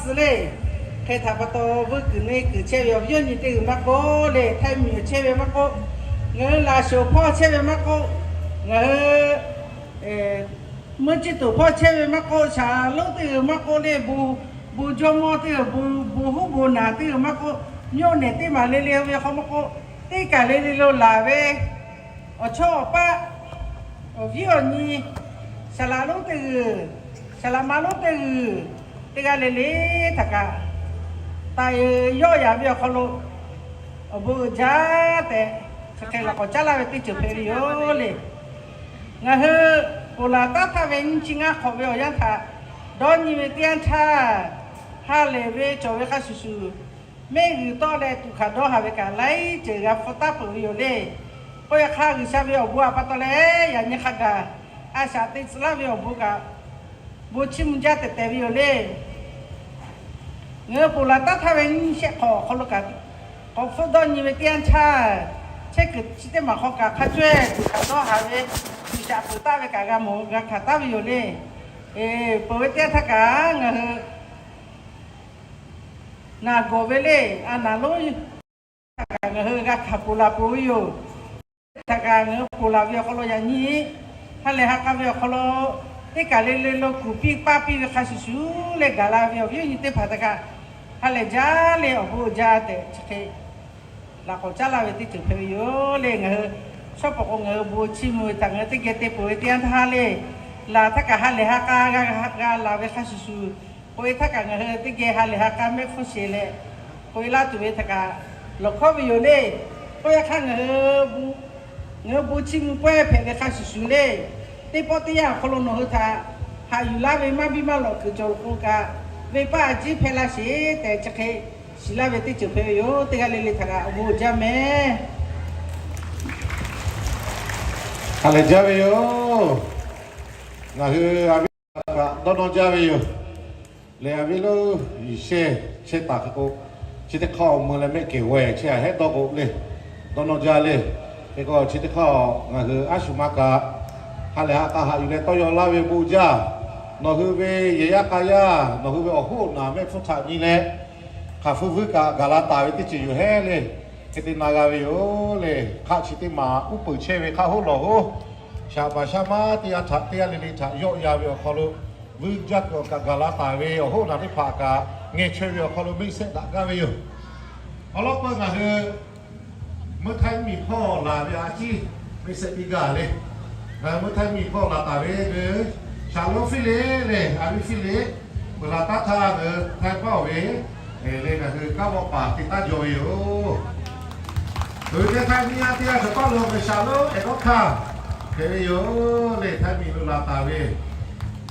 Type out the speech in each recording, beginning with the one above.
suh le. Hk'e htaꞈ pa taw, vuiˇ kuiˬ neˇ kuiˬ chehˇ ve awˬ viˉ awˬ nyi teˇ g'uiˬ maˇ k'oˆ le, Htaiˇ miˬ chehˇ ve maˇ k'oˆ, ngaˬ hui Laꞈ shoˍ hpawˇ chehˇ ve maˇ k'oˆ, ngaˬ hui meuˇ chi tuˬ hpawˇ chehˇ ve maˇ k'oˆ, shaˍ lonˉ teˇ g'uiˬ maˇ k'oˆ le, bon jawˇmawˇ teˇ g'uiˬ, bon huˉ bon naˬ teˇ g'uiˬ maˇ k'oˆ, mvuhˇ naw teˇ maˬ le le ve hk'aw maˇ k'oˆ, teˇ kaˬ le le lo laˬ ve awˬ chawˇ awˬ paˆ, awˬ viˉ awˬ nyi, saˍ laꞈ lonˉ teˇ g'uiˬ, saˍ laꞈ ma lonˉ teˇ g'uiˬ, teˇ g'aˇ le le htaꞈ kaꞈ, taˍ yawˆ yaꞈ ve awˬ hk'aw lo awˬ bon uiˍ jaˇ tehꞈ, chi hk'e laꞈ k'awꞈ caˉ laˇ ve teˇ ceuˬ hpehꞈ ve yoˬ le. Ngaˬ hui ponˬ laˬ taˉ htaˇ ve nyiˇ chi ngaˇ hk'awꞈ ve awˬ yanˇ htaꞈ dawˇ nyi ve teˇ yanˇ htaˇ, ha lehˬ ve cawˬ ve hk'a shuˍ shuˍ, mehˆ g'uiˬ tawˆ leh tuꞈ hkanˍ dawˇ haˍ ve kaꞈ laiˉ ceuˬ g'a hpfuhˇ taˉ peuˬ ve yoˬ le. K'oˆ yaꞈ hk'aˇ, G'uiˬsha ve awˬ bon a pa taw leh yaꞈ nyi hk'a gaˬ a shaꞈ te tcuh laˇ ve awˬ bon kaꞈ, bon chiˇ mvuh jaˇ tehꞈ tehˬ ve yoˬ le. Ngaˬ hui ponˬ laˬ taˉ htaˇ ve nyiˇ shehˆ hk'awꞈ awˬ hk'aw lo kaꞈ, k'awꞈ hpfuhˇ dawˇ nyi ve teˇ yanˇ htaˇ, chehˇ kuiˬ chi teˇ maˬ hk'aw kaꞈ hk'a cawehˇ tuꞈ hkanˍ dawˇ haˍ ve, tuꞈ shaꞈ peuˬ taˍ ve kaꞈ g'a mawˬ g'a hkanˍ taˍ ve yoˬ le. Peuˬ ve teˇ yanˇ htaˇ kaꞈ ngaˬ hui naˬ gawˬ ve le, a naˬ lonˉ htaꞈ kaꞈ ngaˬ hui g'a hkanˍ ponˬ laˬ peuˬ ve yoˬ. Htaꞈ kaꞈ ngaˬ hui ponˬ laˬ ve awˬ hk'aw lo yaꞈ nyi ha lehˬ ha k'a ve awˬ hk'aw lo, teˇ kaˬ le le lo kuˬ piˇ paˇ piˇ ve hk'a shuˍ shuˍ leh gaˬ la ve awˬ viˉ awˬ nyi teˇ hpaˍ htaꞈ kaꞈ ha lehˬ jaˇ le awˬ bon jaˇ tehꞈ chi hk'e laꞈ k'awꞈ caˉ laˇ ve teˇ ceuˬ hpehꞈ ve yoˬ le. Ngaˬ hui shawˉ pawˍ k'o ngaˬ hui bon chiˇ mvuh ve htaꞈ ngaˬ hui teˇ geh te peuˬ ve teˇ yanˇ htaˇ le, laˬ htaˇ kaꞈ ha lehˬ ha k'a g'a laˬ ve hk'a shuˍ shuˍ, k'oꞈ e htaˇ kaꞈ ngaˬ hui teˇ geh ha lehˬ ha k'a mehˆ hpfuhˇ sheˍ leh, k'oꞈ e laˇ tuˬ ve htaꞈ kaꞈ lawˬ hkawˉ ve yoˬ le. K'oˆ yaꞈ hk'aˇ, ngaˬ hui bon chiˇ mvuh pawehˇ hpehꞈ ve hk'a shuˍ shuˍ le, teˇ pawˆ teˇ yanˇ awˬ hk'aw lo nawˬ hui htaꞈ haꞈ yuˬ laˇ ve maˇ biˇ maˇ lawꞈ kuiˬ cawˬ lo k'o kaꞈ, venˇ paˆ a ciˉ hpehˇ laˇ sheˍ tehꞈ chi hk'e shiˍ laˇ ve teˇ ceuˬ hpehꞈ ve yoˬ. Teˇ g'aˇ le le htaꞈ kaꞈ awˬ bon uiˍ jaˇ mehˍ. Ha lehˬ jaˇ ve yoˬ. Ngaˬ hui a viˉ kaꞈ dawˇ nawˇ jaˇ ve yoˬ. Lehˬ a viˉ lonˉ Yeˍsuˆ chehˇ taˍ hk'e k'o, chi teˇ hk'aˇ awˬ meuˇ leh mehˆ kehˬ g'aweh chehˇ a hehˉ dawˇ k'o le, dawˇ nawˇ jaˇ le. Hk'e k'o chi teˇ hk'aˇ ngaˬ hui a shu maˇ kaꞈ, ha lehˬ ha k'a haꞈ yuˬ leh tawˇ yaw laˇ ve bon jaˇ. Nawˬ hui ve yehˬ yaˇ k'a yaˇ, nawˬ hui ve awˬ hoˉ awˬ naˬ mehˆ hpfuhˇ htaꞈ nyi leh, hk'aˬ hpfuhˇ vuiˇ kaꞈ gaˬ la taˍ ve teˇ ceuˬ yoˬ hehˉ le. Hk'e te na g'a ve yoˬ le. Hk'aˆ chi teˇ maˬ uˉ peunˍ chehˇ ve hk'aˆ hoˉ lawˬ hoˉ, shaˍ paˍ shaˉ maˉ teˇ g'aˇ htaꞈ teˇ g'aˇ le le htaꞈ yawˆ yan ve awˬ hk'aw lo, vuiˇ jaˇ kuiˬ awˬ kaꞈ gaˬ la taˍ ve awˬ hoˉ awˬ naˬ teˇ hpaˍ kaꞈ ngeh chaweh ve awˬ hk'aw lo meuˇ sehˆ daꞈ gaˇ ve yoˬ. Awˬ lawn k'o ngaˬ hui meuˇ Htaiˇ miˬ hpawˇ laˬ ve a ciˉ meuˇ sehˆ piˇ gaˇ le. Ngaˬ hui meuˇ Htaiˇ miˬ hpawˇ laˬ taˍ ve ngaˬ hui shaˍ lonˉ Hpiˇliˆ lehˬ, a viˉ Hpiˇliˆ, ponˬ laˬ taˉ htaˇ ngaˬ hui Htaiˇ paˆ oˬ ve le ngaˬ hui kanˉ vawˆ paˍ te taˉ jaw ve yoˬ. Ngaˬ hui teˇ Htaiˇ miˇ a teˇ g'aˇ cawˬ tawˆ lo ngaˬ hui shaˍ lonˉ Eˍdawˇhk'aˇ hpehꞈ ve yoˬ le. Htaiˇ miˬ lo laˬ taˍ ve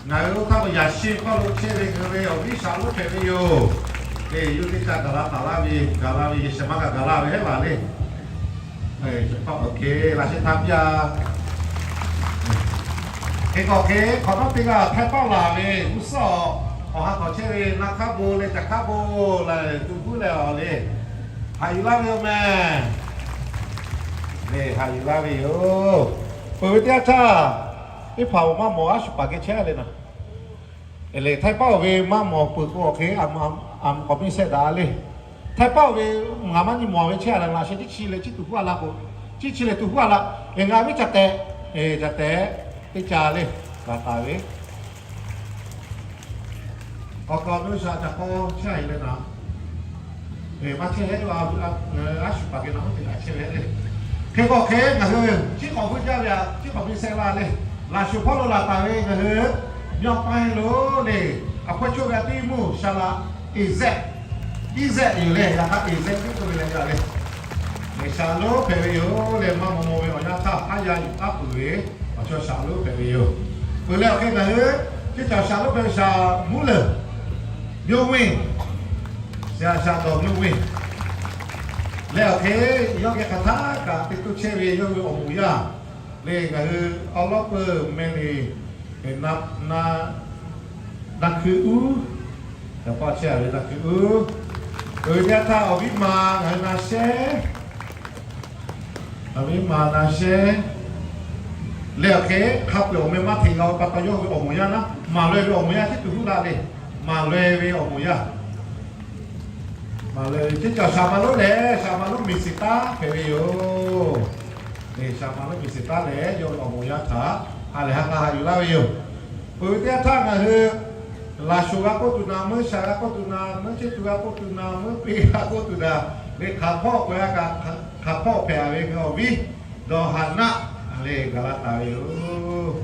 ngaˬ hui oˇ htaˇ k'o yaꞈ shi hpawˇ lo chehˇ ve ngaˬ hui ve awˬ viˉ shaˍ lonˉ hpehꞈ ve yoˬ. Eˬ, yawˇ teˇ caˆ gaˬ la taˍ laˇ ve, gaˬ la ve yehˬ shehˍ maˇ g'a gaˬ la ve hehˉ laˬ le. Laꞈ sheh htaˇ piˇ a. Hk'e k'awꞈ hk'e hk'awꞈ nawˉ teˇ g'aˇ Htaiˇ paˆ laˬ ve g'uˇ suhˉ awˬ, awˬ ha hk'awꞈ chehˇ ve na hk'aˇ bon leh caˬ hk'aˇ bon lehˬ tuˬ puiˉ leh awˬ le, haꞈ yuˬ laˇ ve yoˬ mehˍ. Lehˬ haꞈ yuˬ laˇ ve yoˬ. Peuˬ ve teˇ yanˇ htaˇ, teˇ hpaˍ-oˬ, maˇ mawˬ a shu paˍ geh chehˇ le naˍ. Lehˬ Htaiˇ paˆ oˬ ve maˇ mawˬ peuˬ k'o awˬ hk'e a, a mawˬ k'awꞈ piˇ sehˆ daꞈ le. Htaiˇ paˆ oˬ ve ngaˬ maˇ nyi mawˬ ve chehˇ a le, laꞈ sheh teˇ chi leh chi tuˬ huˉ a la k'o, chi chi leh tuˬ huˉ a la. Eˬ, ngaˬ viˉ ca tehꞈ, eˬ, ca tehꞈ, teˇ ca le, gaˬ taˍ ve. K'awꞈ k'awꞈ nu shaꞈ caˬ hk'aw chehˇ a le naˍ. Maˇ chehˇ hehˉ a, a shu paˍ geh naˍ oˇ teˇ kaꞈ chehˇ ve le. Hk'e k'awꞈ hk'e ngaˬ hui chiˉ k'awꞈ vuiˇ jaˇ ve a, chiˉ k'awꞈ piˇ sehˆ laˇ le. Laꞈ shu hpawˇ lo laˬ taˍ ve ngaˬ hui မြောက်ပိုင်း lo le, a hpawˇ choˇ ve a teˇ mvuhˇ shaˍ laꞈ Eˍzehˆ, Eˍzehˆ yoˬ le. Yaꞈ hk'aˇ Eˍzehˆ tiˉ k'oˆ ve leh jaˇ le. Lehˬ shaˍ lonˉ hpehꞈ ve yoˬ leh, maˇ maw maw ve awˬ yanˇ htaˇ haˉ yaˇ yuˬ taˉ peuˬ ve awˬ chaw shaˍ lonˉ hpehꞈ ve yoˬ. Peuˬ leh awˬ hk'e ngaˬ hui teˇ caˬ shaˍ lonˉ hpehꞈ ve shaˍ muˉ leuˬ, yawˇ ve, shaˍ shaˍ dawˬ yawˇ ve leh awˬ hk'e yawˇ geh hk'aˬ htaˇ kaꞈ te toˇ chehˇ ve yawˇ ve awˬ moˍ yaˇ lehˬ, ngaˬ hui awˉ lawˉ peuˬ meh le, na, na hkui uˉ, yaꞈ paˆ chehˇ a ve na hkui uˉ, uiˍ jaˇ htaˇ awˬ viˉ ma ngaˬ hui na shehˉ, awˬ viˉ ma na shehˉ leh awˬ hk'e hk'a peu-eˬ awˬ meh maˇ hteꞈ g'a-o pa taw yawˇ ve awˬ moˍ yaˇ naˉ, maˍ laweh ve awˬ moˍ yaˇ tiˉ tuˬ huˉ la le. Maˍ laweh ve awˬ moˍ yaˇ Chi cawˬ Shaˍ maˍ lonˉ lehˬ, Shaˍ maˍ lonˉ miˬ shiˍ taˉ hpehꞈ ve yoˬ. Shaˍ maˍ lonˉ miˬ shiˍ taˉ lehˬ, yawˇ ve awˬ moˍ yaˇ htaꞈ ha lehˬ ha k'a haꞈ yuˬ laˇ ve yoˬ. Peuˬ ve teˇ yanˇ htaˇ ngaˬ hui Laˬ shoˍ g'a k'oˆ tuˬ na, meuˇ shaˍ g'a k'oˆ tuˬ na, meuˇ cheˇ tu g'a k'oˆ tuˬ na, meuˇ peˇ g'a k'oˆ tuˬ na, le hk'aˬ hpawˇ k'o yaˇ kaꞈ hk'aˬ hpawˇ hpehꞈ ve ngaˬ awˬ viˉ Dawˬ haˍ naˆ le gaˬ la taˍ ve yoˬ.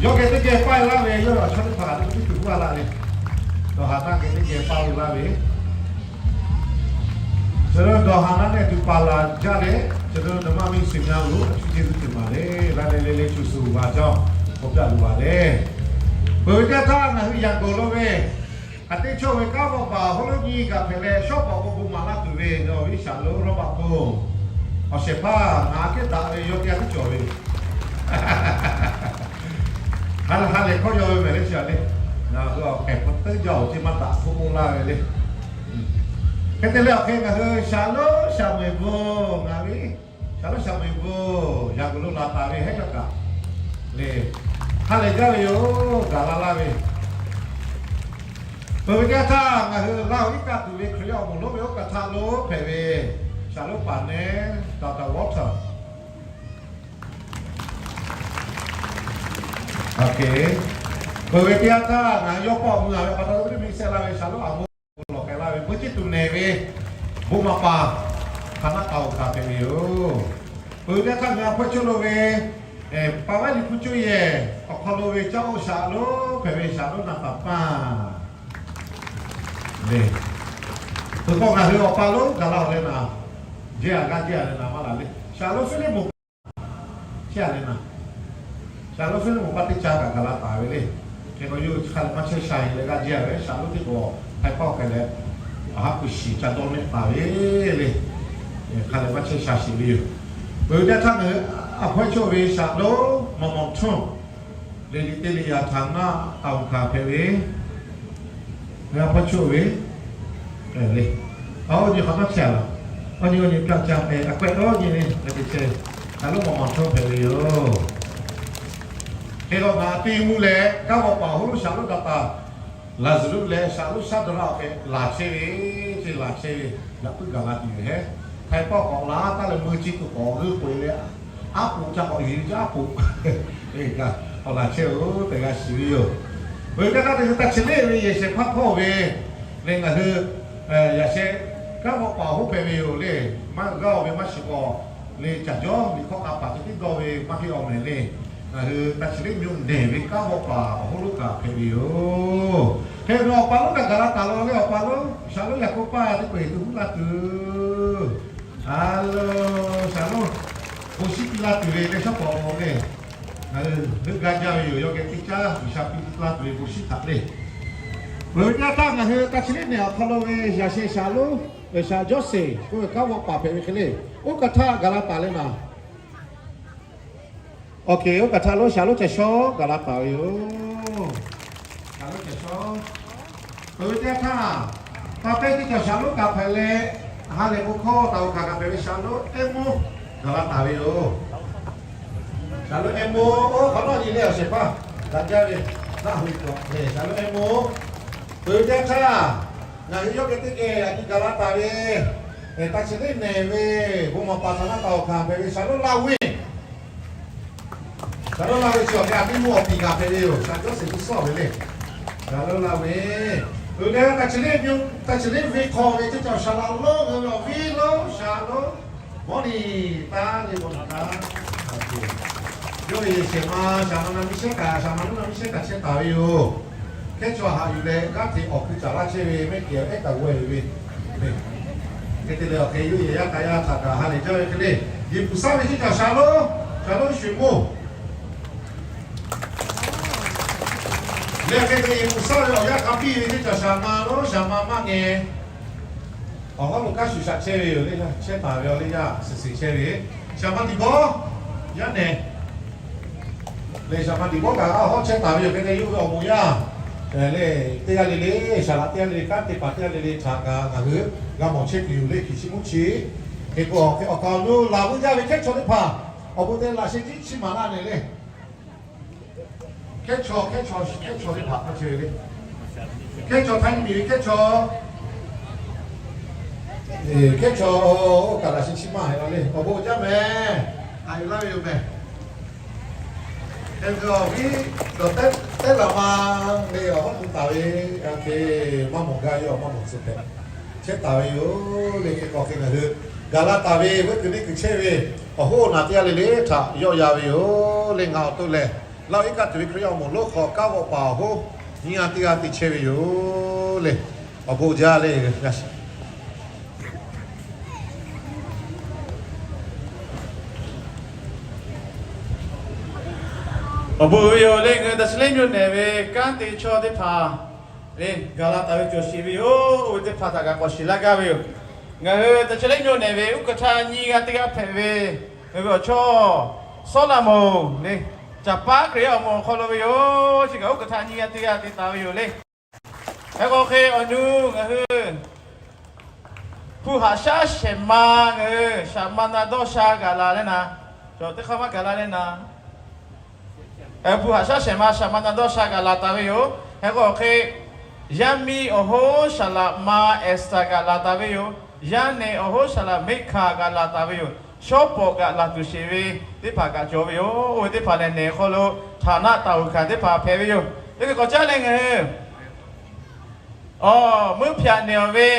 Yawˇ geh teˇ geh paˇ laˇ ve, yawˇ ve awˬ chawˇ teˇ hpaˍ kaꞈ teˇ hpaˍ tiˉ tuˬ g'uˇ a laˇ le. Dawˬ haˍ naˆ geh teˇ geh paˇ ve laˇ ve. Chi Dawˬ haˍ naˆ leh tuˬ paˍ laˬ jaˇ leh, chi Dawˬ haˍ naˆ miˬ shiˍ mvuhˇ miˬ lo a shu ce tuˬ teˇ maˬ le, la le le le chu suˍ g'a jaˇ, k'awꞈ caˇ luˬ baˬ le. Peuˬ ve teˇ htaˇ ngaˬ hui Yanˍ gawˬ lo ve, a teˇ chawˇ ve kanˉ vawˆ paˍ awˬ hk'aw lo nyi gaˬ hpehꞈ leh, shawˉ pawˍ k'o bon maˍ laˇ tuˬ ve ngaˬ awˬ viˉ Shaˍ lonˉ Rawˇ baˆ k'o, awˬ shehˍ hpaˇ ngaˬ kehˉ daꞈ ve yawˇ teˇ g'aˇ tiˉ cawˬ ve. Ha lehˬ hkawˇ yaw ve mehˍ le chi a le. Ngaˬ hui awˬ hk'ehꞈ hpu teuˉ jaˇ awˬ ceˇ maˇ daꞈ hk'oˆ laˇ ve le. Hk'e te leh awˬ hk'e ngaˬ hui Shaˍ lonˉ Shaˍ meuˍ bon, ngaˬ ve Shaˍ lonˉ Shaˍ meuˍ bon Yanˍ gawˬ lo laˬ taˍ ve hehˉ yaˇ kaꞈ le, ha lehˬ jaˇ ve yoˬ, gaˬ la laˇ ve. Peuˬ ve teˇ yanˇ htaˇ ngaˬ hui Laˇ huˍ iˉ kaˆ tuˬ ve Hkriꞈ yaˇ awˬ moˍ lonˉ ve oˇ kaˬ htaꞈ lo hpehꞈ ve Shaˍ lonˉ paˍ neˉ Doctor Walter. Peuˬ ve teˇ yanˇ htaˇ ngaˬ hui yawˇ pawˆ mui a ve pa taw teˇ miˇ sehˆ laˇ ve Shaˍ lonˉ a moˍ lawˬ k'ai laˇ ve meuˇ ceˇ tuˬ nehˬ ve bon maˍ paˍ hk'aˬ naˆ k'a oˬ kaꞈ hpehꞈ ve yoˬ. Peuˬ ve teˇ yanˇ htaˇ ngaˬ hui a hpawehˇ chaw lo ve pa vaˉ liꞈ hpu coˇ yehˬ awˬ hk'aw lo ve caˇ oˇ Shaˍ lonˉ hpehꞈ ve Shaˍ lonˉ naˍ paˍ paˇ le. Peuˬ k'o ngaˬ hui awˬ pa lonˉ gaˬ la awˬ leh naˍ, jehˇ a g'aˇ jehˇ a leh naˍ maˇ laˬ le. Shaˍ lonˉ Hpiˇliˇ moˍ chehˇ a leh naˍ, Shaˍ lonˉ Hpiˇliˇ moˍ paˇ teˇ caˇ kaꞈ gaˬ la taˍ ve le. Hk'e k'o yawˇ hk'a lehˬ maˇ chehˇ sha e leh g'aˇ jehˇ a ve Shaˍ lonˉ teˇ k'o, htaiˍ hpawˇ k'ai leh awˬ haˉ k'u shiˍ ca dawˇ mehˆ taˍ ve le. Hk'a lehˬ maˇ chehˇ sha shiˍ ve yoˬ. Peuˬ ve teˇ htaˇ ngaˬ hui a hpawehˇ chaw ve Shaˍ lonˉ Mawˬ mawˬ htonˇ le, liꞈ te liꞈ yaꞈ htaꞈ naˆ taˍ oˬ hkanˍ hpehꞈ ve, ngaˬ hui a hpawehˇ chaw ve le. Awˬ nyi hk'awꞈ nawˉ chehˇ a laˬ. Awˬ nyi awˬ nyi pyaˇ ca a k'awehˆ awˬ nyi le, ngaˬ te chehˇ Shaˍ lonˉ Mawˬ mawˬ htonˇ hpehꞈ ve yoˬ. Hk'e k'o ngaˬ te mvuh leh kanˉ vawˆ paˍ awˬ hk'aw lo Shaˍ lonˉ daꞈ taˍ Laˍzaˍruˆ leh Shaˍ lonˉ Shaˉdaˍraˆ awˬ hk'e laˬ chehˇ ve, ce laˬ chehˇ ve, yaꞈ puiˉ gaˬ la tuˬ yoˬ hehˉ. Htaiˍ hpawˇ k'awꞈ la taˇ leh meuˇ chi tuˬ k'awꞈ g'euˆ k'oꞈ e leh, aˉ poꞈ ca k'awꞈ yuˬ jaˇ aˉ poꞈ. K'awꞈ laˬ chehˇ oˬ tehꞈ g'a shiˍ ve yoˬ. Peuˬ ve teˇ htaˇ te hui taˇ chi leˆ ve yehˬ shehˍ hpaˇ hpawˇ ve le ngaˬ hui yaꞈ sheh kanˉ vawˆ paˍ awˬ hoˉ hpehꞈ ve yoˬ le. Maˇ g'aˇ oˬ ve maˇ shiˍ k'awꞈ le caˬ jawˇ liꞈ hkawˇ k'a paˍ ceh tiˉ dawˇ ve maˇ heˆ awˬ mehˍ le. Ngaˬ hui taˇ chi leˆ mvuhˇ nehˬ ve kanˉ vawˆ paˍ awˬ hoˉ lonˉ kaꞈ hpehꞈ ve yoˬ. Hk'e ve awˬ pa lonˉ kaꞈ gaˬ la taˍ law le, awˬ pa lonˉ Shaˍ lonˉ yaꞈ k'oˆ paˇ teˇ peu eˬ tuˬ huˉ la tuˬ, a lo Shaˍ lonˉ bon shiˉ piˇ la tuˬ ve leh shawˉ pawˍ le. Ngaˬ hui heuˆ gaˇ jaˇ ve yoˬ. Yawˇ geh teˇ caˉ G'uiˬsha piˇ la tuˬ ve bon shiˉ htaꞈ le. Peuˬ ve teˇ yanˇ htaˇ ngaˬ hui taˇ chi leˆ nehˬ awˬ hk'aw lo ve yaꞈ sheh Shaˍ lonˉ, Shaˍ Jawˇseˍ k'oˆ ve kanˉ vawˆ paˍ hpehꞈ ve hk'e le. Oˇ kaˬ htaˇ gaˬ la taˍ leh naˍ, awˬ hk'e oˇ kaˬ htaˇ lo Shaˍ lonˉ ceh shawˉ gaˬ la taˍ ve yoˬ. Shaˍ lonˉ ceh shawˉ. Peuˬ ve teˇ yanˇ htaˇ, pa pehˇ teˇ cawˬ Shaˍ lonˉ kaꞈ hpehꞈ leh, ha lehˬ bon hkawˇ taˍ oˬ kaꞈ kaꞈ hpehꞈ ve Shaˍ lonˉ Eˇ moˇ gaˬ la taˍ ve yoˬ. Shaˍ lonˉ Eˇ moˇ oˇ hk'awꞈ nawˉ nyi leh awˬ shehˍ hpaˇ daꞈ jaˇ ve, naˆ hoꞈ k'awꞈ leh Shaˍ lonˉ Eˇ moˇ. Peuˬ ve teˇ yanˇ htaˇ, ngaˬ hui yawˇ geh teˇ geh yaꞈ nyi gaˬ la taˍ ve, taˇ chi leˆ nehˬ ve bon maˍ paˍ htaꞈ naˆ taˍ oˬ hkanˍ hpehꞈ ve Shaˍ lonˉ Laˇ Venˇ. Shaˍ lonˉ Laˇ Venˇ chi awˬ hk'e a piˇ mvuhˇ awˬ piˍ kaꞈ hpehꞈ ve yoˬ. Shaˍ Jawˇseˍ G'uiˬsha ve le. Shaˍ lonˉ Laˇ Venˇ. Peuˬ leh taˇ chi leˆ nehˬ, taˇ chi leˆ venˇ hk'aw ve teˇ cawˬ Shaˍ laꞈ lonˉ ve awˬ viˉ lonˉ Shaˍ lonˉ Mawˇ niꞈ taˇ le bon taˇ. Yawˇ ve yehˬ shehˍ ma Shaˍ ma na miˇ shehˉ kaꞈ, Shaˍ ma lonˉ na miˇ shehˉ kaꞈ chehˇ taˍ ve yoˬ. Hkehˉ chaw haꞈ yuˬ leh g'aˇ hteꞈ awˬ hkui caˍ laˇ chehˇ ve mehˆ kehˬ ehˉ kaꞈ g'aweh ve le. Hk'e te leh awˬ hk'e yawˇ yehˬ yaˇ k'a yaˇ htaꞈ kaꞈ ha lehˬ jaˇ ve hk'e le, Yeˍpuˍsaˍ ve teˇ cawˬ Shaˍ lonˉ, Shaˍ lonˉ Shuˍ moˇ leh hk'e te Yeˍpuˍsaˍ ve awˬ yaˇ k'a piˇ ve teˇ cawˬ Shaˍ ma lonˉ, Shaˍ ma maˇ ngeh awˬ hawˉ lo kaˉ shuˍ shaꞈ chehˇ ve yoˬ le. Chehˇ taˍ ve awˬ le yaˇ suhˍ suhˍ chehˇ ve Shaˍ ma Tiꞈ bawˇ yaˇ nehˬ lehˬ, Shaˍ ma Tiꞈ bawˇ kaꞈ awˬ hawˉ chehˇ taˍ ve yoˬ. Hk'e te yawˇ ve awˬ moˍ yaˇ lehˬ, teˇ g'aˇ le le, Shaˍ laꞈ teˇ g'aˇ le le, kanˉ te paˍ teˇ g'aˇ le le htaꞈ kaꞈ ngaˬ hui g'a mawˬ chehˇ tuˬ yoˬ le. Hkiˬ chi mvuhˇ chi hk'e k'o, awˬ hk'e awˬ hk'aw lo laˬ vuiˇ jaˇ ve hkehˉ chaw teˇ hpaˍ awˬ bon te laꞈ sheh tiˉ chiˇ maˍ laˇ nehˬ le. Hkehˉ chaw, hkehˉ chaw, hkehˉ chaw teˇ hpaˍ hk'a chehˇ ve le. Hkehˉ chaw htaˇ nyi miˬ ve hkehˉ chaw Hkehˉ chaw oˇ kaˬ laꞈ shi chiˇ maˇ haiˬ la le, awˬ bon jaˇ mehˍ. Haꞈ yuˬ laˇ ve yoˬ mehˍ. Hk'e te awˬ viˉ dawˬ tehˉ laˬ ma le, awˬ hawˉ tuˬ taˍ ve, a hk'e maˇ mawˬ gaˇ ve, maˇ mawˬ tcuh tehꞈ chehˇ taˍ ve yoˬ le. Hk'e k'awꞈ hk'e ngaˬ hui gaˬ la taˍ ve, veuˆ kuiˬ neˇ kuiˬ chehˇ ve awˬ hoˉ awˬ naˬ teˇ g'aˇ le le htaꞈ yawˆ yan ve yoˬ le. Ngaˬ awˬ to lehˬ, Laˇ huˍ iˉ kaˆ tuˬ ve Hkriꞈ yaˇ awˬ moˍ lonˉ hk'aw kanˉ g'awˆ paˍ awˬ hoˉ nyiˇ g'aˇ teˇ g'aˇ te chehˇ ve yoˬ le. Awˬ bon jaˇ le. Awˬ bon ve yoˬ le. Ngaˬ hui Daꞈ shi leˉ mvuhˇ nehˬ ve kanˉ te chaw teˇ hpaˍ le, gaˬ la taˍ ve cawˬ sheˍ ve yoˬ. Oˇ ve teˇ hpaˍ htaꞈ kaꞈ k'awꞈ shiˍ laˇ gaˇ ve yoˬ. Ngaˬ hui Daꞈ shi leˉ mvuhˇ nehˬ ve uˉ kaˬ htaˇ nyiˇ g'aˇ teˇ g'aˇ hpehꞈ ve, ngaˬ hui awˬ chawˇ Sawˉlaꞈmonˍ le, Caˍ paˉ Hkriꞈ yaˇ awˬ moˍ awˬ hk'aw lo ve yoˬ. Chi kaꞈ uˉ kaˬ htaˇ nyiˇ g'aˇ teˇ g'aˇ te taˍ ve yoˬ le. Hk'e k'o hk'e awˬ nu ngaˬ hui hpu haꞈ shaˉ shehˍ ma ngaˬ hui shaˍ ma na dawˇ sha gaˬ la leh naˍ, cawˬ teˇ hk'aˇ maˇ gaˬ la leh naˍ, hpu haꞈ shaˉ shehˍ ma shaˍ ma na dawˇ sha gaˬ la taˍ ve yoˬ. Hk'e k'o hk'e, yaˇ miˇ awˬ hoˉ saˍ laꞈ ma Esther gaˬ la taˍ ve yoˬ. Yaˇ nehˬ awˬ hoˉ saˍ laꞈ Meˇ hkanˍ gaˬ la taˍ ve yoˬ. Shawˉ pawˍ gaˬ la tuˬ sheˍ ve teˇ hpaˍ kaꞈ cawˬ ve yoˬ. Oˇ ve teˇ hpaˍ lehˬ nehˬ hk'aw lo htaˍ naˆ taˍ uiˍ hkanˍ teˇ hpaˍ hpehꞈ ve yoˬ. Teˇ hkui k'awꞈ caˉ leh ngaˬ hui awˬ meuˇ hpaꞈ nehˬ awˬ ve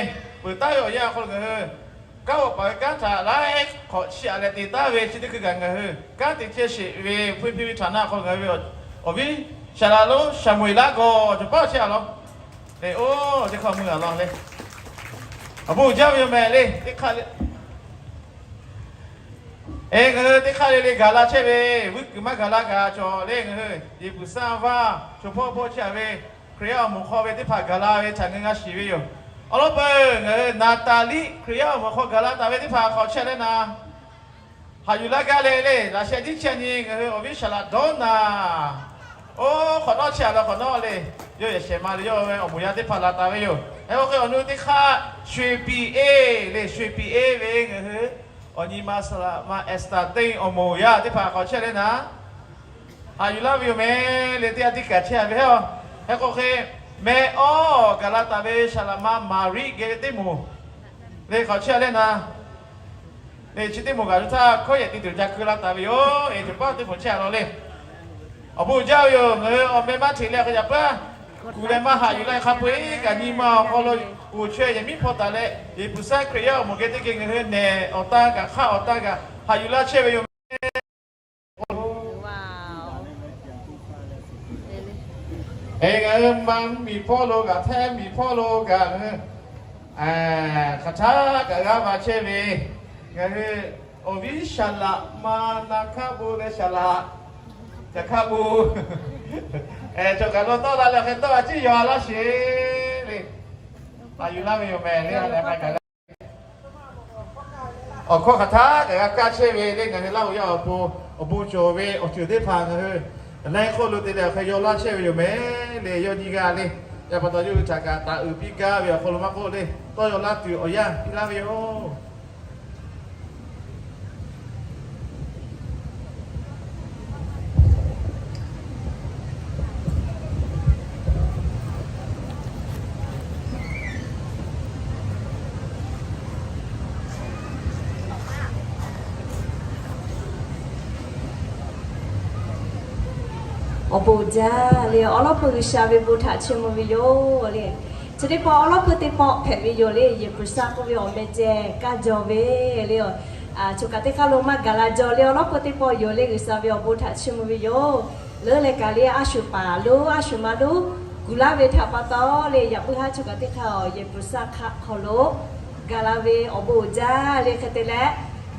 peuˬ taˉ ve awˬ yanˇ hk'aw lo ngaˬ hui kanˉ g'awˆ paˍ ve kanˉ htaꞈ laiˉ hk'awꞈ chiˇ aꞈ leh te taˉ ve chi teˇ hkui kaꞈ ngaˬ hui kanˉ te chehˇ sheˍ ve hpu hpiˇ ve htaˍ naˆ hk'aw lo ngaˬ hui ve awˬ viˉ saˍ laꞈ lonˉ Saˍmoˍeˍlaˆ gawˬ cawˬ paˉ chehˇ a law le. Oˇ teˇ hk'aˇ mui a law le. Awˬ bon uiˍ jaˇ ve yoˬ mehˍ le. Teˇ hk'aˇ le, ngaˬ hui teˇ hk'aˇ le le gaˬ la chehˇ ve, vuiˇ kuiˬ maˇ gaˬ la kaꞈ cawˬ le. Ngaˬ hui Yeˍbuˍsaˆ vaˇ chaw hpawˇ hpawˇ chehˇ ve Hkriꞈ yaˇ awˬ moˍ hk'aw ve teˇ hpaˍ gaˬ la ve htaꞈ ngaˬ g'a shiˍ ve yoˬ. Awˬ lawn peuˬ ngaˬ hui Naˍtaˍliˆ Hkriꞈ yaˇ awˬ moˍ hk'aw gaˬ la taˍ ve teˇ hpaˍ hk'awꞈ chehˇ leh naˍ, haꞈ yuˬ laˇ gaˇ le le. Laꞈ sheh tiˉ chehˇ nyi ngaˬ hui awˬ viˉ saˍ laꞈ dawˉ naˍ, oˇ hk'awꞈ nawˉ chehˇ a law hk'awꞈ nawˉ le. Yawˇ yehˬ shehˍ ma le yawˇ ve awˬ moˍ yaˇ teˇ hpaˍ la taˍ ve yoˬ. Hk'e k'o hk'e awˬ nu teˇ hk'aˇ shuˍ piˍ eˇ le, shuˍ piˍ eˇ ve ngaˬ hui awˬ nyi ma saˍ laꞈ ma Esther teˇ awˬ moˍ yaˇ teˇ hpaˍ hk'awꞈ chehˇ leh naˍ, haꞈ yuˬ laˇ ve yoˬ mehˍ le. Teˇ g'aˇ tiˉ kaꞈ chehˇ a ve heˆ. Hk'e k'o hk'e mehˆ awˬ gaˬ la taˍ ve saˍ laꞈ ma Maˍriˆ geh ve teˇ moˍ le hk'awꞈ chehˇ leh naˍ, le chi teˇ moˍ kaꞈ htaˇ hkawˇ yehˬ te tuˬ ca keu la taˍ ve yoˬ. Eˬ, cawˬ paˉ teˇ moˍ chehˇ a law le. Awˬ bon uiˍ jaˇ ve yoˬ. Ngaˬ hui awˬ meh maˇ hteꞈ leh hk'e yaꞈ paˉ kuˬ leh maˇ haꞈ yuˬ la hk'a peu-eˬ kaꞈ nyi ma awˬ hk'aw lo uˬ chaweh yehˬ miˉ hpawˇ taˍ leh, Yeˍbuˍsaˆ Hkriꞈ yaˇ awˬ moˍ geh teˇ geh ngaˬ hui nehˬ awˬ tan kaꞈ hk'aˆ awˬ tan kaꞈ haꞈ yuˬ laˇ chehˇ ve yoˬ mehˍ. Ngaˬ hui ma miˬ hpawˇ lo kaꞈ, hteˇ miˬ hpawˇ lo kaꞈ, ngaˬ hui hk'aˬ htaˇ kaꞈ g'a ma chehˇ ve, ngaˬ hui awˬ viˉ saˍ laꞈ ma na hkaˆ bon leh saˍ laꞈ caˬ hkaˆ bon, cawˬ kaꞈ law tawˆ la leh awˬ hk'e tawˆ la ciˉ yaw laˇ sheˍ le. Haꞈ yuˬ laˇ ve yoˬ mehˍ le. Awˬ hkawˇ hk'aˬ htaˇ kaꞈ g'a kaˇ chehˇ ve le. Ngaˬ hui Laˇ huˍ yaˇ awˬ pon awˬ bon cawˬ ve awˬ ceuˬ teˇ hpaˍ ngaˬ hui laiˉ hk'oˆ lo te leh awˬ hk'e yaw laˇ chehˇ ve yoˬ mehˍ le. Yawˇ nyi g'a le. Yaꞈ pa taw yawˇ hui htaꞈ kaꞈ taˍ uiˍ piˇ gaˇ ve awˬ hk'aw lo maˇ k'oˆ le, tawˇ yaw laˇ tuˬ awˬ yanˇ piˇ laˇ ve yoˬ. Awˬ bon jaˇ le. Awˬ lawn peuˬ G'uiˬsha ve bon htaꞈ chiˇ mvuh ve yoˬ le. Chi teˇ pawˆ awˬ lawn peuˬ teˇ pawˆ hpehꞈ ve yoˬ le. Yeˍbuˍsaˆ k'oˆ ve awˬ meh ceh kaˇ jaw ve le. Choˬ kaꞈ teˇ hk'aˇ lo maˇ gaˬ la jaw le. Awˬ lawn peuˬ teˇ pawˆ yoˬ le. G'uiˬsha ve awˬ bon htaꞈ chiˇ mvuh ve yoˬ. Leuˉ leh kaꞈ le a shuˍ paˍ lonˉ a shuˍ ma lonˉ kuˬ laˇ ve htaꞈ pa taw le, yaꞈ puiˉ haˉ choˬ kaꞈ teˇ hk'aˇ Yeˍbuˍsaˆ hk'aˆ hk'aw lo gaˬ la ve awˬ bon uiˍ jaˇ le. Hk'e te leh,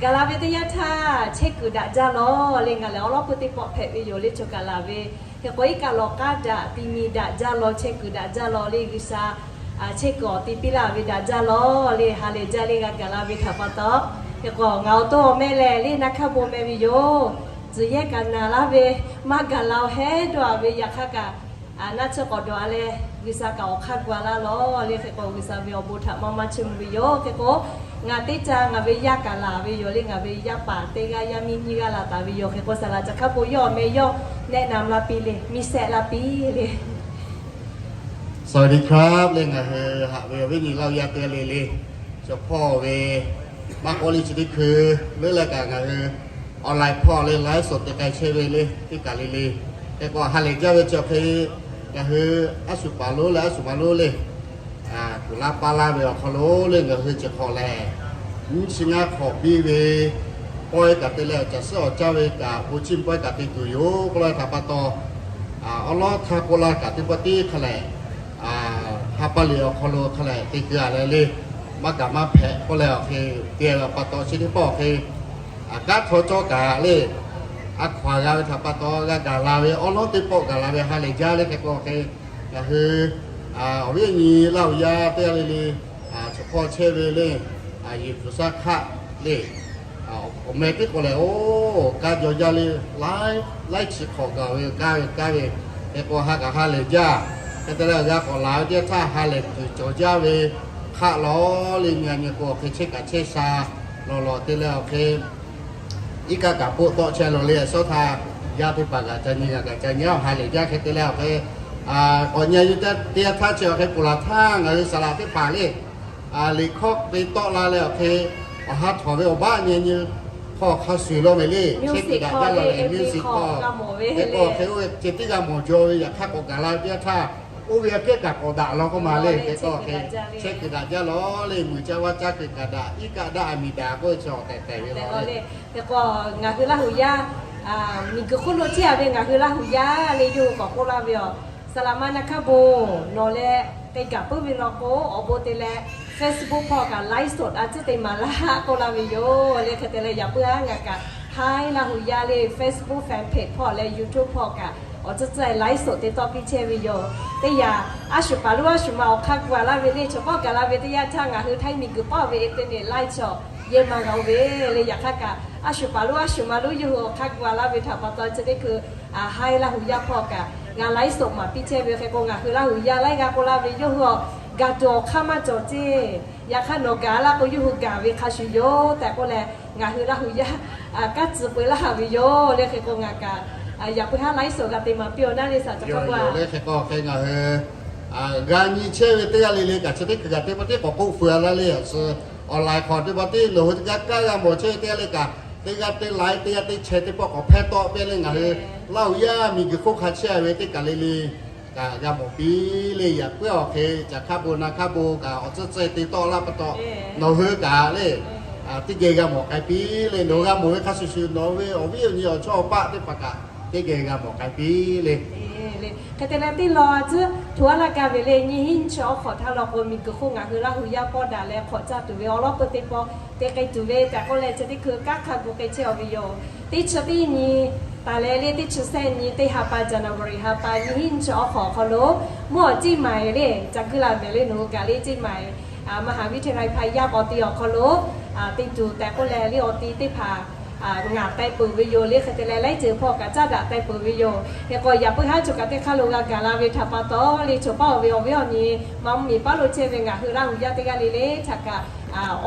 gaˬ la ve teˇ yanˇ htaˇ chehˇ kuiˬ daꞈ jaˇ lawˬ le. Ngaˬ lehˬ awˬ lawn peuˬ teˇ pawˆ hpehꞈ ve yoˬ le. Choˬ kaꞈ laˬ ve hk'e k'o iˉ kaˆ lawˬ k'aˉ daꞈ ti mi daꞈ jaˇ lawˬ, chehˇ kuiˬ daꞈ jaˇ lawˬ le. G'uiˬsha chehˇ kuiˬ awˬ ti piˇ laˇ ve daꞈ jaˇ lawˬ le. Ha lehˬ jaˇ le. G'a gaˬ la ve htaꞈ pa taw, hk'e k'o ngaˬ awˬ to awˬ meh lehˬ le naˇ hkaˇ bon meh ve yoˬ. Tcuh yehˇ kaꞈ naˬ laˇ ve maˇ gaˬ la-oˬ hehˉ dawˇ a ve yaꞈ hk'aˇ kaꞈ naˇ tsuhˇ k'awꞈ dawˬ a leh G'uiˬsha kaꞈ awˬ hk'aˇ gu a laˇ lawˬ le. Hk'e k'o G'uiˬsha ve awˬ bon htaꞈ maˇ maˇ chiˇ mvuh ve yoˬ. Hk'e k'o ngaˬ teˇ ca ngaˬ ve yaˇ kaꞈ laˬ ve yoˬ le. Ngaˬ ve yaˇ paˍ teˇ g'aˇ yaˇ miˇ nyiˇ g'aˇ la taˍ ve yoˬ. Hk'e k'o saˍ laꞈ caˬ hkaˇ bon yawˇ awˬ meh yawˇ แนะนำ la piˇ le, มีแซะ la piˇ le. สวัสดีครับ le ngaˬ hui haꞈ ve awˬ viˉ nyi Laˇ huˍ yaˇ teˇ g'aˇ le le. Cawˬ hpawˇ ve maˇ k'oˆ le, chi teˇ hkui leuˉ leh kaꞈ ngaˬ hui online hpawˇ le ไลฟ์สด te k'ai chehˇ ve le teˇ kaˬ le le. Hk'e k'o ha lehˬ jaˇ ve chi awˬ hk'e ngaˬ hui aˉ shuˍ paˍ lonˉ leh aˉ shuˍ ma lonˉ le kuˬ laˇ paˇ laˇ ve awˬ hk'aw lo le ngaˬ hui chi hk'awꞈ lehˬ, nyiˇ chi ngaˇ hk'awꞈ biˇ ve pawehˇ kaꞈ te leh awˬ caˬ suhˉ awˬ caˇ ve kaꞈ bon chiˇ mvuh pawehˇ kaꞈ te tuˬ yoˬ k'oˆ laˇ ve htaꞈ pa taw, awˉ lawˉ htaˇ k'oˆ laˇ kaꞈ teˇ pawˆ tiˉ hk'a lehˬ, ha pa liꞈ awˬ hk'aw lo hk'a lehˬ te keu a leh le, maˇ gaˬ maˇ hpehꞈ k'oˆ leh awˬ hk'e te ve pa taw chi teˇ pawˆ awˬ hk'e kanˉ htaw cawˇ kaꞈ le, a hkaw aˬ g'a ve htaꞈ pa taw g'a gaˬ la ve awˉ lawˉ teˇ pawˆ gaˬ la ve ha lehˬ jaˇ le. Hk'e k'o awˬ hk'e ngaˬ hui awˬ viˉ awˬ nyi Laˇ huˍ yaˇ teˇ g'aˇ le le, chaw hpawˇ chehˇ ve le, yehˬ hpu shaˉ hk'aˆ le, awˬ meh teˇ k'o lehˬ, oˇ kanˉ jaw jaˇ le, laiˉ laiˉ chi hk'awꞈ gaˬ ve kanˉ ve kanˉ ve, hk'e k'o ha kaꞈ ha lehˬ jaˇ. Hk'e te leh g'a k'awꞈ laˬ ve teˇ g'aˇ htaˇ ha lehˬ tuˬ cawˬ jaˇ ve hk'aˆ lawˬ le, nyi a nyi k'o awˬ hk'e chehˇ kaꞈ chehˇ sha lawˬ lawˬ te leh awˬ hk'e iˉ kaˆ kaꞈ poˆ tawˆ chehˇ lawˬ le, a shawˉ htaˇ yaˇ teˇ hpaˍ kaꞈ ca nyi ngaˬ kaꞈ ca nyi a ha lehˬ jaˇ. Hk'e te leh awˬ hk'e k'awꞈ nyi a nyi teˇ g'aˇ htaˇ chi awˬ hk'e ponˬ laˬ htaˇ ngaˬ hui saˍ laꞈ teˇ hpaˍ le liꞈ hkawˇ te tawˆ la leh awˬ hk'e awˬ ha htawnˍ ve awˬ baˆ nyi a nyi hk'aw hk'a shuˍ law meh le, chehˇ kuiˬ daꞈ jaˇ lawˬ le, music hk'aw. Hk'e k'o awˬ hk'e oˇ ve ceh tiˉ g'a mawˬ jaw ve yaꞈ hk'aˇ k'awꞈ gaˬ la ve teˇ g'aˇ htaˇ, oˇ ve aꞈ kehˉ kaꞈ k'awꞈ daꞈ law k'oˆ ma le. Hk'e k'o awˬ hk'e chehˇ kuiˬ daꞈ jaˇ lawˬ le, muiˬ caˇ vaˇ caˇ kuiˬ kaꞈ daꞈ, iˉ kaˆ daꞈ a miˬ daꞈ k'oˆ ve chi awˬ tehˬ tehˬ ve lawˬ le. Hk'e k'o ngaˬ hui Laˇ huˍ yaˇ miˬ guiˬ hk'oˆ lo chehˇ a ve ngaˬ hui Laˇ huˍ yaˇ le yawˇ hui k'awꞈ k'oˆ laˇ ve yoˬ. Saˍ laꞈ ma na hkaˇ bon nawˬ leh te gaˬ puiˉ ve law k'o, awˬ bon te leh Facebook hpawˇ kaꞈ ไลฟ์สด a ciˉ te maˍ laˇ k'oˆ laˇ ve yoˬ le. Hk'e te leh yaꞈ puiˉ haˉ ngaˬ kaꞈ Hi Laˇ huˍ yaˇ le Facebook fan page hpawˇ leh YouTube hpawˇ kaꞈ awˬ tcuhˉ tcuhˉ ไลฟ์สด te tawˆ piˇ chehˇ ve yoˬ. Teˇ yanˇ, aˉ shuˍ paˍ lonˉ aˉ shuˍ ma awˬ hk'aˇ gu a laˇ ve le, chaw k'awˆ gaˬ la ve teˇ yanˇ htaˇ ngaˬ hui htaiˇ miˬ guiˬ paˆ ve internet line chaw yehˇ maˇ g'a oˇ ve le. Yaꞈ hk'aˇ kaꞈ aˉ shuˍ paˍ lonˉ aˉ shuˍ ma lonˉ yawˇ hui awˬ hk'aˇ gu a laˇ ve htaꞈ pa taw chi teˇ hkui Hi Laˇ huˍ yaˇ hpawˇ kaꞈ g'a ไลฟ์สด maˍ piˇ chehˇ ve. Hk'e k'o ngaˬ hui Laˇ huˍ yaˇ laiˉ g'aˇ k'oˆ laˇ ve yawˇ hui a gaˬ tuˬ awˬ hk'aˇ maˇ cawˬ ceˇ. Yaꞈ hk'aˇ nawˬ gaˬ laˇ k'o yawˇ hui gaˬ ve hk'a shuˍ yoˬ tehꞈ k'oˆ leh, ngaˬ hui Laˇ huˍ yaˇ kaꞈ tcuh peu laˇ ve yoˬ le. Hk'e k'o ngaˬ kaꞈ yaꞈ puiˉ haˉ ไลฟ์สด g'a te maˍ piˇ awˬ naˉ le saˍ ca k'oˆ a le. Hk'e k'o hk'e ngaˬ hui g'a nyi chehˇ ve teˇ g'aˇ le le kaꞈ chi teˇ hkui kaꞈ teˇ pawˆ tiˉ k'awꞈ k'oˆ feu a laˇ le. Awˬ suh online hk'aw teˇ pawˆ tiˉ nawˬ hui teˇ g'aˇ kaꞈ g'a mawˬ chehˇ ve teˇ g'aˇ le kaꞈ, teˇ g'aˇ teˇ ไลฟ์ teˇ g'aˇ teˇ แชร์ teˇ pawˆ k'awꞈ hpehˇ tawˆ piˇ le. Ngaˬ hui Laˇ huˍ yaˇ miˬ guiˬ hk'oˆ hk'a chehˇ ve teˇ kaˬ le le kaꞈ g'a mawˬ piˇ le. Yaꞈ puiˉ awˬ hk'e caˬ hk'aˇ bon na hk'aˇ bon kaꞈ awˬ tcuhˉ tcuhˉ te tawˆ laˇ pa taw, nawˬ hui kaꞈ le teˇ geh g'a mawˬ k'ai piˇ le. Nawˬ g'a mawˬ ve hk'a shuˍ shuˍ nawˬ ve awˬ viˉ awˬ nyi awˬ chawˇ awˬ paˆ teˇ hpaˍ kaꞈ teˇ geh g'a mawˬ k'ai piˇ le. Hk'e te leh teˇ law a tcuhˉ hto a laˇ gaˇ ve le, nyiˇ hinˉ nyiˇ chi awˬ hk'awꞈ htaˇ law k'o miˬ guiˬ hk'oˆ ngaˬ hui Laˇ huˍ yaˇ pawˇ daꞈ leh hk'awꞈ caˇ tuˬ ve awˬ lawˉ peu teˇ pawˆ te k'ai tuˬ ve tehꞈ k'oˆ leh chi teˇ hkui kanˉ hk'a gu k'ai chehˇ a ve yoˬ. Teˇ chi teˇ nyi taˍ leh le teˇ chi sehˆ nyi teˇ ha pa January ha pa nyiˇ hinˉ nyiˇ chi awˬ hk'awꞈ hk'aw lo mvuhˇ awˬ เชียงใหม่ le ca guˇ la mehˍ le, nawˬ hui kaꞈ le เชียงใหม่ มหาวิทยาลัยพายัพ awˬ ti awˬ hk'aw lo te tuˬ tehꞈ k'oˆ leh le awˬ ti teˇ hpaˍ ngaˬ k'ai peuˬ ve yoˬ le. Hk'e te leh laiˉ ceuˬ hpawˇ kaꞈ caˉ daꞈ k'ai peuˬ ve yoˬ. Hk'e k'o yaꞈ puiˉ haˉ chaw kaꞈ teˇ hk'aˇ lo g'a gaˬ la ve htaꞈ pa taw le, chaw paˇ awˬ ve awˬ viˉ awˬ nyi ma mvuhˇ miˬ paˉ lo chehˇ ve ngaˬ hui Laˇ huˍ yaˇ teˇ g'aˇ le le htaꞈ kaꞈ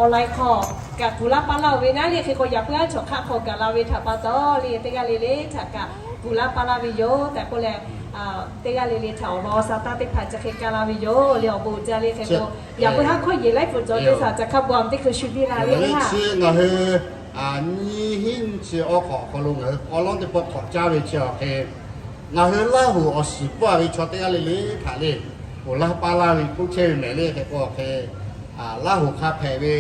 online hk'aw kaꞈ kuˬ laˇ paˇ laˇ oˬ ve naˉ le. Hk'e k'o yaꞈ puiˉ haˉ chaw hk'aˆ hk'aw gaˬ la ve htaꞈ pa taw le teˇ g'aˇ le le htaꞈ kaꞈ kuˬ laˇ paˇ laˇ ve yoˬ tehꞈ k'oˆ leh, teˇ g'aˇ le le htaꞈ awˬ lawn sa taˇ teˇ hpaˍ chi hk'e ka la ve yoˬ le. Awˬ bon uiˍ jaˇ le. Hk'e k'o yaꞈ puiˉ haˉ hkawˇ yeˬ laiˉ pfuhˍ cawˬ teˇ htaꞈ ca hk'a bon teˇ hkui shu piˇ la ve le. Ngaˬ hui nyiˇ hinˉ nyiˇ chi awˬ hk'awꞈ hk'aw lo ngaˬ hui awˬ lawn teˇ pawˆ hk'awꞈ caˇ ve chi awˬ hk'e ngaˬ hui Laˇ huˍ awˬ shiˍ pfuhˇ a ve chaw teˇ g'aˇ le le htaꞈ le kuˬ laˇ paˇ laˇ ve k'oˆ chehˇ ve mehˍ le. Hk'e k'o awˬ hk'e Laˇ huˍ hk'a hpehꞈ ve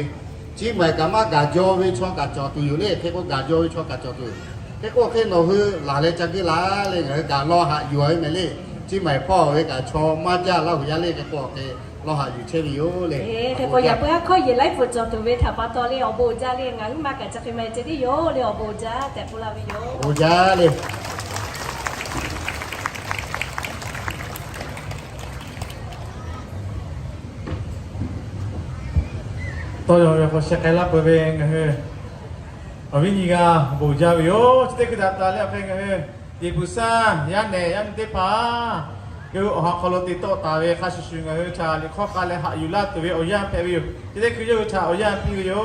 เชียงใหม่ kaꞈ maˇ gaˬ jaw ve chaw kaꞈ cawˬ tuˬ yoˬ le. Hk'e k'o gaˬ jaw ve chaw kaꞈ cawˬ tuˬ yoˬ. Hk'e k'o hk'e nawˬ hui laˬ leh ca guˇ la le, ngaˬ hui kaꞈ law haꞈ yuˬ a ve mehˍ le. เชียงใหม่ hpawˇ ve kaꞈ chaw maˇ jaˇ Laˇ huˍ yaˇ le. Hk'e k'o awˬ hk'e law haꞈ yuˬ chehˇ ve yoˬ le. Hk'e k'o yaꞈ puiˉ haˉ hkawˇ yeˬ laiˉ pfuhˍ cawˬ tuˬ ve htaꞈ pa taw le awˬ bon uiˍ jaˇ le. Ngaˬ huiˉ ma kaꞈ chi hk'e ma ceh tiˉ yoˬ le. Awˬ bon uiˍ jaˇ tehꞈ k'oˆ laˇ ve yoˬ. Bon jaˇ le. Tawˇ yaw ve hk'aw sheh k'ai laˇ peuˬ ve ngaˬ hui awˬ viˉ nyi g'aˇ bon jaˇ ve yoˬ. Chi teˇ hkui htaꞈ taˍ leh awˬ hk'e ngaˬ hui Yeˍ hpu shaˉ yaˇ nehˬ yaˇ miˇ teˇ hpaˍ yawˇ hui awˬ ha hk'aw lo te tawˆ taˍ ve hk'a shuˍ shuˍ ngaˬ hui htaꞈ liꞈ hk'awˇ k'ai leh haꞈ yuˬ laˇ tuˬ ve awˬ yanˇ hpehꞈ ve yoˬ. Chi teˇ hkui yawˇ hui htaꞈ awˬ yanˇ piˇ ve yoˬ.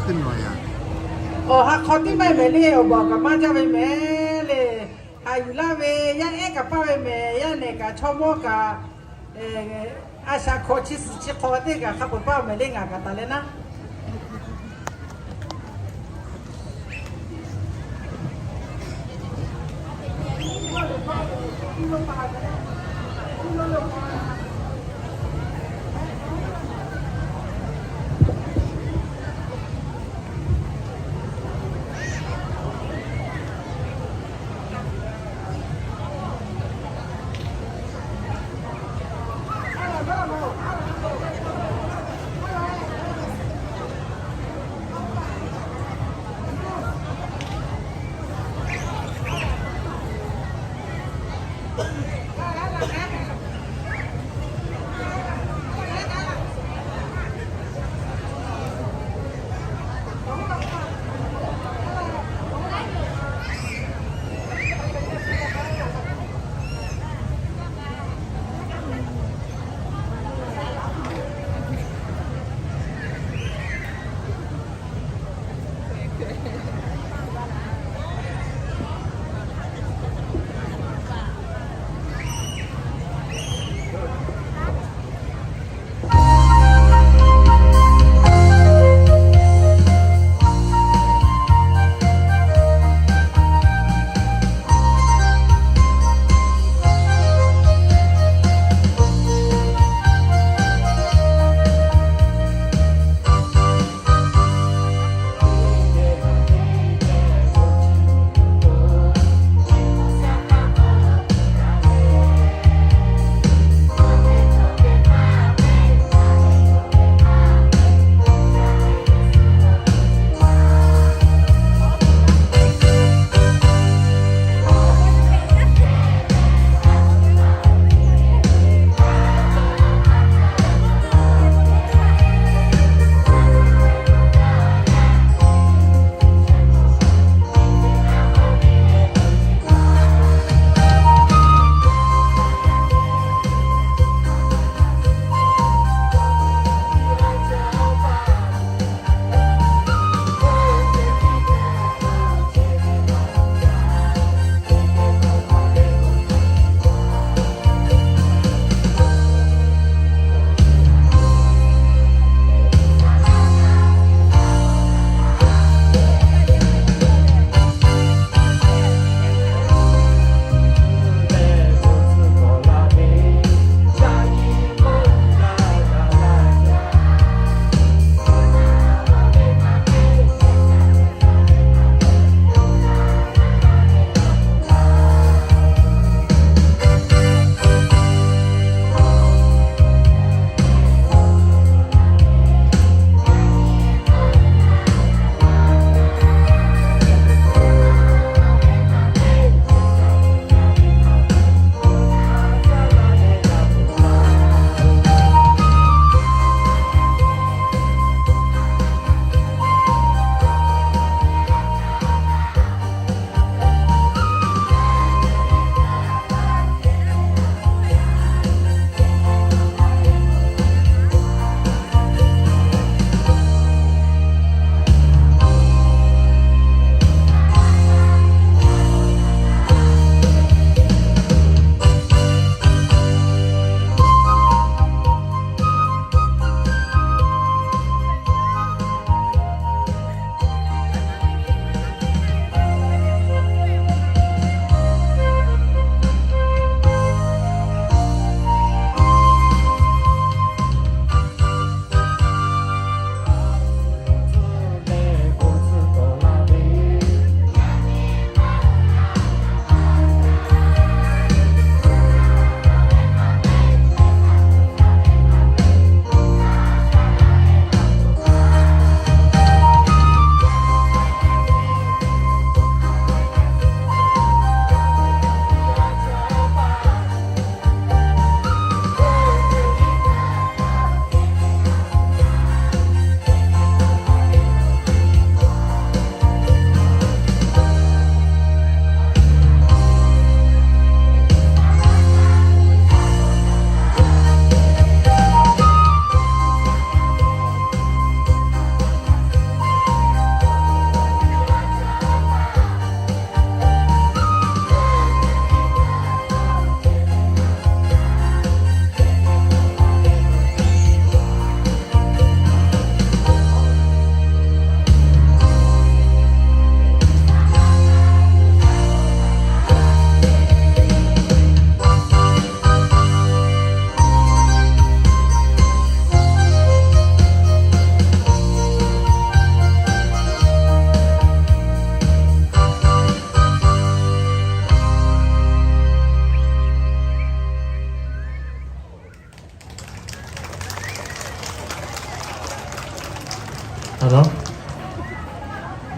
Awˬ ha hk'aw tiˉ maˇ heˆ mehˍ le, awˬ baˬ kaꞈ maˇ jaˇ ve mehˍ le. Haꞈ yuˬ laˇ ve, yaˇ ehˉ kaꞈ paˇ ve mehˍ, yaˇ nehˬ kaꞈ chaw mawˇ kaꞈ, a shaꞈ hkawꞈ chi suhˍ chi hk'aw teˇ kaꞈ hk'a peu-eˬ paˇ mehˍ le, ngaˬ kaꞈ taˍ leh naˉ.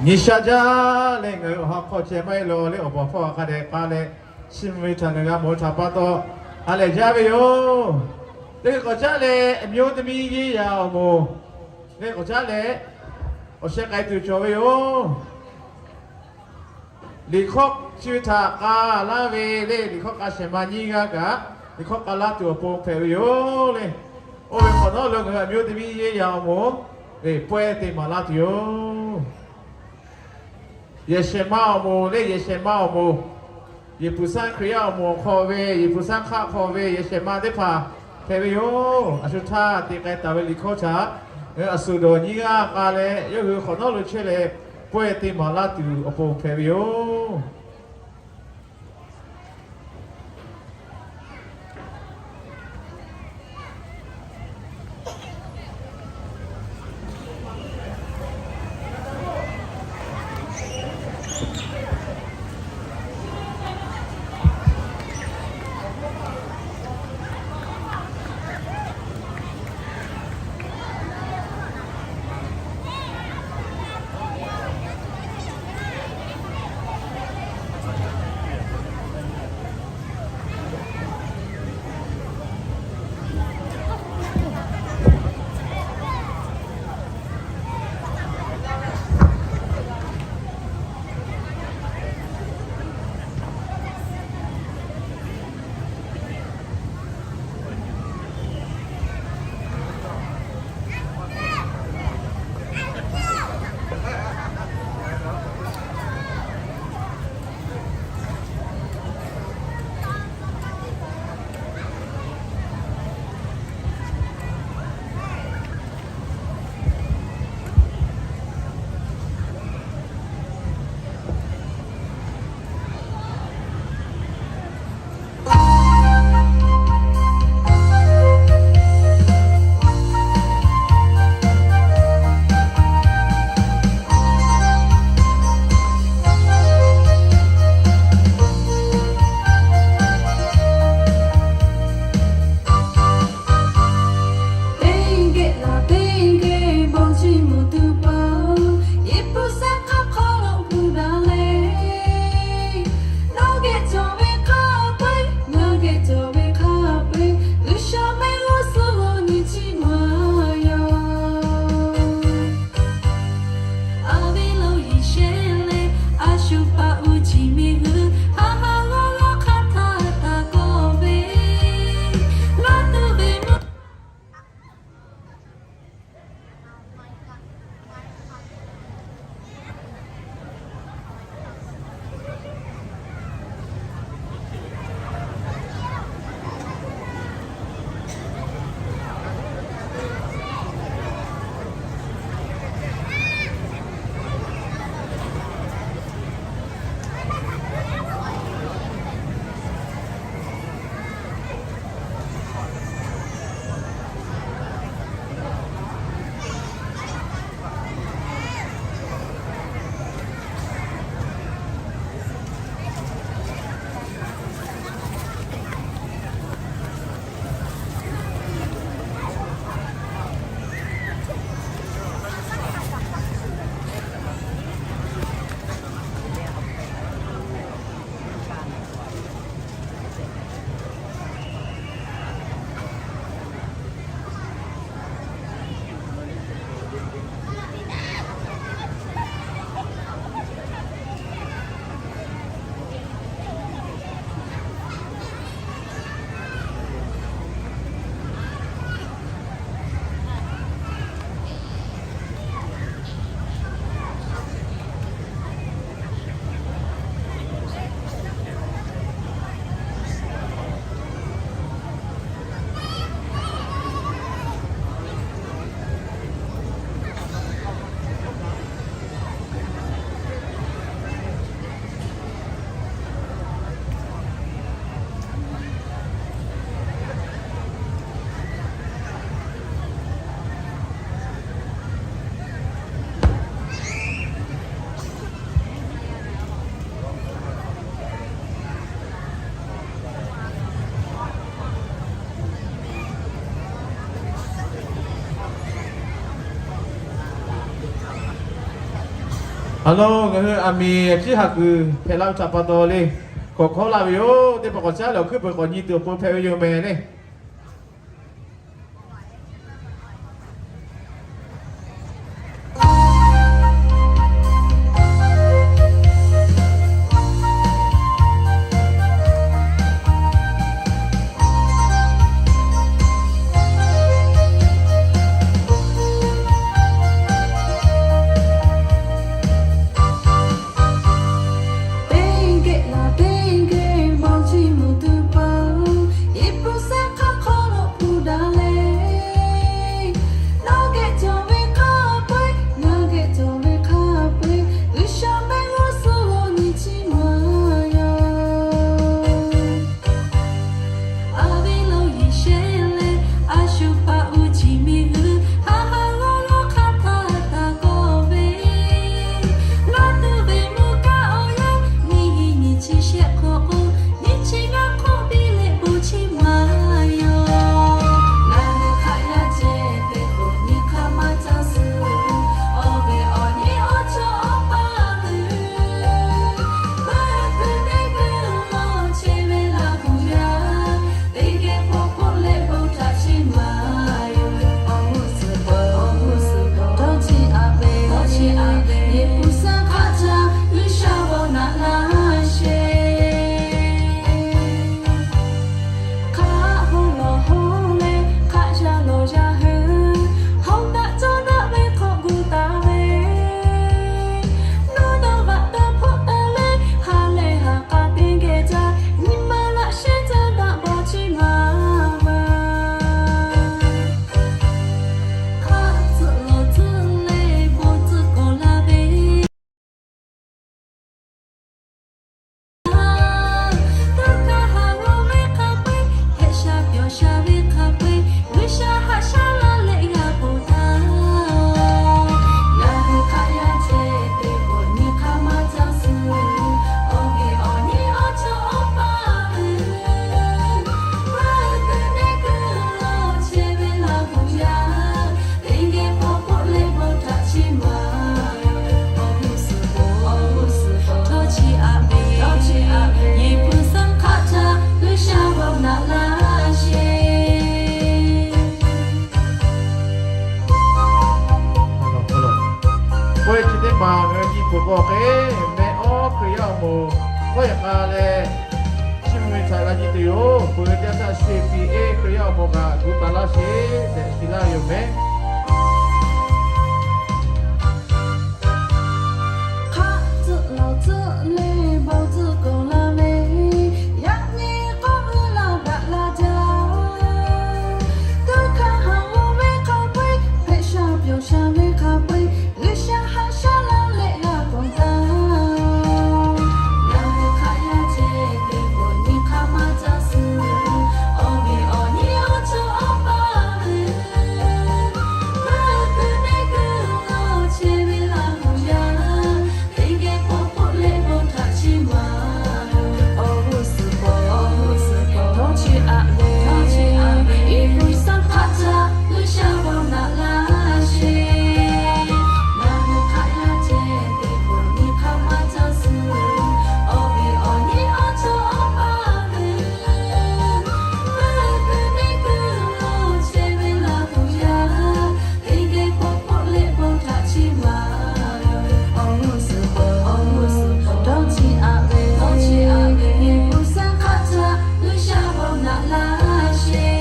Nyi sha jaˇ leh ngaˬ hui awˬ ha hk'aw ceh maˇ heˆ law leh awˬ baˬ hpawˇ hk'a dehꞈ k'a leh, chi mvuh ve htaꞈ ngaˬ g'a mawˬ htaꞈ pa taw, ha lehˬ jaˇ ve yoˬ. Teˇ hk'awꞈ caˉ leh အမျိုးသမီးရေးရာ awˬ moˍ leh k'awꞈ caˉ leh awˬ sheh k'ai tuˬ cawˬ ve yoˬ. Liꞈ hkawˇ chi ve htaꞈ k'a laˇ ve leh liꞈ hkawˇ k'a shehˍ ma nyiˇ g'aˇ kaꞈ liꞈ hkawˇ k'a laˇ tuˬ awˬ pon hpehꞈ ve yoˬ le. Oˇ ve hk'awꞈ nawˉ lo ngaˬ hui အမျိုးသမီးရေးရာ awˬ moˍ lehˬ pawehˇ te maˍ laˇ tuˬ yoˬ. Yehˬ shehˍ ma awˬ moˍ leh yehˬ shehˍ ma awˬ moˍ, Yeˍ puˍ sanˇ Hkriꞈ yaˇ awˬ moˍ awˬ hk'aw ve, Yeˍ puˍ sanˇ hk'aˆ hk'aw ve yehˬ shehˍ ma teˇ hpaˍ hpehꞈ ve yoˬ. A shu htaˇ te k'ai taˍ ve liꞈ hkawˇ htaꞈ ngaˬ hui a suˍ dawˬ nyiˇ g'aˇ k'a leh yawˇ hui hk'awꞈ nawˉ lo chehˇ leh pawehˇ te maˍ laˇ tuˬ awˬ pon hpehꞈ ve yoˬ. Aˬ lawn ngaˬ hui aˬ miˍ ciˉ haˍ kuiˬ hpehꞈ la ve htaꞈ pa taw le, k'awꞈ hkawˉ laˇ ve yoˬ. Teˇ hpaˍ k'awꞈ caˉ leh awˬ hkuiˉ peuˬ k'awꞈ nyi tuˬ awˬ pon hpehꞈ ve yoˬ mehˍ le. Teˇ geh laˬ teˇ geh mawˬ chi mvuhˇ tuˬ paˍ, Yeˍbuˆ saˉ hk'aˆ hk'aw lo hpu daꞈ le. Nawˬ geh cawˬ ve hk'a peu-eˬ, ngaˬ geh cawˬ ve hk'a peu-eˬ, G'uiˬsha mehˆ g'uˇ suhˍ lo nyi chiˇ maˇ yoˬ. Aˬ ve lo yiˬ shehˍ leh, a shu paˍ uˉ chi miˬ hui, haꞈ haꞈ g'awˇ g'awˇ hk'a htaˇ taˇ kawˆ ve, g'a tuˬ ve mvuhˇ kaˆ awˬ yanˇ, nyiˇ hinˉ nyiˇ chi shehˆ hk'awꞈ k'o, nyiˇ chi g'aˇ hk'oˆ piˇ leh bon chiˇ maˇ yoˬ. Ngaˬ hui hk'aˬ yaˇ ceh teˇ k'o nyi hk'a maˇ caˇ suh, awˬ ve awˬ nyi awˬ cawˬ awˬ paˇ hui, maˇ hui teˇ g'uiˬ lo chehˇ ve laˇ hu yaˇ, teˇ geh hpawˇ hpawˆ leh bon htaꞈ chiˇ maˇ yoˬ. Awˬ g'uˇ suhˍ peuˬ, awˬ g'uˇ suhˍ peuˬ, dawˇ chi aꞈ ve, dawˇ chi aꞈ ve, Yeˍbuˆ saˉ hk'aˆ htaˇ G'uiˬsha bon naꞈ laˇ sheˍ. Hk'aˆ bon lawˬ hawˉ leh hk'aˆ yaˇ lawˬ yaˇ hui, hawˉ taˆ cawˇ daꞈ ve hk'awꞈ gu taˍ ve, nawˬ dawˇ vaꞈ dawˇ hpawˆ taˍ leh, ha lehˬ ha k'a teˇ geh jaˇ, nyi ma laꞈ shehˉ caˇ daꞈ bawˬ chiˇ maˇ va. Hk'aˆ tcuhˆ lawˬ tcuhˆ leh bon tcuhˆ kawꞈ la ve, Tuˇ hkaˇ haˍ g'awˇ ve hk'a peu-eˬ, hpehꞈ sha pyawˬ sha ve hk'a peu-eˬ, G'uiˬsha haꞈ shaˉ laˇ leh g'a ponˬ taˍ. Ngaˬ hui hk'aˬ yaˇ ceh teˇ k'o nyi hk'a maˇ caˇ suh, awˬ ve awˬ nyi awˬ cawˬ awˬ paˇ hui, maˇ hui teˇ g'uiˬ lo chehˇ ve laˇ hu yaˇ, teˇ geh hpawˇ hpawˆ leh bon htaꞈ chiˇ maˇ yoˬ. Awˬ g'uˇ suhˍ peuˬ, awˬ g'uˇ suhˍ peuˬ, dawˇ chi aꞈ ve, dawˇ chi aꞈ ve, Yeˍbuˆ saˉ hk'aˆ htaˇ G'uiˬsha bon naꞈ laˇ sheˍ. Pawehˇ chi teˇ maˬ ngaˬ hui nyi peuˬ k'o hk'e, meh awˉ Hkriꞈ yaˇ awˬ moˍ hkawˇ yehˬ k'a leh, chiˇ mvuh ve htaꞈ g'a nyi tuˬ yoˬ. Peuˬ ve teˇ yanˇ htaˇ C P A Hkriꞈ yaˇ awˬ moˍ kaꞈ gu taˍ laˇ sheˍ tehꞈ shiˍ laˇ ve yoˬ mehˍ. Hk'aˆ tcuhˆ lawˬ tcuhˆ leh bon tcuhˆ kawꞈ la ve, yaꞈ nyi k'awꞈ g'uiˬ laˇ daꞈ la jaˇ. Tuˇ hkaˇ haˍ g'awˇ ve hk'a peu-eˬ, hpehꞈ sha pyawˬ sha ve hk'a peu-eˬ, G'uiˬsha haꞈ shaˉ laˇ leh g'a ponˬ taˍ. Ngaˬ hui hk'aˬ yaˇ ceh teˇ k'o nyi hk'a maˇ caˇ suh, awˬ ve awˬ nyi awˬ cawˬ awˬ paˇ hui, maˇ hui teˇ g'uiˬ lo chehˇ ve laˇ hu yaˇ, teˇ geh hpawˇ hpawˆ leh bon htaꞈ chiˇ maˇ yoˬ. Awˬ g'uˇ suhˍ peuˬ, awˬ g'uˇ suhˍ peuˬ, dawˇ chi aꞈ ve, dawˇ chi aꞈ ve, Yeˍbuˆ saˉ hk'aˆ htaˇ G'uiˬsha bon naꞈ laˇ sheˍ. Ngaˬ hui hk'aˬ yaˇ ceh teˇ k'o nyi hk'a maˇ caˇ suh, awˬ ve awˬ nyi awˬ cawˬ awˬ paˇ hui, maˇ hui teˇ g'uiˬ lo chehˇ ve laˇ hu yaˇ, teˇ geh hpawˇ hpawˆ leh bon htaꞈ chiˇ maˇ yoˬ. Awˬ g'uˇ suhˍ peuˬ, awˬ g'uˇ suhˍ peuˬ, dawˇ chi aꞈ ve, dawˇ chi aꞈ ve, Yeˍbuˆ saˉ hk'aˆ htaˇ G'uiˬsha bon naꞈ laˇ sheˍ.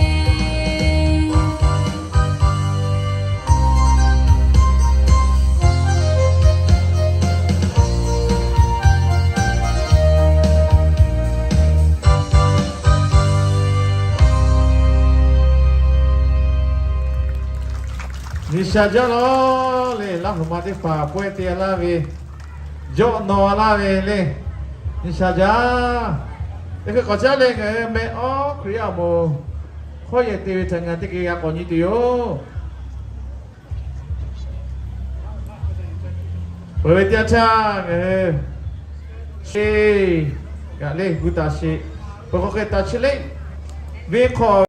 Nyi sha jaˇ lawˬ le, laˇ hui ma teˇ hpaˍ pawehˇ te laˇ ve, jawˆ naw laˇ ve le. Nyi sha jaˇ. Teˇ hkui k'awꞈ caˉ leh ngaˬ hui meh awˉ Hkriꞈ yaˇ awˬ moˍ hkawˇ yehˬ te ve htaꞈ ngaˬ teˇ geh g'a k'awꞈ nyi tuˬ yoˬ. Peuˬ ve teˇ yanˇ htaˇ ngaˬ hui sheˍ, g'aꞈ le gu taˍ sheˍ. Peuˬ k'o hk'e taˍ chi le, venˇ hk'aw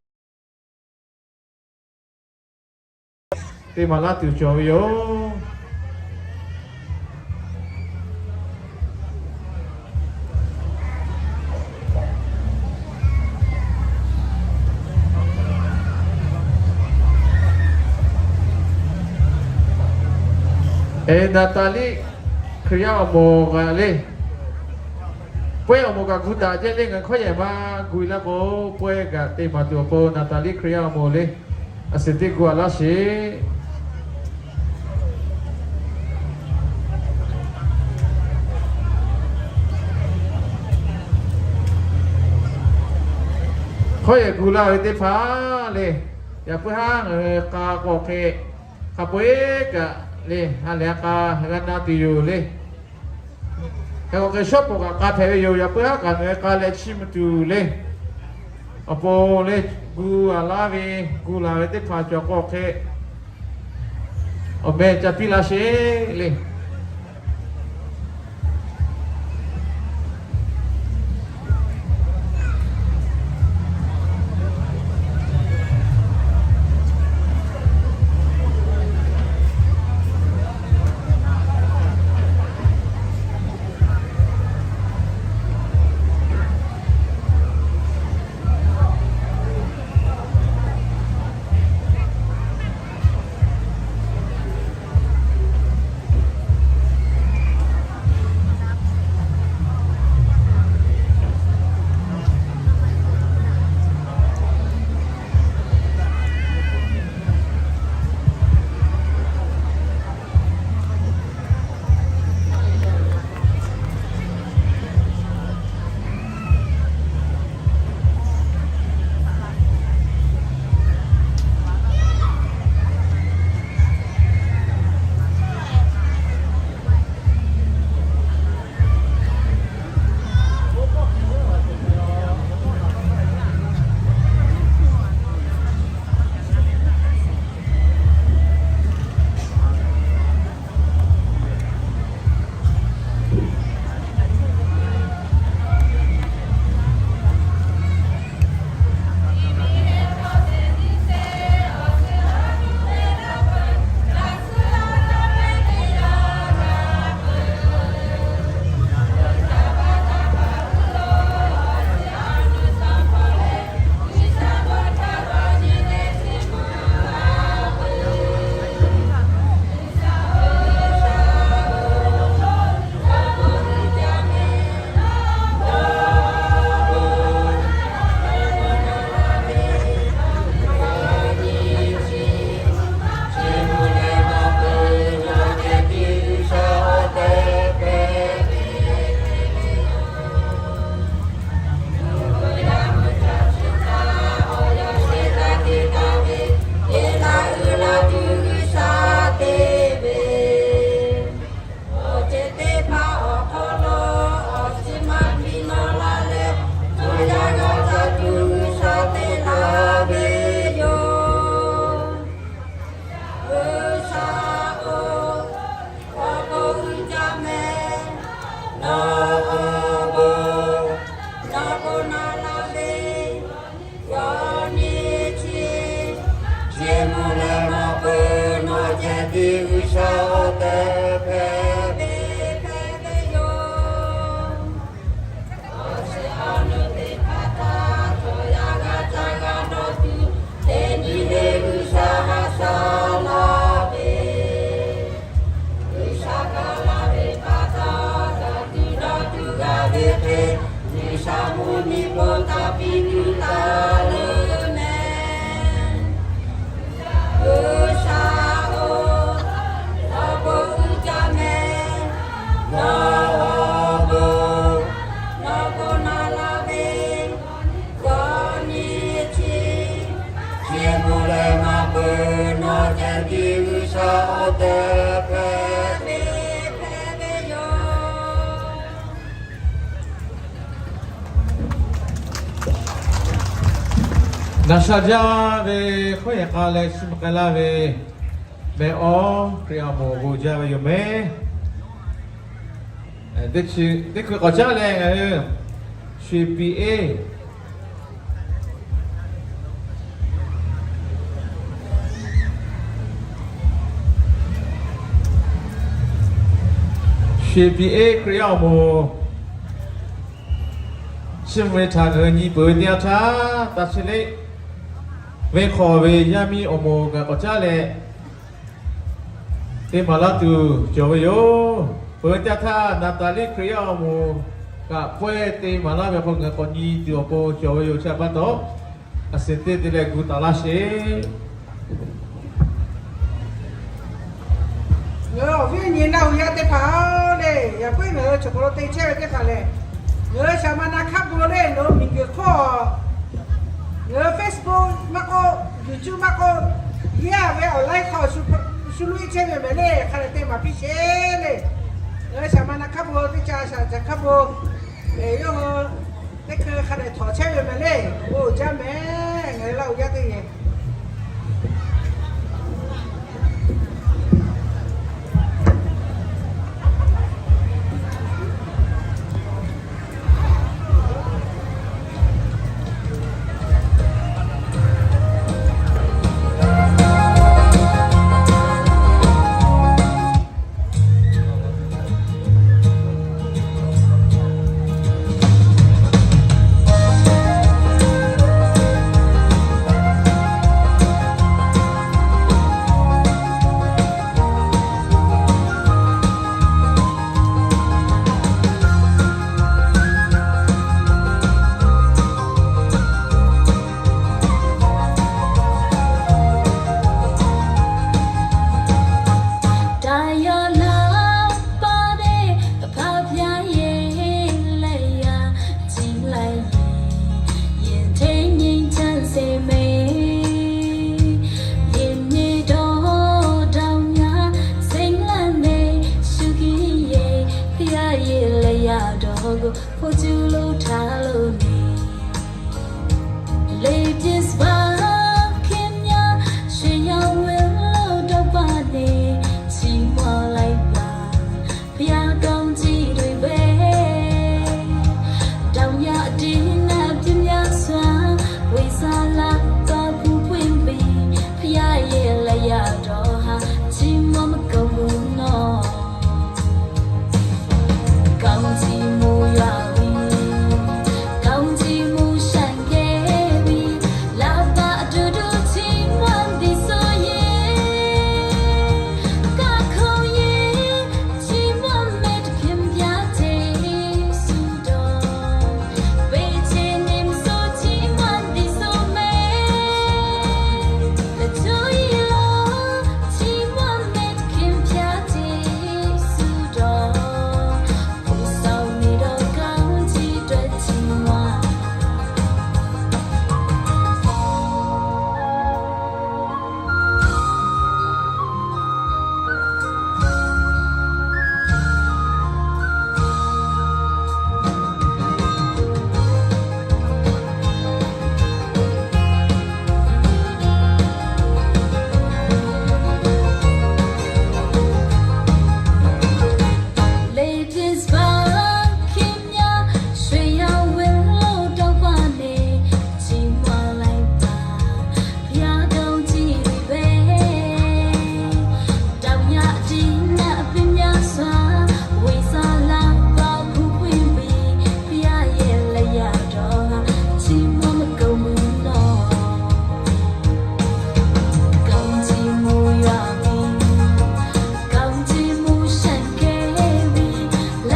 teˇ maˬ laˇ tuˬ cawˬ ve yoˬ. Eˬ, Naˍtaˍliˆ Hkriꞈ yaˇ awˬ moˍ kaꞈ le, pawehˇ awˬ moˍ kaꞈ gu taˍ jehˇ le. Ngaˬ hkawˇ yehˬ maˇ gu laˇ k'o, pawehˇ kaꞈ te maˍ tuˬ awˬ pon Naˍtaˍliˆ Hkriꞈ yaˇ awˬ moˍ le, a shuˍ teˇ gu a laˇ sheˍ. Hkawˇ yehˬ gu laˇ ve teˇ hpaˍ le, yaꞈ puiˉ haˉ ngaˬ hui k'a k'awꞈ hk'e, hk'a peu-eˬ kaꞈ le, ha lehˬ a k'a g'a na tuˬ yoˬ le. Hk'e k'awꞈ hk'e shawˉ pawˍ kaꞈ k'a hpehꞈ ve yoˬ. Yaꞈ puiˉ haˉ kaꞈ ngaˬ hui k'a leh chiˇ mvuh tuˬ le. Awˬ pon le, gu a laˇ ve, gu laˬ ve teˇ hpaˍ cawˬ k'awꞈ hk'e, awˬ meh ca piˇ laˇ sheˍ le. Awˬ ceuˬ teˇ hpaˍ awˬ hk'aw lo awˬ shiˍ maˇ piˇ nawˉ laˇ leh, chaw yaˇ g'a caˇ tuˬ G'uiˬsha te laˇ ve yoˬ. G'uiˬsha-oˬ, awˬ bon uiˍ jaˇ mehˍ. Nawˬ awˬ bon, nawˬ bon na laˇ ve, yaꞈ nyi chi, chi mvuh leh maˇ peuˬ nawˬ ceh tiˉ G'uiˬsha tehꞈ hpehꞈ ve, hpehꞈ ve yoˬ. Awˬ shiˍ awˬ nu teˇ hpaˍ htaꞈ chaw yaˇ g'a caˇ g'a dawˇ tuˬ, teˇ nyi le G'uiˬsha haꞈ shaˉ laˇ ve, G'uiˬsha kaˇ laˇ ve pa taw, dawˇ tuˬ dawˇ tuˬ g'a ve hk'e, G'uiˬsha mvuhˇ miˬ bon taˍ piˇ tuˬ taˍ leuˬ mehˍ. G'uiˬsha-oˬ, nawˬ bon uiˍ jaˇ mehˍ. Nawˬ awˬ bon, nawˬ bon na laˇ ve, yaꞈ nyi chi, chi mvuh leh maˇ peuˬ nawˬ ceh tiˉ G'uiˬsha tehꞈ hpehꞈ ve, hpehꞈ ve yoˬ. Naˍ sha jaˇ ve hkawˇ yehˬ k'a leh chiˇ mvuh k'ai laˇ ve mehˆ awˬ Hkriꞈ yaˇ awˬ moˍ bon jaˇ ve yoˬ mehˍ. Teˇ hkui k'awꞈ caˉ leh ngaˬ hui Shu piˇ eˬ, Shu piˇ eˬ Hkriꞈ yaˇ awˬ moˍ chiˇ mvuh ve htaꞈ ngaˬ hui nyi peuˬ ve teˇ yanˇ htaˇ, taˇ chi le, venˇ hk'aw ve yaˇ miˇ awˬ moˍ kaꞈ k'awꞈ caˉ leh, Te maˍ laˇ tuˬ cawˬ ve yoˬ. Peuˬ ve teˇ yanˇ htaˇ, Naˍtaˍliˆ Hkriꞈ yaˇ awˬ moˍ kaꞈ pawehˇ te maˍ laˇ ve awˬ hk'aw ngaˬ hui k'awꞈ nyi tuˬ awˬ pon cawˬ ve yoˬ. Chi htaꞈ pa taw, a shu teˇ te leh gu taˍ laˇ sheˍ. Ngaˬ hui awˬ viˉ awˬ nyi Laˇ huˍ yaˇ teˇ hpaˍ le, yaꞈ puiˉ ngaˬ hui chaw hk'aw lo te chehˇ ve teˇ hpaˍ lehˬ, ngaˬ hui shaˍ ma na hk'aˇ bon le, nawˬ hui miˬguiˬ hk'oˆ, ngaˬ hui Facebook maˇ k'oˆ, YouTube maˇ k'oˆ, yaˇ ve awˬ laiˉ hk'aw shu loꞈ e chehˇ ve mehˍ le, hk'a dehꞈ te maˍ piˇ sheˍ le. Ngaˬ hui shaˍ ma na hk'aˇ bon teˇ ca shaˍ caˬ hk'aˇ bon, yawˇ hui teˇ hkui hk'a dehꞈ htawˍ chehˇ ve mehˍ le. Oˇ jaˇ mehˍ, ngaˬ hui Laˇ huˍ yaˇ teˇ geh Taˍ yaˇ laˇ paˍ teˇ hpaˍ, ဘုရားရဲ့လက်ရာ ကြည့်လိုက်ရင် ရင်ထဲငြိမ်ချမ်းစေမယ်။ ရေမြေတောင်တောင်များ စိမ်းလန်းမယ်။ ရှုခင်းရေ ဘုရားရဲ့လက်ရာတော်ကို ကိုယ်ကျူလို့ထားလို့နေ လေပြင်းစွာ ခင်များ ရွှေရောင်ဝင်းလို့ တောက်ပနဲ့ချီးမွမ်းလိုက်ပါ ဘုရားကောင်းကြီးတွေပဲ။ တောင်များအတင်းအပြင်းများစွာ ဝေဆာလာ သွားပူပွင့်ပြီ ဘုရားရဲ့လက်ရာတော်ဟာ ချီးမွမ်းမကုန်ဘူးနော်။ ကောင်းချီးမူရွာပြီ ကောင်းချီးမူရွှင်ခဲ့ပြီ လဘအတူတူချီးမွမ်းသည်ဆိုရင် ကခုန်ရင် ချီးမွမ်းမယ်သခင်ဘုရားကျေးဇူးတော် ဘယ်အခြေအနေမဆို ချီးမွမ်းသည်ဆိုမယ် တချို့ရေလော ချီးမွမ်းမယ်သခင်ဘုရားကျေးဇူးတော် ပို့ဆောင်နေတော့ကောင်းချီးအတွက်ချီးမွမ်း လေပြင်းစွာ ခင်များ ရွှေရောင်ဝင်းလို့ တောက်ပနဲ့ ချီးမွမ်းလိုက်ပါ ဘုရားကောင်းကြီးတွေပဲ။ တောင်များအတင်းအပြင်းများစွာ ဝေဆာလာ သွားပူပွင့်ပြီ ဘုရားရဲ့လက်ရာတော်ဟာ ချီးမွမ်းမကုန်ဘူးနော်။ ကောင်းချီးမူရွာပြီ ကောင်းချီးမူရွှင်ခဲ့ပြီ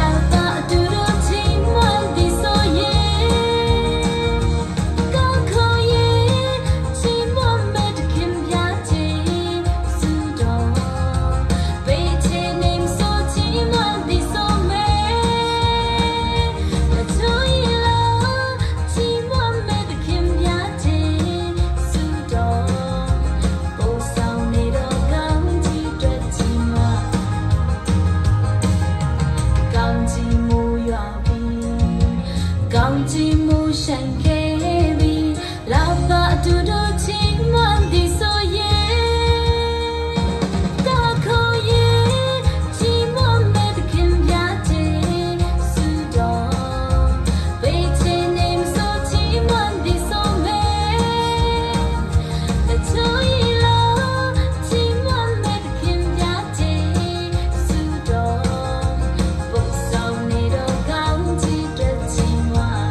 လဘအတူတူချီးမွမ်းသည်ဆိုရင် ကခုန်ရင် ချီးမွမ်းမယ်သခင်ဘုရားကျေးဇူးတော် ဘယ်အခြေအနေမဆို ချီးမွမ်းသည်ဆိုမယ် တချို့ရေလော ချီးမွမ်းမယ်သခင်ဘုရားကျေးဇူးတော် ပို့ဆောင်နေတော့ကောင်းချီးအတွက်ချီးမွမ်း ကောင်းချီးမူရွာပြီ ကောင်းချီးမူရွှင်ခဲ့ပြီ လဘအတူတူချီးမွမ်းသည်ဆိုရင် ကခုန်ရင် ချီးမွမ်းမယ်သခင်ဘုရားကျေးဇူးတော် ဘယ်အခြေအနေမဆို ချီးမွမ်းသည်ဆိုမယ် တချို့ရေလော ချီးမွမ်းမယ်သခင်ဘုရားကျေးဇူးတော် ပို့ဆောင်နေတော့ကောင်းချီးအတွက်ချီးမွမ်း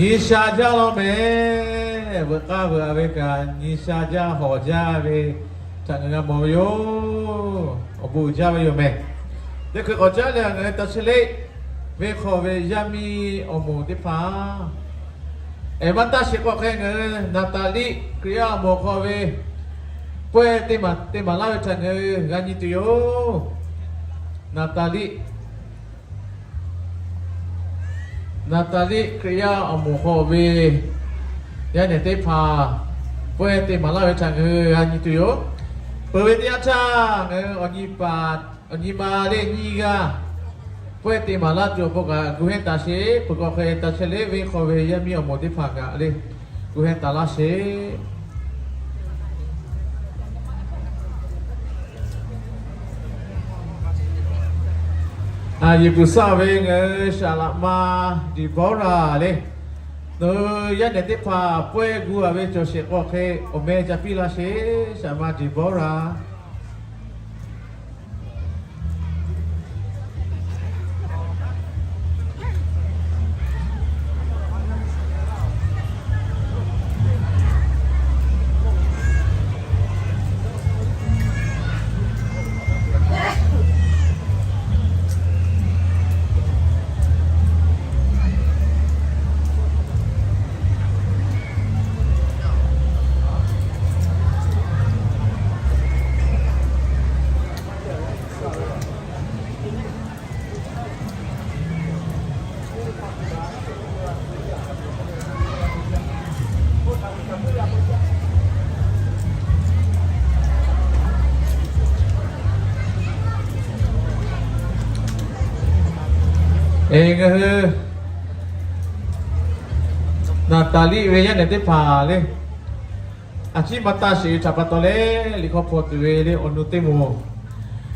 Nyi sha jaˇ law mehˍ. Veuꞈ k'aˇ veuꞈ a ve kaꞈ, nyi sha jaˇ hawˍ jaˇ ve htaꞈ ngaˬ g'a mawˬ ve yoˬ. Awˬ bon uiˍ jaˇ ve yoˬ mehˍ. Teˇ hkui k'awꞈ caˉ leh ngaˬ hui taˇ chehˇ le. Venˇ hk'aw ve yaˇ miˇ awˬ moˍ teˇ hpaˍ, ehˍ maˇ taˇ sheˍ k'awꞈ hk'e ngaˬ hui Naˍtaˍliˆ Hkriꞈ yaˇ awˬ moˍ hk'aw ve pawehˇ te maˍ te maˍ laˇ ve htaꞈ ngaˬ hui g'a nyi tuˬ yoˬ. Naˍtaˍliˆ, Naˍtaˍliˆ Hkriꞈ yaˇ awˬ moˍ hk'aw ve yaˇ nehˬ teˇ hpaˍ pawehˇ te maˍ laˇ ve htaꞈ ngaˬ hui g'a nyi tuˬ yoˬ. Peuˬ ve teˇ yanˇ htaˇ ngaˬ hui awˬ nyi paˍ awˬ nyi ma le nyiˇ g'aˇ pawehˇ te maˍ laˇ tuˬ awˬ pon kaꞈ gu hehnˇ taˍ sheˍ. Peuˬ k'awꞈ hk'e taˇ chehˇ le, venˇ hk'aw ve yaˇ miˇ awˬ moˍ teˇ hpaˍ kaꞈ le gu hehnˇ taˍ laˇ sheˍ. Yeˍbuˍsaˆ ve ngaˬ hui Saˍlaꞈma Deˍbawˇraˍ le, nawˬ hui yaˇ nehˬ teˇ hpaˍ pawehˇ gu a ve cawˬ sheˍ k'awꞈ hk'e awˬ meh ca piˇ laˇ sheˍ. Saˍlaꞈma Deˍbawˇraˍ. Eˬ, ngaˬ hui Naˍtaˍliˆ ve yaˇ nehˬ teˇ hpaˍ le, a ciˉ maˇ taˇ sheˍ ve htaꞈ pa taw leh, liꞈ hk'aw hpaw tuˬ ve le awˬ nu teˇ moˍ,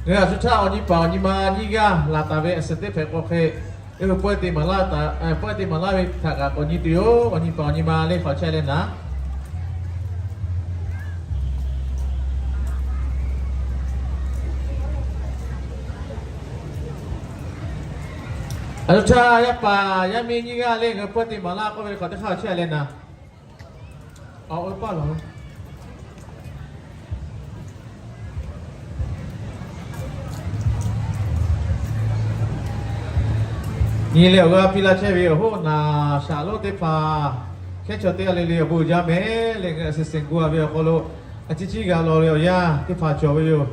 ngaˬ hui a shu htaˇ awˬ nyi paˍ awˬ nyi ma nyiˇ g'aˇ laˬ taˍ ve a suhˍ teˇ hpehꞈ k'awꞈ hk'e, pawehˇ te maˍ laˇ ve htaꞈ k'awꞈ nyi tuˬ yoˬ. Awˬ nyi paˍ awˬ nyi ma le hk'aw chehˇ leh naˍ. A shu htaˇ yaˇ paˍ yaˇ miˇ nyiˇ g'aˇ le ngaˬ hui pawehˇ te maˍ laˇ k'oˆ ve hk'aw teˇ hk'aˇ chehˇ leh naˍ. Awˬ, oˇ paˇ lawˬ. Nyi leh awˬ g'aˇ piˇ laˇ chehˇ ve awˬ hoˉ naˍ shaˍ lonˉ teˇ hpaˍ, hkehˉ chaw teˇ g'aˇ le le awˬ bon uiˍ jaˇ mehˍ leh, ngaˬ hui a suhˍ suhˍ gu a ve awˬ hk'aw lo a ciˉ ciˉ g'a lawˬ ve awˬ yanˇ teˇ hpaˍ cawˬ ve yoˬ.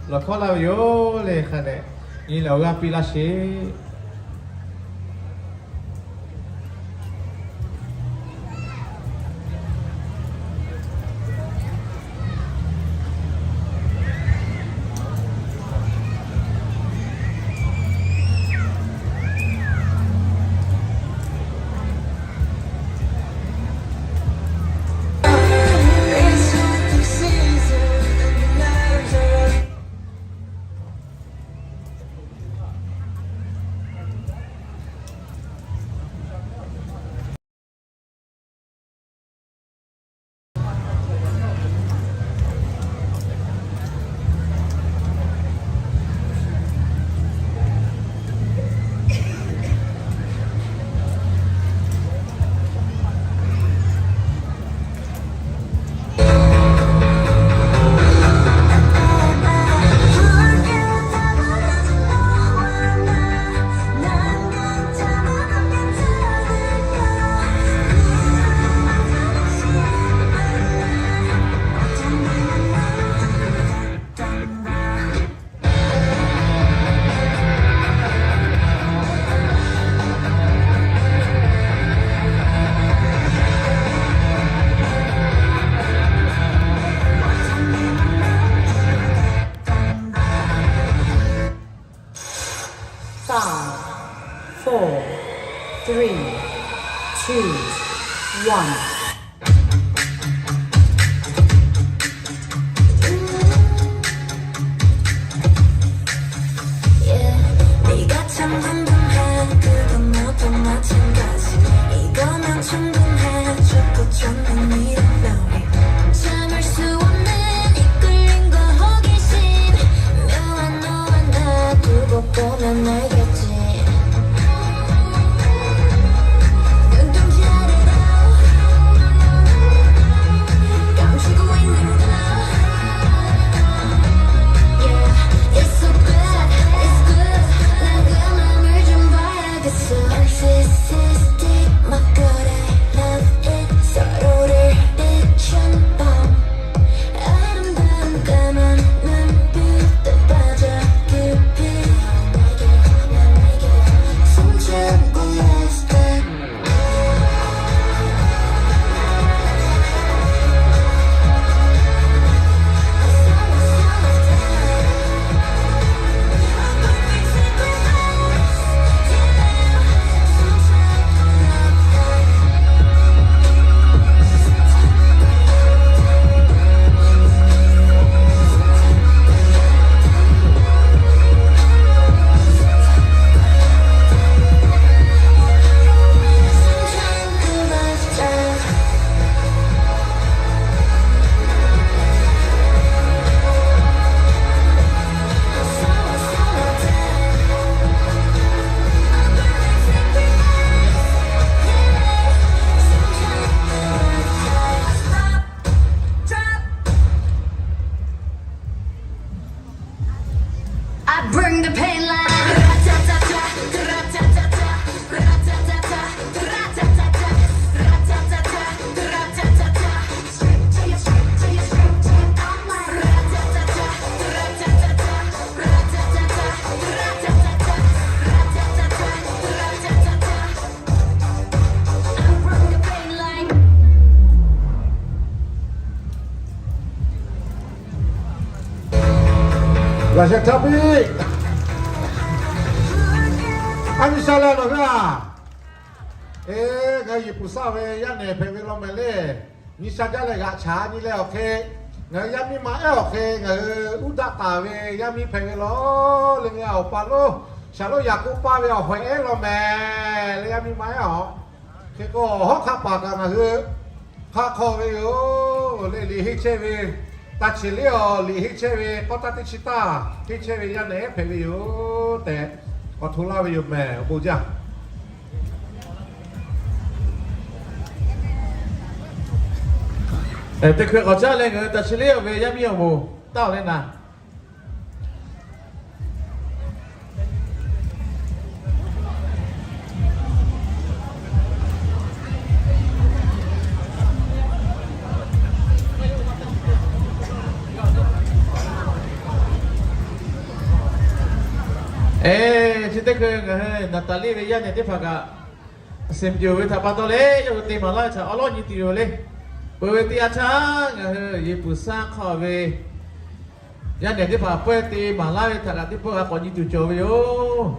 Lawˬ hkawˉ laˇ ve yoˬ le hk'a dehꞈ, nyi leh awˬ g'aˇ piˇ laˇ sheˍ. Five, four, three, two, one. Aˬ sha htaˇ piˇ, a nyi sha leh nawˬ hui a, eˬ, ngaˬ hui Yeˍpuˍ saˇ ve yaˇ nehˬ hpehꞈ ve law mehˍ le. Nyi sha jaˇ leh g'aꞈ chaꞈ nyi leh awˬ hk'e, ngaˬ hui yaˇ miˇ ma ehˉ awˬ hk'e ngaˬ hui uˉ daˆ taˍ ve yaˇ miˇ hpehꞈ ve law le. Ngaˬ hui awˬ pa lonˉ Shaˍlonˍ Yaˍkoˆ paˇ ve awˬ hawehꞈ ehˉ law mehˍ le. Yaˇ miˇ ma ehˉ awˬ hk'e k'o, hawˉ hk'aˆ paˍ kaꞈ ngaˬ hui hk'aˆ hk'aw ve yoˬ le. Liꞈ henˇ chehˇ ve, taˇ cheˬ le awˬ liꞈ henˇ chehˇ ve k'awˇ taˇ teˇ chi taˇ henˇ chehˇ ve yaˇ nehˬ ehˉ hpehꞈ ve yoˬ tehꞈ, k'awꞈ hto laˇ ve yoˬ mehˍ. Awˬ bon jaˇ. Teˇ hkui k'awꞈ caˉ leh ngaˬ hui taˇ cheˬ le awˬ ve yaˇ miˇ awˬ moˍ taˇ awˬ le naˍ. Eˬ, chi teˇ hkui ngaˬ hui Naˍtaˍliˆ ve yaˇ nehˬ teˇ hpaˍ kaꞈ, Saˍ Peˍteˍ ve htaꞈ pa taw leh yawˇ hui te maˍ laˇ ve htaꞈ awˉ lawˉ nyi tuˬ yoˬ le. Peuˬ ve teˇ yanˇ htaˇ ngaˬ hui Yeˍpuˍ saˇ hk'aw ve yaˇ nehˬ teˇ hpaˍ pawehˇ te maˍ laˇ ve htaꞈ kaꞈ teˇ pawˆ g'a k'awꞈ nyi tuˬ cawˬ ve yoˬ.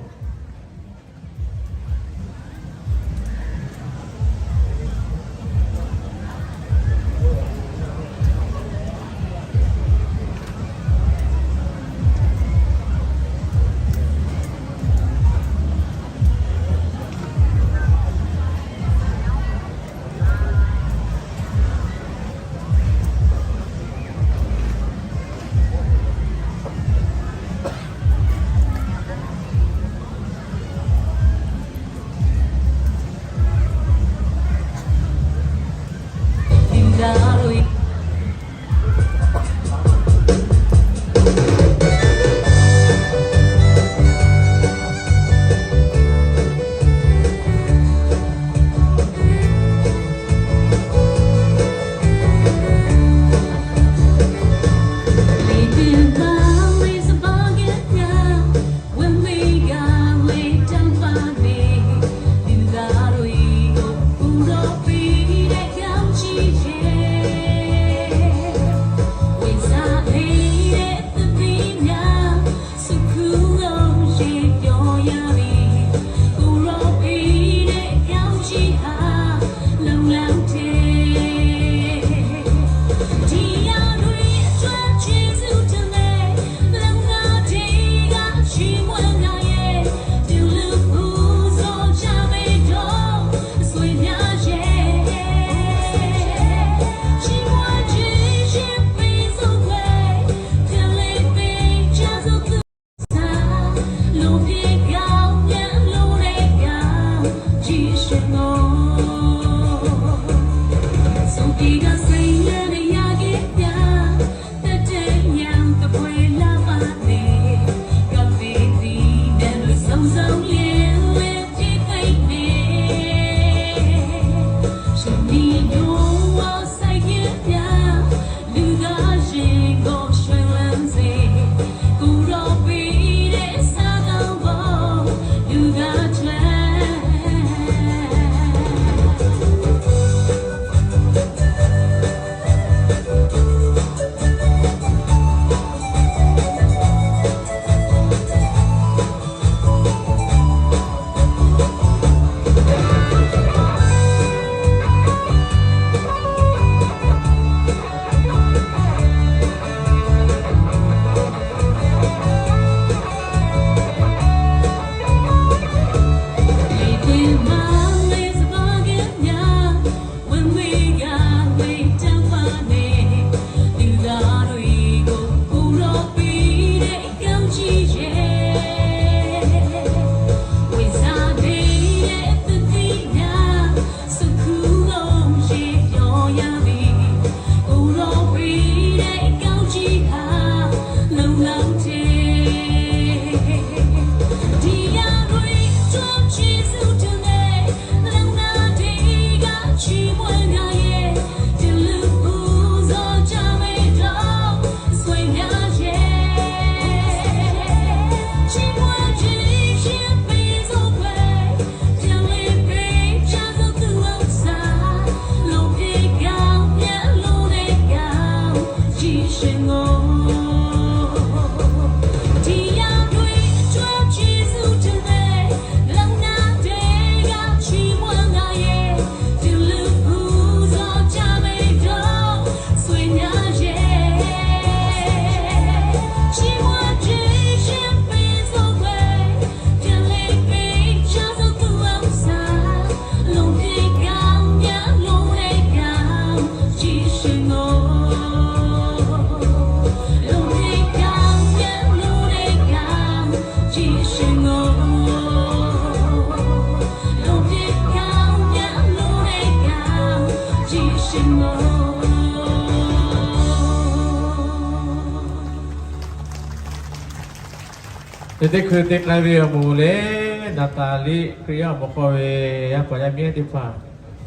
Teˇ hkui te k'ai ve awˬ moˍ lehˬ, Naˍtaˍliˆ Hkriꞈ yaˇ awˬ moˍ hk'aw ve yaˇ paˍ yaˇ miˇ teˇ hpaˍ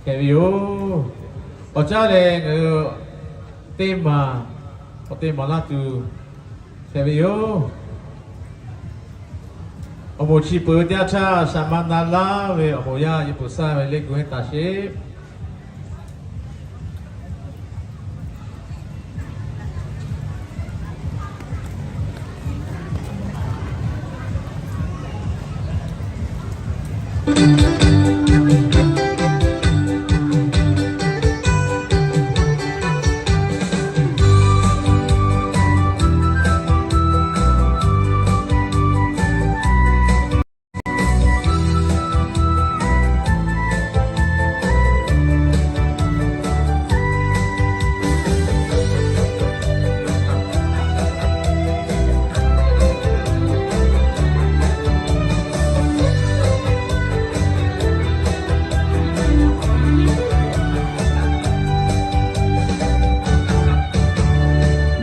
hpehꞈ ve yoˬ. Awˬ caˉ lehˬ, ngaˬ hui teˇ maˬ, awˬ te maˍ laˇ tuˬ hpehꞈ ve yoˬ. Awˬ moˍ chi peuˬ ve teˇ yanˇ htaˇ, shaˍ ma na laˇ ve awˬ moˍ yaˇ yehˬ pfuhˍ saˇ ve leh gu hehnˇ taˍ sheˍ.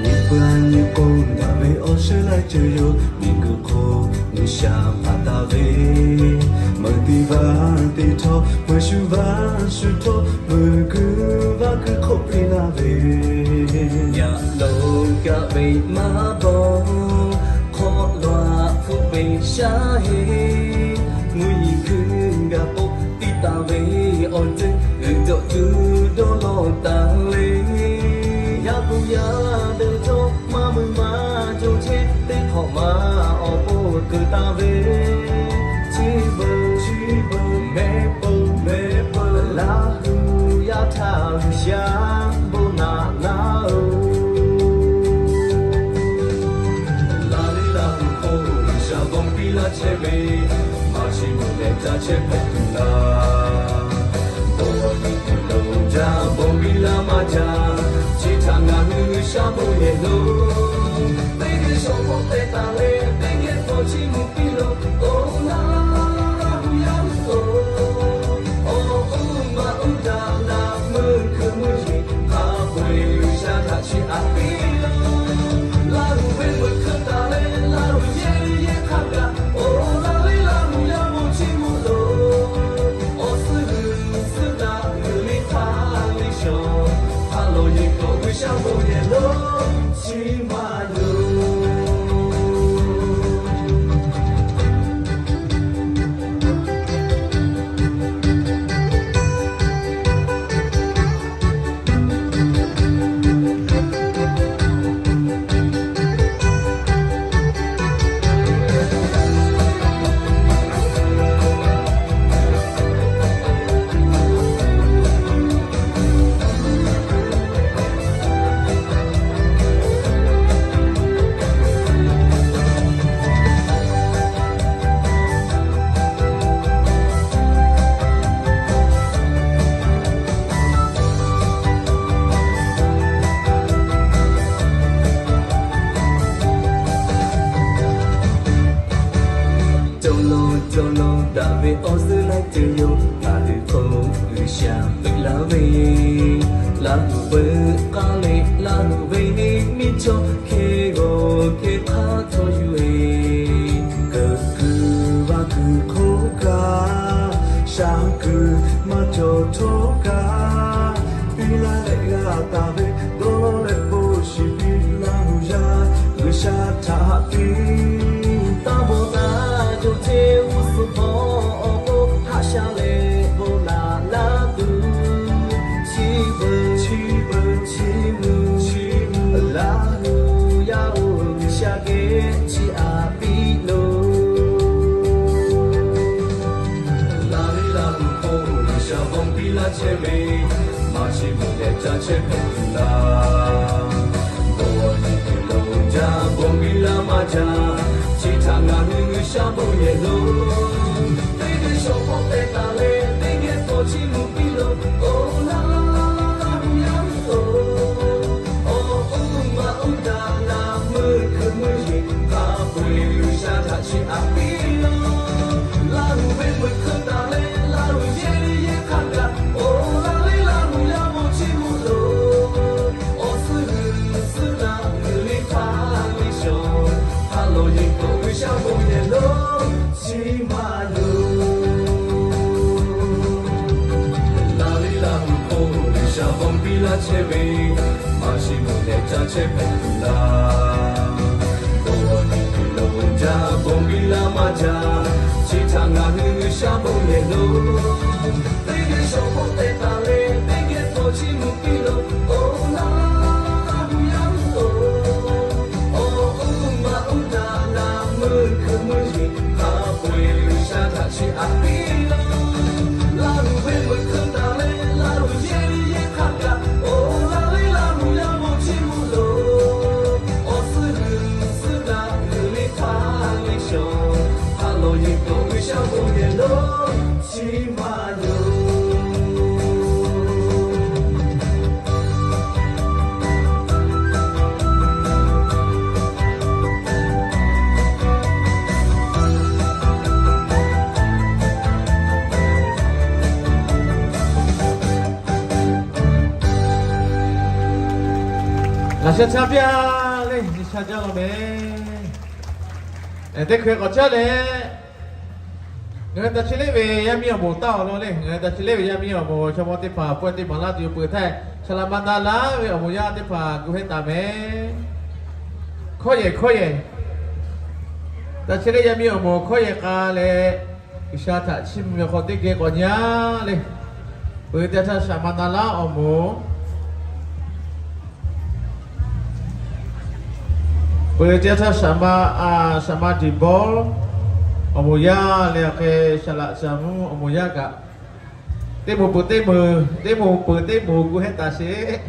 Nyi peuˬ nyi k'o, daꞈ ve awˬ shehˍ laiˉ ceuˬ yoˬ. Miˬguiˬ hk'oˆ G'uiˬsha hpanˍ taˍ ve, meuꞈ teˇ vaˇ teˇ htawˇ, meuꞈ shu vaˇ shu htawˇ, meuꞈ kuiˬ vaˇ kuiˬ hk'oˆ piˇ laˇ ve, yaꞈ lo kaꞈ ve maˇ bawˬ, hk'awꞈ laꞈ hpu ve shaˉ heˆ, mvuhˇ yeˬ hkui gaˬ k'o, tiˇ taˍ ve awˬ ceuˬ g'euꞈ cawˬ tuˬ dawˇ lawˬ taˍ le. Yaˇ pu yaˇ deuˬ htawˇ, maˇ mui maˇ jaw chehˇ, teˇ hk'awꞈ ma awˬ pon keu taˍ ve, chi beuꞈ chi beuꞈ mehˆ peuˬ mehˆ peuˬ, Laˇ hu yaˇ htaꞈ G'uiˬsha bon naꞈ laˇ-oˬ. Laˇ liˇ Laˇ hu hk'oˆ G'uiˬsha bon piˇ laˇ chehˇ ve, maˇ chi mvuhˇ leh caˇ chehˇ hpehꞈ tuˬ laˇ. Bon awˬ nyi tuˬ lo jaˇ bon piˇ laˇ maˇ jaˇ, chi htaꞈ ngaˬ hui G'uiˬsha bon yehˬ lo. Teˇ geh shawˍ hpawˇ teh taˍ leh, teˇ geh hpawˇ chi mvuhˇ piˇ lo. Oˇ laˇ, Laˇ hu yaˇ hu-oˬ, awˬ uˉ maˇ uˉ daꞈ daꞈ, meuꞈ hkui meuꞈ yeˬ hk'a peu-eˬ G'uiˬsha htaꞈ chiˇ aꞈ piˇ lo. Laˇ hu ve meuꞈ hkeu taˍ leh, Laˇ hu yehˬ yehˬ hk'a gaˬ, oˇ laˇ liˇ Laˇ hu yaˇ bon chiˇ mvuh lo. Awˬ suhˉ g'uiˬ suhˉ daꞈ g'uiˬ liˇ hk'aˇ liˇ shawˍ, ha lawˬ yeˬ k'awꞈ G'uiˬsha bon yehˬ lo, chi maˇ yoˬ. Cawˬ lawˬ cawˬ lawˬ daꞈ ve awˬ suhˉ laiˉ ceuˬ yoˬ. Ngaˬ hui hk'oˆ G'uiˬsha peuꞈ laˇ ve, Laˇ hu peuꞈ k'aˇ leh Laˇ hu ve miˇ chaw hk'e g'awˬ hk'e hk'aˇ chaw yuˬ-e. Keu kuiˬ vaˇ kuiˬ hk'oˆ kaꞈ, shaˉ kuiˬ maˇ cawˬ htawˇ kaꞈ, piˇ laˇ leh g'a taˍ ve dawˇ leh k'o shiˍ piˇ Laˇ hu yaˇ G'uiˬsha htaꞈ haꞈ piˇ. Taˇ bawˬ taˇ jawˬ chehˇ g'uˇ suhˍ hpawˇ awˬ pon haꞈ sha leh bon naꞈ laˇ tuˬ, chi beuꞈ chi beuꞈ chi mvuh, Laˇ hu yaˇ-oˬ, G'uiˬsha geh chiˇ aꞈ piˇ loˬ. Laˇ liˇ Laˇ hu hk'oˆ G'uiˬsha bon piˇ laˇ chehˇ ve, maˇ chi mvuhˇ leh caˇ chehˇ hpehꞈ tuˬ laˇ. Bon awˬ nyi tuˬ lo jaˇ bon piˇ laˇ maˇ jaˇ, chi htaꞈ ngaˬ hui G'uiˬsha bon yehˬ lo. Teˇ geh shawˍ hpawˇ teh taˍ leh, teˇ geh hpawˇ chiˇ mvuh piˇ lo. Oˇ laˇ, Laˇ hu yaˇ hu-oˬ, awˬ uˉ maˇ uˉ daꞈ daꞈ, meuꞈ hkeu meuꞈ yeˬ hk'a peu-eˬ G'uiˬsha htaꞈ chiˇ aꞈ piˇ lo. Laˇ hu ve meuꞈ hkeu taˍ leh, Laˇ hu yehˬ yehˬ hk'a gaˬ, oˇ laˇ liˇ Laˇ hu yaˇ bon chiˇ mvuh lo. Awˬ suhˉ g'uiˬ suhˉ daꞈ g'uiˬ liˇ hk'aˇ liˇ shawˍ, ha lawˬ yeˬ k'awꞈ G'uiˬsha bon yehˬ chehˇ ve, maˇ shiˍ mvuhˇ leh caˇ chehˇ ve tuˬ laˇ. Bon awˬ nyi kuiˬ lo jaˇ, bon biˇ laˇ maˇ jaˇ. Chi htaꞈ ngaˬ hui G'uiˬsha bon yehˬ lo, teˇ geh shawˍ hpawˇ teh taˍ leh, teˇ geh hpawˇ chiˇ mvuh piˇ lo. Oˇ laˇ, Laˇ huˍ yaˇ hui-oˬ, awˬ uˉ maˇ uˉ daꞈ, laꞈ meuˇ hkui meuˇ yeˬ hk'a peu-eˬ G'uiˬsha htaꞈ chiˇ aꞈ piˇ lo. Laˇ huˍ ve meuꞈ hkeu taˍ leh, Laˇ huˍ yehˇ ve yehˇ hk'a kaꞈ, oˇ laˇ leh Laˇ huˍ yaˇ bon chiˇ mvuh lo. Awˬ suhˉ g'uiˬ suhˉ daꞈ g'uiˬ le htaˇ le shawˍ, ha lawˬ yeˬ k'o G'uiˬsha bon yehˬ lo chi maˇ yoˬ. Laꞈ sha caˇ piˇ-a le, G'uiˬsha jaˇ law meh. Teˇ hkui k'awꞈ caˉ leh, ngaˬ hui taꞈ chi leˆ ve yaˇ miˇ awˬ moˍ taˇ awˬ lawn le. Ngaˬ hui taꞈ chi leˆ ve yaˇ miˇ awˬ moˍ chaw mawˇ teˇ hpaˍ pawehˇ teˇ maˍ laˇ tuˬ yoˬ peuˬ htaˇ, Shaˍ laꞈ ma na laˇ ve awˬ moˍ yaˇ teˇ hpaˍ gu hehˉ taˍ meh. Hkawˇ yehˬ, hkawˇ yehˬ. Taꞈ chi leˆ yaˇ miˇ awˬ moˍ hkawˇ yehˬ k'a leh, G'uiˬsha htaꞈ chiˇ mvuh ve hk'aw teˇ geh k'awꞈ nyi-a le. Peuˬ teˇ htaˇ Shaˍ laꞈ ma na laˇ awˬ moˍ, peuˬ teˇ htaˇ Shaˍ laꞈ ma, Shaˍ laꞈ ma Diˍ bawˇ awˬ moˍ yaˇ leh, awˬ hk'e Shaˍ laꞈ Caˍ mvuhˇ awˬ moˍ yaˇ kaꞈ, teˇ moˍ peuˬ teˇ moˍ, teˇ moˍ peuˬ teˇ moˍ gu hehˉ taˍ sheˍ.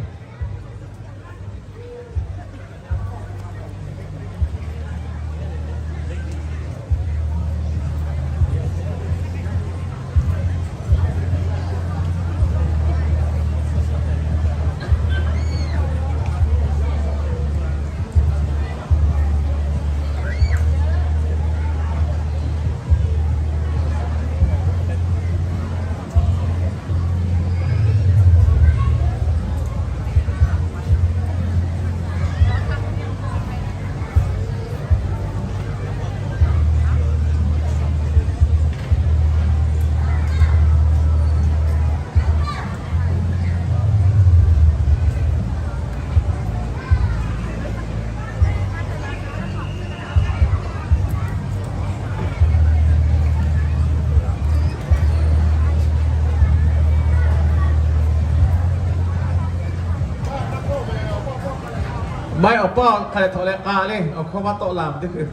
Maˇ heˆ, awˬ paˇ hk'a dehꞈ htaꞈ leh k'a le, awˬ hkawˇ maˇ tawˆ la teˇ hkui.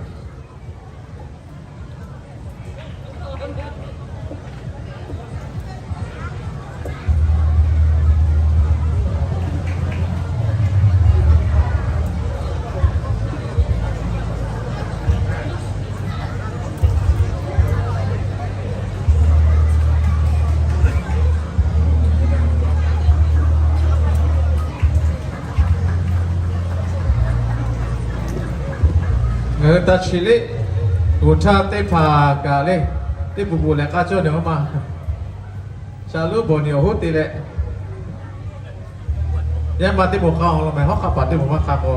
Ngaˬ hui taꞈ chi leˆ g'oˬ htaˇ teˇ hpaˍ kaꞈ le, teˇ puˍ puˍ lehˬ k'a cawˇ nehˬ oˇ ma. Shaˍ lonˉ bawˬ nehˬ awˬ hoˉ te leh, yaˇ ma teˇ moˍ k'a awˬ lawn meh, hawˉ hk'a paˍ teˇ moˍ maˇ k'a k'o.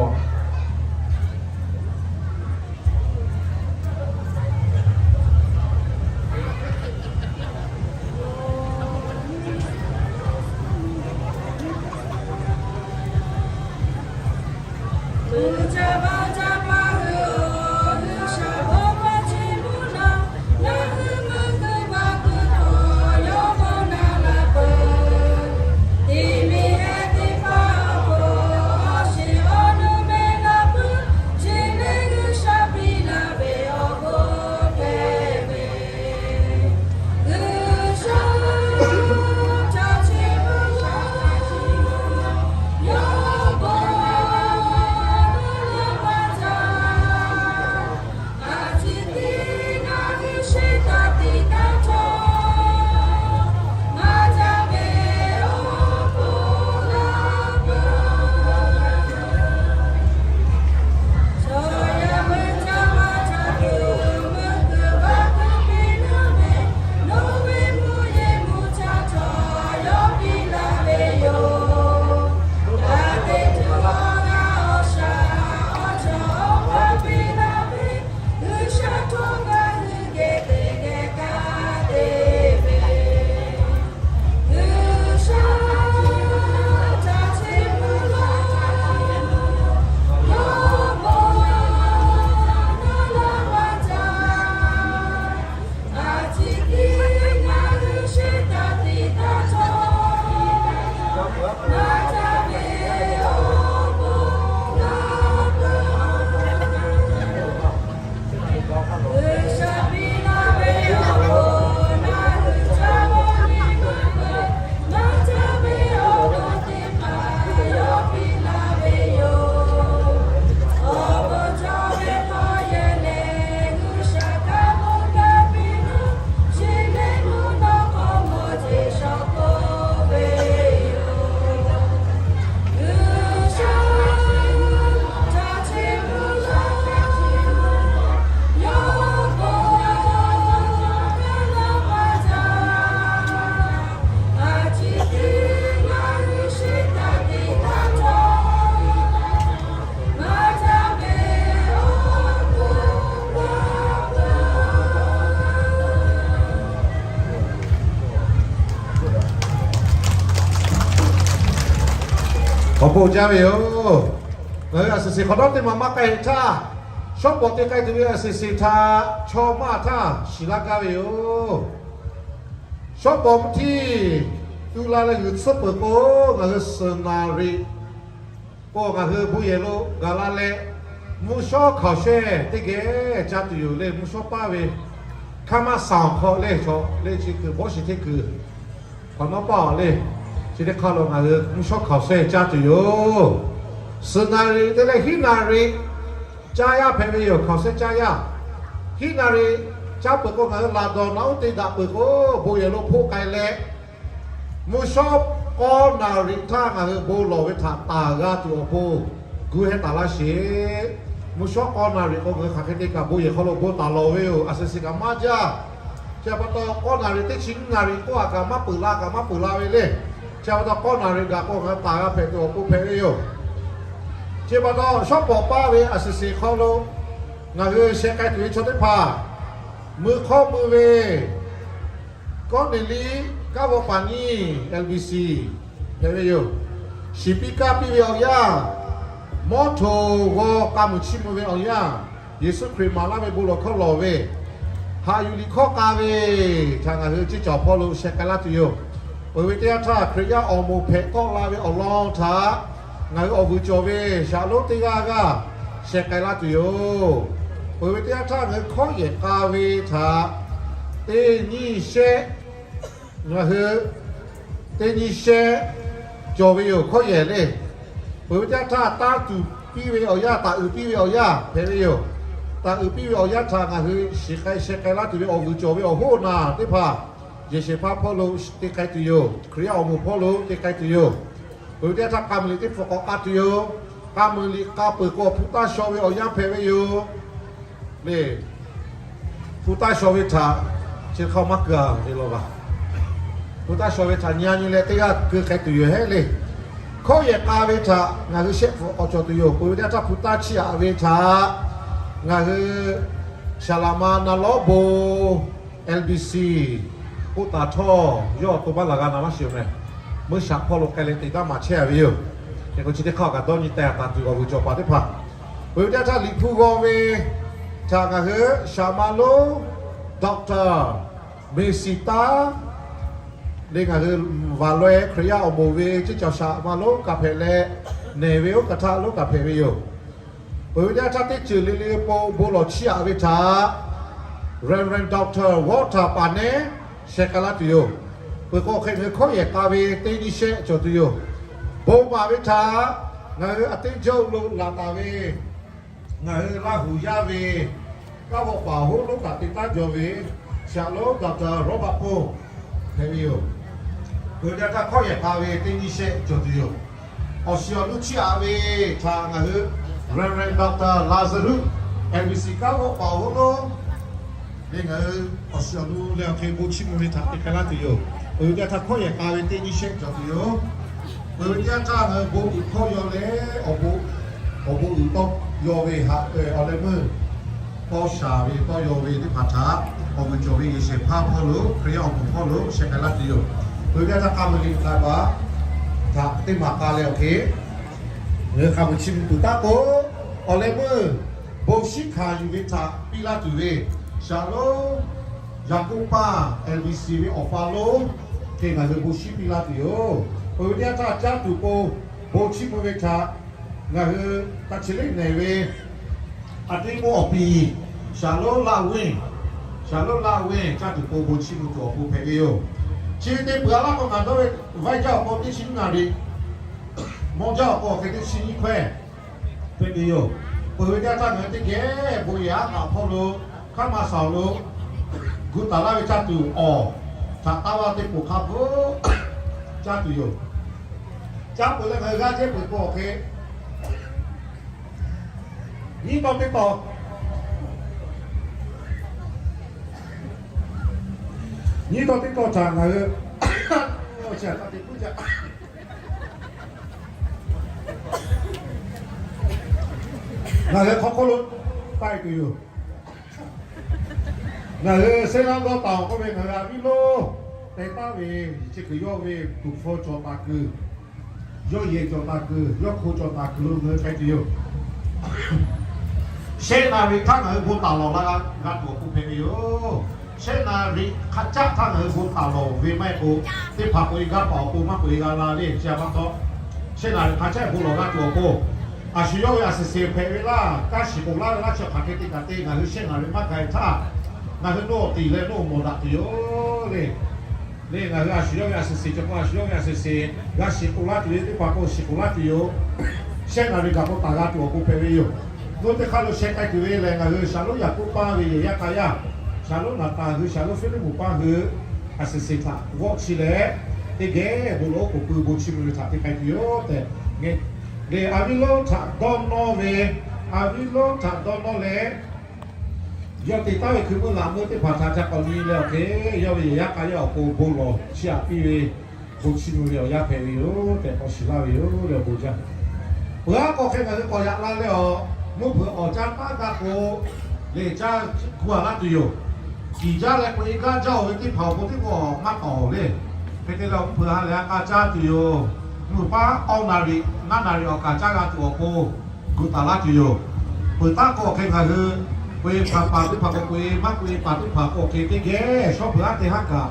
Oˇ jaˇ ve yoˬ. Ngaˬ hui a suhˍ sheˍ hk'awꞈ nawˉ teˇ ma maˇ k'ai htaˇ, shawˉ pawˍ te k'ai tuˬ ve a suhˍ sheˍ htaꞈ chaw maˇ htaˇ shiˍ laˇ gaˇ ve yoˬ. Shawˉ pawˍ mvuhˇ htiˇ tu la leh g'uiˬ tsuhˇ peuˬ k'o, ngaˬ hui suhˍ naˍ riˍ k'o ngaˬ hui bon yehˬ lo gaˬ la leh, mvuhˇ shawˉ hkaoˍ shehˇ teˇ geh caˇ tuˬ yoˬ le. Mvuhˇ shawˉ paˇ ve hkaˇ maˇ saˍ awˬ hk'aw le chaw le chi kuiˬ bawˇ shiˍ hteˇ kuiˬ hk'awꞈ nawˉ paˇ awˬ le, chi teˇ hk'aˇ lo ngaˬ hui mvuhˇ shawˉ hkaoˍ shehˇ caˇ tuˬ yoˬ. Suhˍ naˍ riˍ te leh hiˉ naˍ riˍ caˇ yaˇ hpehꞈ ve yoˬ. Hkaoˍ shehˇ caˇ yaˇ, hiˉ naˍ riˍ caˇ peuˬ k'o ngaˬ hui laˬ dawˬ naꞈ uˉ te daꞈ peuˬ k'o, bon yehˬ lo hpoˆ k'ai leh, mvuhˇ shawˉ k'awˇ naˍ riˍ htaˇ ngaˬ hui bon lawˬ ve htaꞈ taˍ g'a tuˬ awˬ pon gu heh taˍ laˇ sheˍ. Mvuhˇ shawˉ k'awˇ naˍ riˍ k'o ngaˬ hui hk'aˬ hk'e te kaꞈ bon yehˬ hk'aw lo bon taˍ lawˬ ve yoˬ. A suhˍ sheˍ kaꞈ maˇ jaˇ. Chi pa taw k'awˇ naˍ riˍ teˇ chi nyiˇ naˍ riˍ k'oˆ a kaꞈ maˇ peuˬ la kaꞈ maˇ peuˬ la ve le. Chi pa taw k'awˇ naˍ riˍ gaˬ k'o ngaˬ hui taˍ g'a hpehꞈ tuˬ awˬ pon hpehꞈ ve yoˬ. Chi pa taw shawˉ pawˍ paˇ ve a suhˍ sheˍ hk'aw lo ngaˬ hui sheh k'ai tuˬ ve chaw teˇ hpaˍ, mui hk'awˇ mui ve Kawˉneˍliˆ Kaˉ vawˇ paˍ nyiˇ, L B C hpehꞈ ve yoˬ. Shiˍ piˇ kaˇ piˇ ve awˬ yanˇ, mawˇ htoꞈ g'aw k'a muiˬ chiˇ mvuh ve awˬ yanˇ, Yeˍsuˆ Hkriꞈ maˍ laˇ ve bon lawˬ hkawˇ lawˬ ve, haꞈ yuˬ liꞈ hkawˇ k'a ve htaꞈ ngaˬ hui ceˇ cawˬ hpawˇ lo sheh k'ai laˇ tuˬ yoˬ. Peuˬ ve teˇ yanˇ htaˇ Hkriꞈ yaˇ awˬ moˍ hpehꞈ tawˆ la ve awˬ lawn htaꞈ ngaˬ hui awˬ vuiˬ cawˬ ve shaˍ lonˉ teˇ g'aˇ g'aˇ sheh k'ai laˇ tuˬ yoˬ. Peuˬ ve teˇ yanˇ htaˇ ngaˬ hui hkawˉ yehˬ k'a ve htaꞈ teˇ nyiˇ shehˆ ngaˬ hui teˇ nyiˇ shehˆ cawˬ ve yoˬ hkawˉ yehˬ le. Peuˬ ve teˇ yanˇ htaˇ tanˇ tuˬ piˇ ve awˬ yanˇ, taˍ uiˍ piˇ ve awˬ yanˇ hpehꞈ ve yoˬ. Taˍ uiˍ piˇ ve awˬ yanˇ htaꞈ ngaˬ hui shiˍ k'ai sheh k'ai laˇ tuˬ ve awˬ vuiˬ cawˬ ve awˬ hoˉ naˬ teˇ hpaˍ yehˬ shehˍ hpaˇ hpawˇ lo te k'ai tuˬ yoˬ. Hkriꞈ yaˇ awˬ moˍ hpawˇ lo te k'ai tuˬ yoˬ. Peuˬ ve teˇ yanˇ htaˇ k'a muiˬ liꞈ teˇ hpfuhˆ k'awꞈ k'a tuˬ yoˬ. K'a muiˬ liꞈ k'a peuˬ k'o hpu taˇ shaw ve awˬ yanˇ hpehꞈ ve yoˬ le. Hpu taˇ shaw ve htaꞈ chi hk'aˇ maˇ keu a ve law baˬ. Hpu taˇ shaw ve htaꞈ nyi a nyi leh teˇ g'aˇ keu k'ai tuˬ yoˬ hehˉ le. Hkawˉ yehˬ k'a ve htaꞈ ngaˬ hui shehˆ pfuhˍ k'awꞈ cawˬ tuˬ yoˬ. Peuˬ ve teˇ yanˇ htaˇ hpu taˇ chiˇ aꞈ ve htaꞈ ngaˬ hui Shaˍ laꞈ ma na lawˉ bon L B C k'oˆ taˍ htawˇ, yawˇ awˬ to maˇ laˬ g'a na maˇ shiˍ meh. Meuˇ shaꞈ hpawˇ lo k'ai leh te daˇ maˍ chehˇ a ve yoˬ. Hk'e k'o chi teˇ hk'aˇ kaꞈ dawˇ nyi teh taˍ tuˬ awˬ vuiˬ cawˬ paˍ teˇ hpaˍ. Peuˬ ve teˇ yanˇ htaˇ Liꞈ hpu g'aw ve htaꞈ ngaˬ hui shaˍ ma lonˉ Doctor Meˍsiˍ taˉ le ngaˬ hui Vaˍ laweh Hkriꞈ yaˇ awˬ moˍ ve ceˇ cawˬ shaˍ ma lonˉ kaꞈ hpehꞈ leh, nehˬ ve oˇ kaˬ htaˇ lonˉ kaꞈ hpehꞈ ve yoˬ. Peuˬ ve teˇ yanˇ htaˇ teˇ ceuˬ le le po bon lawˬ chiˇ aꞈ ve htaꞈ Reverend Doctor Walter Paˍ nehˉ sheh k'ai laˇ tuˬ yoˬ. Peuˬ k'o hk'e ngaˬ hui hkawˉ yehˬ k'a ve teˇ nyiˇ shehˆ cawˬ tuˬ yoˬ. Bon maˍ ve htaꞈ ngaˬ hui a teˇ jawˇ lo laˬ taˍ ve ngaˬ hui Laˇ huˍ yaˇ ve Kaˉ vawˇ paˍ hoˉ lonˉ kaꞈ te taˉ jaw ve shaˍ lonˉ Doctor Rawˇbaˆ Poˇ hpehꞈ ve yoˬ. Peuˬ ve teˇ yanˇ htaˇ hkawˉ yehˬ k'a ve teˇ nyiˇ shehˆ cawˬ tuˬ yoˬ. Awˬ shiˍ awˬ nu chiˇ aꞈ ve htaꞈ ngaˬ hui Reverend Doctor Lazarus, N B C Kaˉ vawˇ paˍ hoˉ lonˉ le ngaˬ hui awˬ shiˍ awˬ nu leh awˬ hk'e bon chiˇ mvuh ve htaꞈ te k'ai laˇ tuˬ yoˬ. Peuˬ ve teˇ yanˇ htaˇ hkawˉ yehˬ k'a ve teˇ nyiˇ shehˆ cawˬ tuˬ yoˬ. Peuˬ ve teˇ yanˇ htaˇ ngaˬ hui bon uiˍ hkawˇ yaw leh awˬ bon, awˬ bon uiˍ tawˇ yaw ve haꞈ awˬ leh meuˇ tawˇ shaˍ ve tawˇ yaw ve teˇ hpaˍ htaꞈ awˬ vuiˬ cawˬ ve yehˬ shehˍ hpaˇ hpawˇ lo Hkriꞈ yaˇ awˬ moˍ hpawˇ lo sheh k'ai laˇ tuˬ yoˬ. Peuˬ ve teˇ yanˇ htaˇ k'a muiˬ liꞈ k'ai baˬ htaꞈ teˇ maˬ k'a leh awˬ hk'e ngaˬ hui k'a muiˬ chi mvuh tuˬ taˇ k'o, awˬ leh meuˇ bon shiˉ hkanˍ yuˬ ve htaꞈ piˇ laˇ tuˬ ve shaˍ lonˉ Yaˍkoˆ paˇ L B C ve awˬ pa lonˉ hk'e ngaˬ hui bon shiˉ piˇ laˇ tuˬ yoˬ. Peuˬ ve teˇ yanˇ htaˇ caˇ tuˬ po bon chiˇ mvuh ve htaꞈ ngaˬ hui ta chi leˉ nehˬ ve a teˇ mawˇ awˬ piˍ shaˍ lonˉ Laˇ Venˇ, shaˍ lonˉ Laˇ Venˇ caˇ tuˬ po bon chiˇ mvuh tuˬ awˬ pon hpehꞈ ve yoˬ. Chi ve te peuˬ a laˇ k'o ngaˬ dawˇ ve vaiˇ jaˇ awˬ k'o teˇ chi nyiˇ naˍ riˍ, mawˇ jaˇ awˬ k'o awˬ hk'e teˇ chi nyiˇ hkawehˇ hpehꞈ ve yoˬ. Peuˬ ve teˇ yanˇ htaˇ ngaˬ hui teˇ geh bon yehˬ aˉ hk'aw hpawˇ lo hkaˉ ma saˍ awˬ lo gu taˍ laˇ ve caˇ tuˬ awˬ htaꞈ taˇ vaˇ teˇ poˬ hk'a peuˬ caˇ tuˬ yoˬ. Caˇ peuˬ leh ngaˬ hui g'aˇ jehˇ peuˬ k'o awˬ hk'e nyiˇ tawˇ teˇ tawˇ, nyiˇ tawˇ teˇ tawˇ htaꞈ ngaˬ hui ngaˬ hui hk'aw hk'oˆ lo taˆ e tuˬ yoˬ. Ngaˬ hui Seˉ laˇ dawˇ taˍ awˬ k'oˆ ve ngaˬ hui a viˉ lonˉ te taˉ ve, chi kuiˬ yawˇ ve tuˍ hpfuh cawˬ taˍ kuiˬ Yawˇ yehˬ cawˬ taˍ kuiˬ, yawˇ hko cawˬ taˍ kuiˬ lo ngaˬ hui k'ai tuˬ yoˬ. Shehˆ naˍ riˍ htaˇ ngaˬ hui bon taˍ lawˬ la g'a tuˬ awˬ pon hpehꞈ ve yoˬ. Shehˆ naˍ riˍ hk'a caˆ htaˇ ngaˬ hui bon taˍ lawˬ ve maˇ heˆ k'o, teˇ hpaˍ k'oꞈ e gaˇ paˍ awˬ pon maˇ k'oꞈ e g'a la le. Chi a pa taw, shehˆ naˍ riˍ hk'a caˆ bon lawˬ g'a tuˬ awˬ pon, a shu yawˇ ve a suhˍ suhˍ hpehꞈ ve laˇ. Kaˇ shiˍ k'oˍ laˇ ve laˇ chi hk'aˬ hk'e te kaꞈ te, ngaˬ hui shehˆ naˍ riˍ maˇ k'ai htaˇ, ngaˬ hui nawˬ tiˍ leh nawˬ mawˬ daꞈ tuˬ yoˬ le. Le ngaˬ hui a shu yawˇ ve a suhˍ suhˍ cawˬ k'o, a shu yawˇ ve a suhˍ suhˍ g'a shiˍ k'oˍ laˇ tuˬ ve teˇ hpaˍ k'o shiˍ k'oˍ laˇ tuˬ yoˬ. Shehˆ naˍ riˍ kaꞈ bon taˍ g'a tuˬ awˬ pon hpehꞈ ve yoˬ. Nawˬ teˇ hk'aˇ lo sheh k'ai tuˬ ve lehˬ, ngaˬ hui Shaˍlonˉ Yaˍkoˆ paˇ ve yehˬ yaˇ k'a yaˇ, Shaˍlonˉ Naˍtaˍ hui, Shaˍlonˉ Fiˇliˇmonˍ paˇ hui a suhˍ suhˍ htaꞈ g'awˆ chi leh, teˇ geh bon lawˬ oˉ k'oˍ pui bon chi mvuh ve htaꞈ te k'ai tuˬ yoˬ tehꞈ, le Aˍviˉlonˉ htaꞈ dawˇ nawˇ ve, Aˍviˉlonˉ htaꞈ dawˇ nawˇ leh, yawˇ te taˉ ve hkui meuˇ laꞈ meuˇ teˇ hpaˍ htaꞈ ca k'awꞈ nyi leh awˬ hk'e, yawˇ ve yehˬ yaˇ k'a yaˇ awˬ pon bon lawˬ chiˇ aꞈ piˇ ve, bon chiˇ mvuh ve awˬ yanˇ hpehꞈ ve yoˬ tehꞈ k'awꞈ shiˍ laˇ ve yoˬ le awˬ bon jaˇ. Peuˬ aˉ k'awꞈ hk'e ngaˬ hui k'awꞈ yaꞈ la leh awˬ, mvuhˇ hpeuꞈ awˬ caˇ taˉ g'a k'o, lehˬ caˇ ku a laˇ tuˬ yoˬ. Kiˬ jaˇ leh k'oꞈ e gaˇ jaˇ-oˬ ve teˇ hpaˍ awˬ pon teˇ k'o maˇ tawˍ le. Hk'e te leh awˬ mvuhˇ hpeuꞈ ha lehˬ a k'a caˇ tuˬ yoˬ. Mvuhˇ paˉ awˇ naˍ riˍ ngaˇ naˍ riˍ awˬ kaˍ caˇ g'a tuˬ awˬ pon, gu taˍ laˇ tuˬ yoˬ. Peuˬ taˉ k'o awˬ hk'e ngaˬ hui k'oꞈ e hpaˍ paˍ teˇ hpaˍ k'o k'oꞈ e, maˇ k'oꞈ e paˍ teˇ hpaˍ k'o awˬ hk'e teˇ geh shawˉ peuˬ aˉ te haˉ kaꞈ,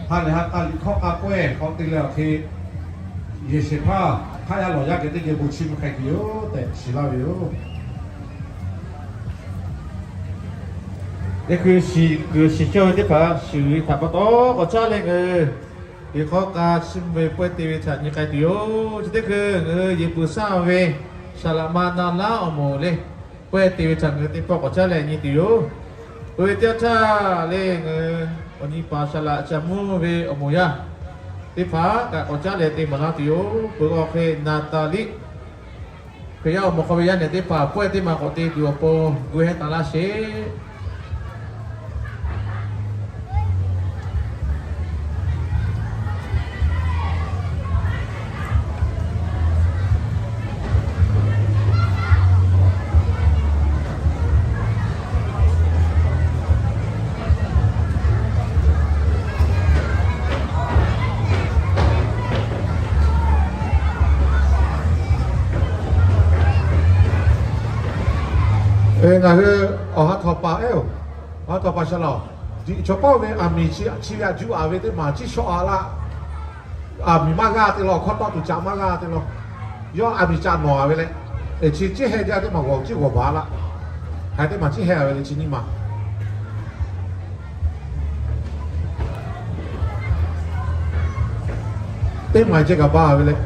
ha lehˬ ha k'a liꞈ hkawˇ k'a pawehˇ k'awꞈ te leh awˬ hk'e, yehˬ shehˍ hpaˇ hk'aˇ yaˇ lawˬ yaˇ geh teˇ geh bon chiˇ mvuh k'ai tuˬ yoˬ tehꞈ shiˍ laˇ ve yoˬ. Teˇ hkui shiˍ kuiˬ shiˍ cawˇ ve teˇ hpaˍ shiˍ ve htaꞈ pa taw k'awꞈ caˉ leh ngaˬ hui liꞈ hkawˇ k'a chiˇ mvuh ve pawehˇ te ve htaꞈ nyi k'ai tuˬ yoˬ. Chi teˇ hkui ngaˬ hui yehˬ peuˬ saˉ ve Saˍ laꞈ ma na laˉ awˬ moˍ le, pawehˇ te ve htaꞈ ngaˬ hui teˇ pawˆ k'awꞈ caˉ leh nyi tuˬ yoˬ. Peuˬ ve teˇ yanˇ htaˇ le ngaˬ hui awˬ nyi paˍ Saˍ laꞈ ca mvuhˇ ve awˬ moˍ yaˇ teˇ hpaˍ kaꞈ k'awꞈ caˉ leh te maˍ laˇ tuˬ yoˬ. Peuˬ awˬ hk'e Naˍtaˍliˆ Hkriꞈ yaˇ awˬ moˍ hk'aw ve yaˇ nehˬ teˇ hpaˍ pawehˇ teˇ maˬ k'awꞈ te tuˬ awˬ pon gu heh taˍ laˇ sheˍ. Ngaˬ hui awˬ ha htawnˍ paˍ ehˉ-oˬ, awˬ ha htawnˍ paˍ shaˍ laꞈ-oˬ, chaw kawˆ ve aˬ miˍ chi ve aꞈ juˇ aꞈ ve teˇ maˬ ciˉ shawˆ a laˇ. Aˬ miˍ maˇ g'aˇ te law, hkawˇ tawˆ tuˬ caꞈ maˇ g'aˇ te law. Yawˇ aˬ miˍ caꞈ nawˬ a ve leh, chi ciˉ heh jaˇ teˇ maˬ g'awˬ ciˉ g'awˬ baˬ laˇ. Hk'aˬ teˇ maˬ ciˉ heh a ve leh chi nyiˇ maˬ teˇ maˬ ceh kaꞈ baˬ ve leh,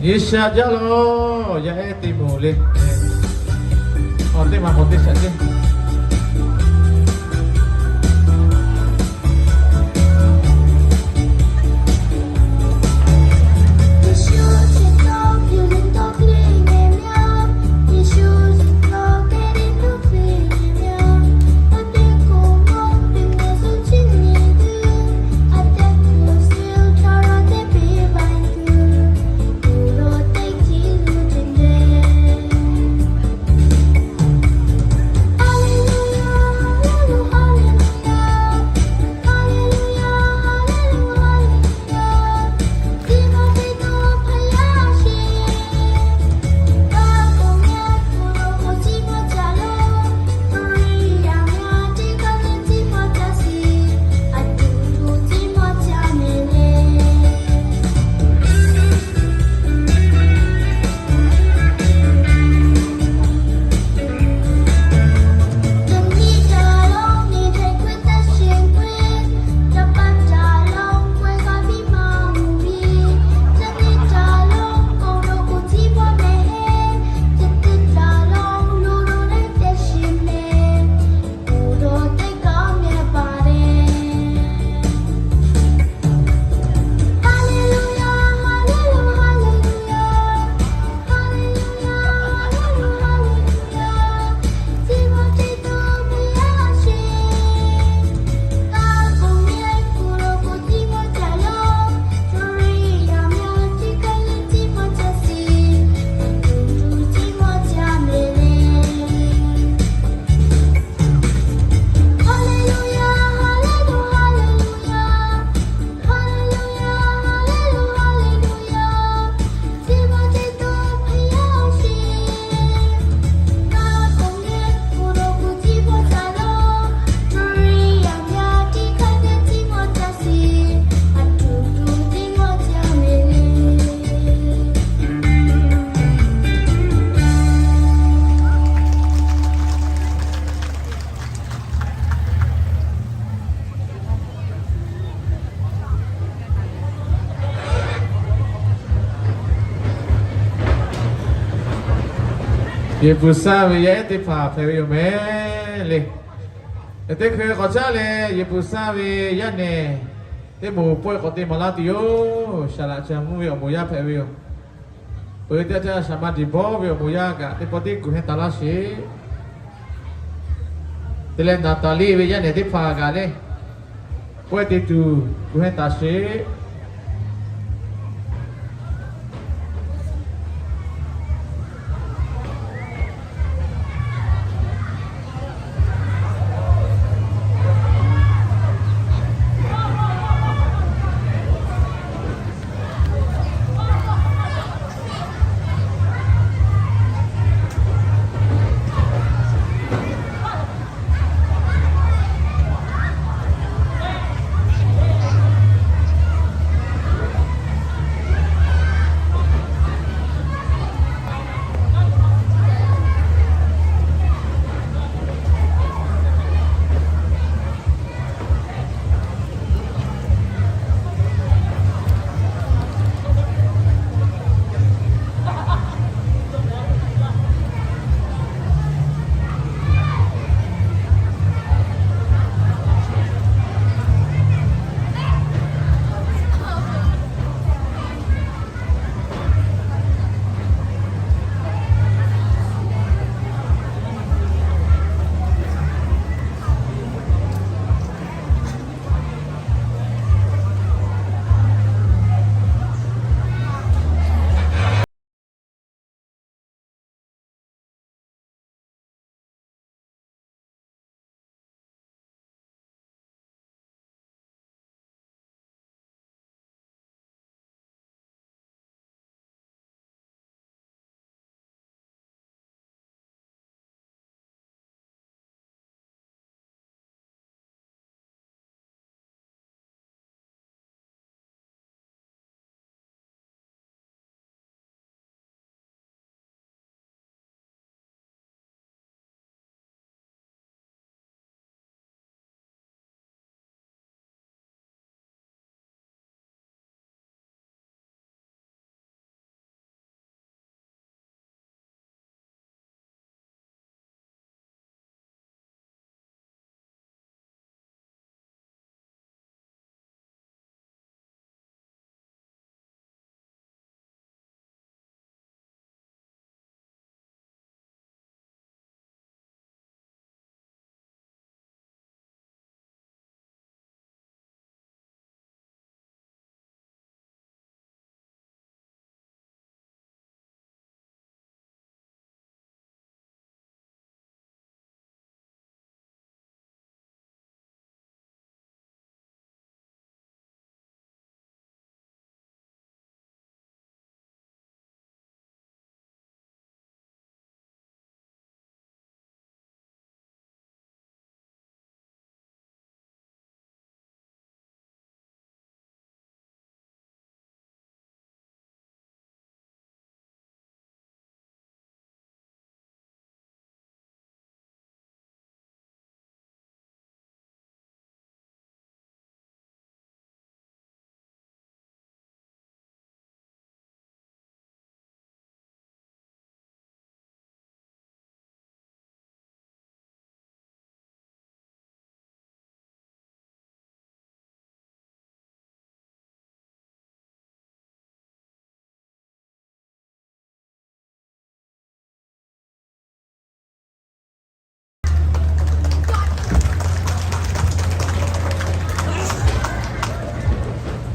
G'uiˬsha jaˇ lawˬ, yaˇ ehˉ te moˍ le. Awˬ teˇ maˬ k'awꞈ te shaꞈ ceˇ. Yeˍbuˍsaˆ ve yaˇ ehˉ teˇ hpaˍ hpehꞈ ve yoˬ mehˍ le. Teˇ hkui k'awꞈ caˉ leh Yeˍbuˍsaˆ ve yaˇ nehˬ teˇ moˍ pawehˇ k'awꞈ te maˍ laˇ tuˬ yoˬ. Saˍ laꞈ ca mvuhˇ ve awˬ moˍ yaˇ hpehꞈ ve yoˬ. Peuˬ teˇ caˇ shaˍ ma diˍ bawˇ ve awˬ moˍ yaˇ kaꞈ teˇ pawˆ teˇ kuˬ heh taˍ laˇ sheˍ. Te leh Naˍtaˍliˆ ve yaˇ nehˬ teˇ hpaˍ kaꞈ le, pawehˇ te tuˬ kuˬ heh taˍ sheˍ.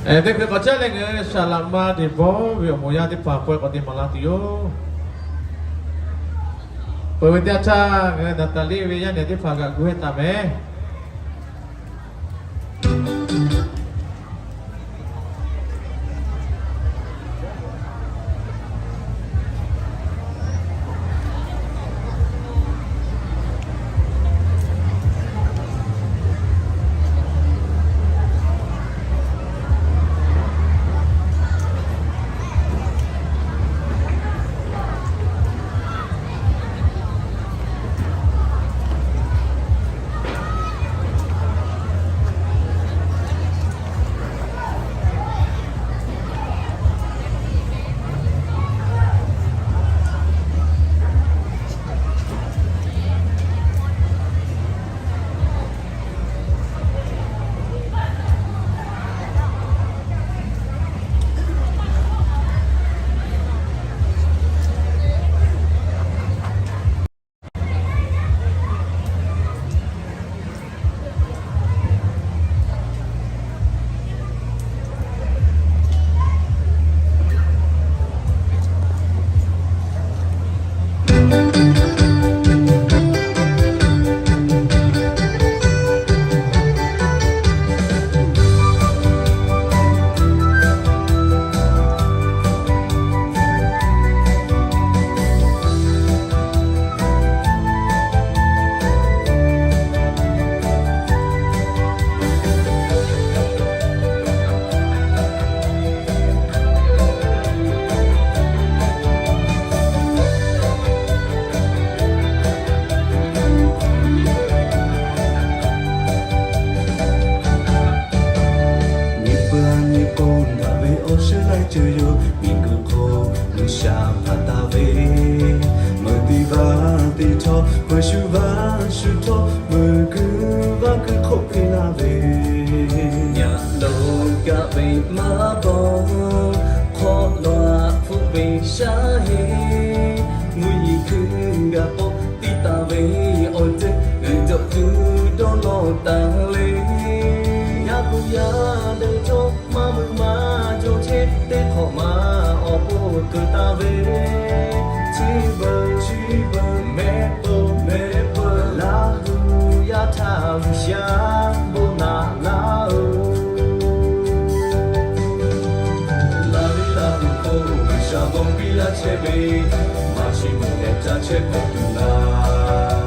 Teˇ hkui k'awꞈ caˉ leh ngaˬ hui Saˍ laꞈ ma Deˍ bawˇ ve awˬ moˍ yaˇ teˇ hpaˍ pawehˇ k'awꞈ te maˍ laˇ tuˬ yoˬ. Peuˬ ve teˇ yanˇ htaˇ ngaˬ hui Naˍtaˍliˆ ve yaˇ nehˬ teˇ hpaˍ g'aꞈ gu heh taˍ mehˍ. Nyi peuˬ nyi k'o, ngaˬ ve awˬ shuhˉ laiˉ ceuˬ yoˬ. Miˬguiˬ hk'oˆ G'uiˬsha hpanˍ taˍ ve, meuꞈ teˇ vaˇ teˇ htawˇ, meuꞈ shu vaˇ shu htawˇ, meuꞈ kuiˬ vaˇ kuiˬ hk'oˆ piˇ laˇ ve, yaꞈ lo kaꞈ ve maˇ bawˬ, hk'awꞈ law hpfuhˆ ve shaˉ heˆ. Mvuhˇ yeˬ hkui gaˬ k'o, tiˇ taˍ ve awˬ ceuˬ g'uiˬ cawˬ tuˬ dawˇ law taˍ le. Yaˇ pu yaˇ deuˬ htawˇ, maˇ meuꞈ maˇ jaw chehˇ, teˇ hk'awꞈ ma awˬ pon keu taˍ ve, chi beuꞈ chi beuꞈ mehˆ peuˬ mehˆ peuˬ, Laˇ hu yaˇ htaꞈ G'uiˬsha bon naꞈ laˇ-oˬ. Laˇ ve Laˇ hu k'o, G'uiˬsha bon piˇ laˇ chehˇ ve, maˇ chi mvuhˇ leh caˇ chehˇ hpehꞈ tuˬ laˇ.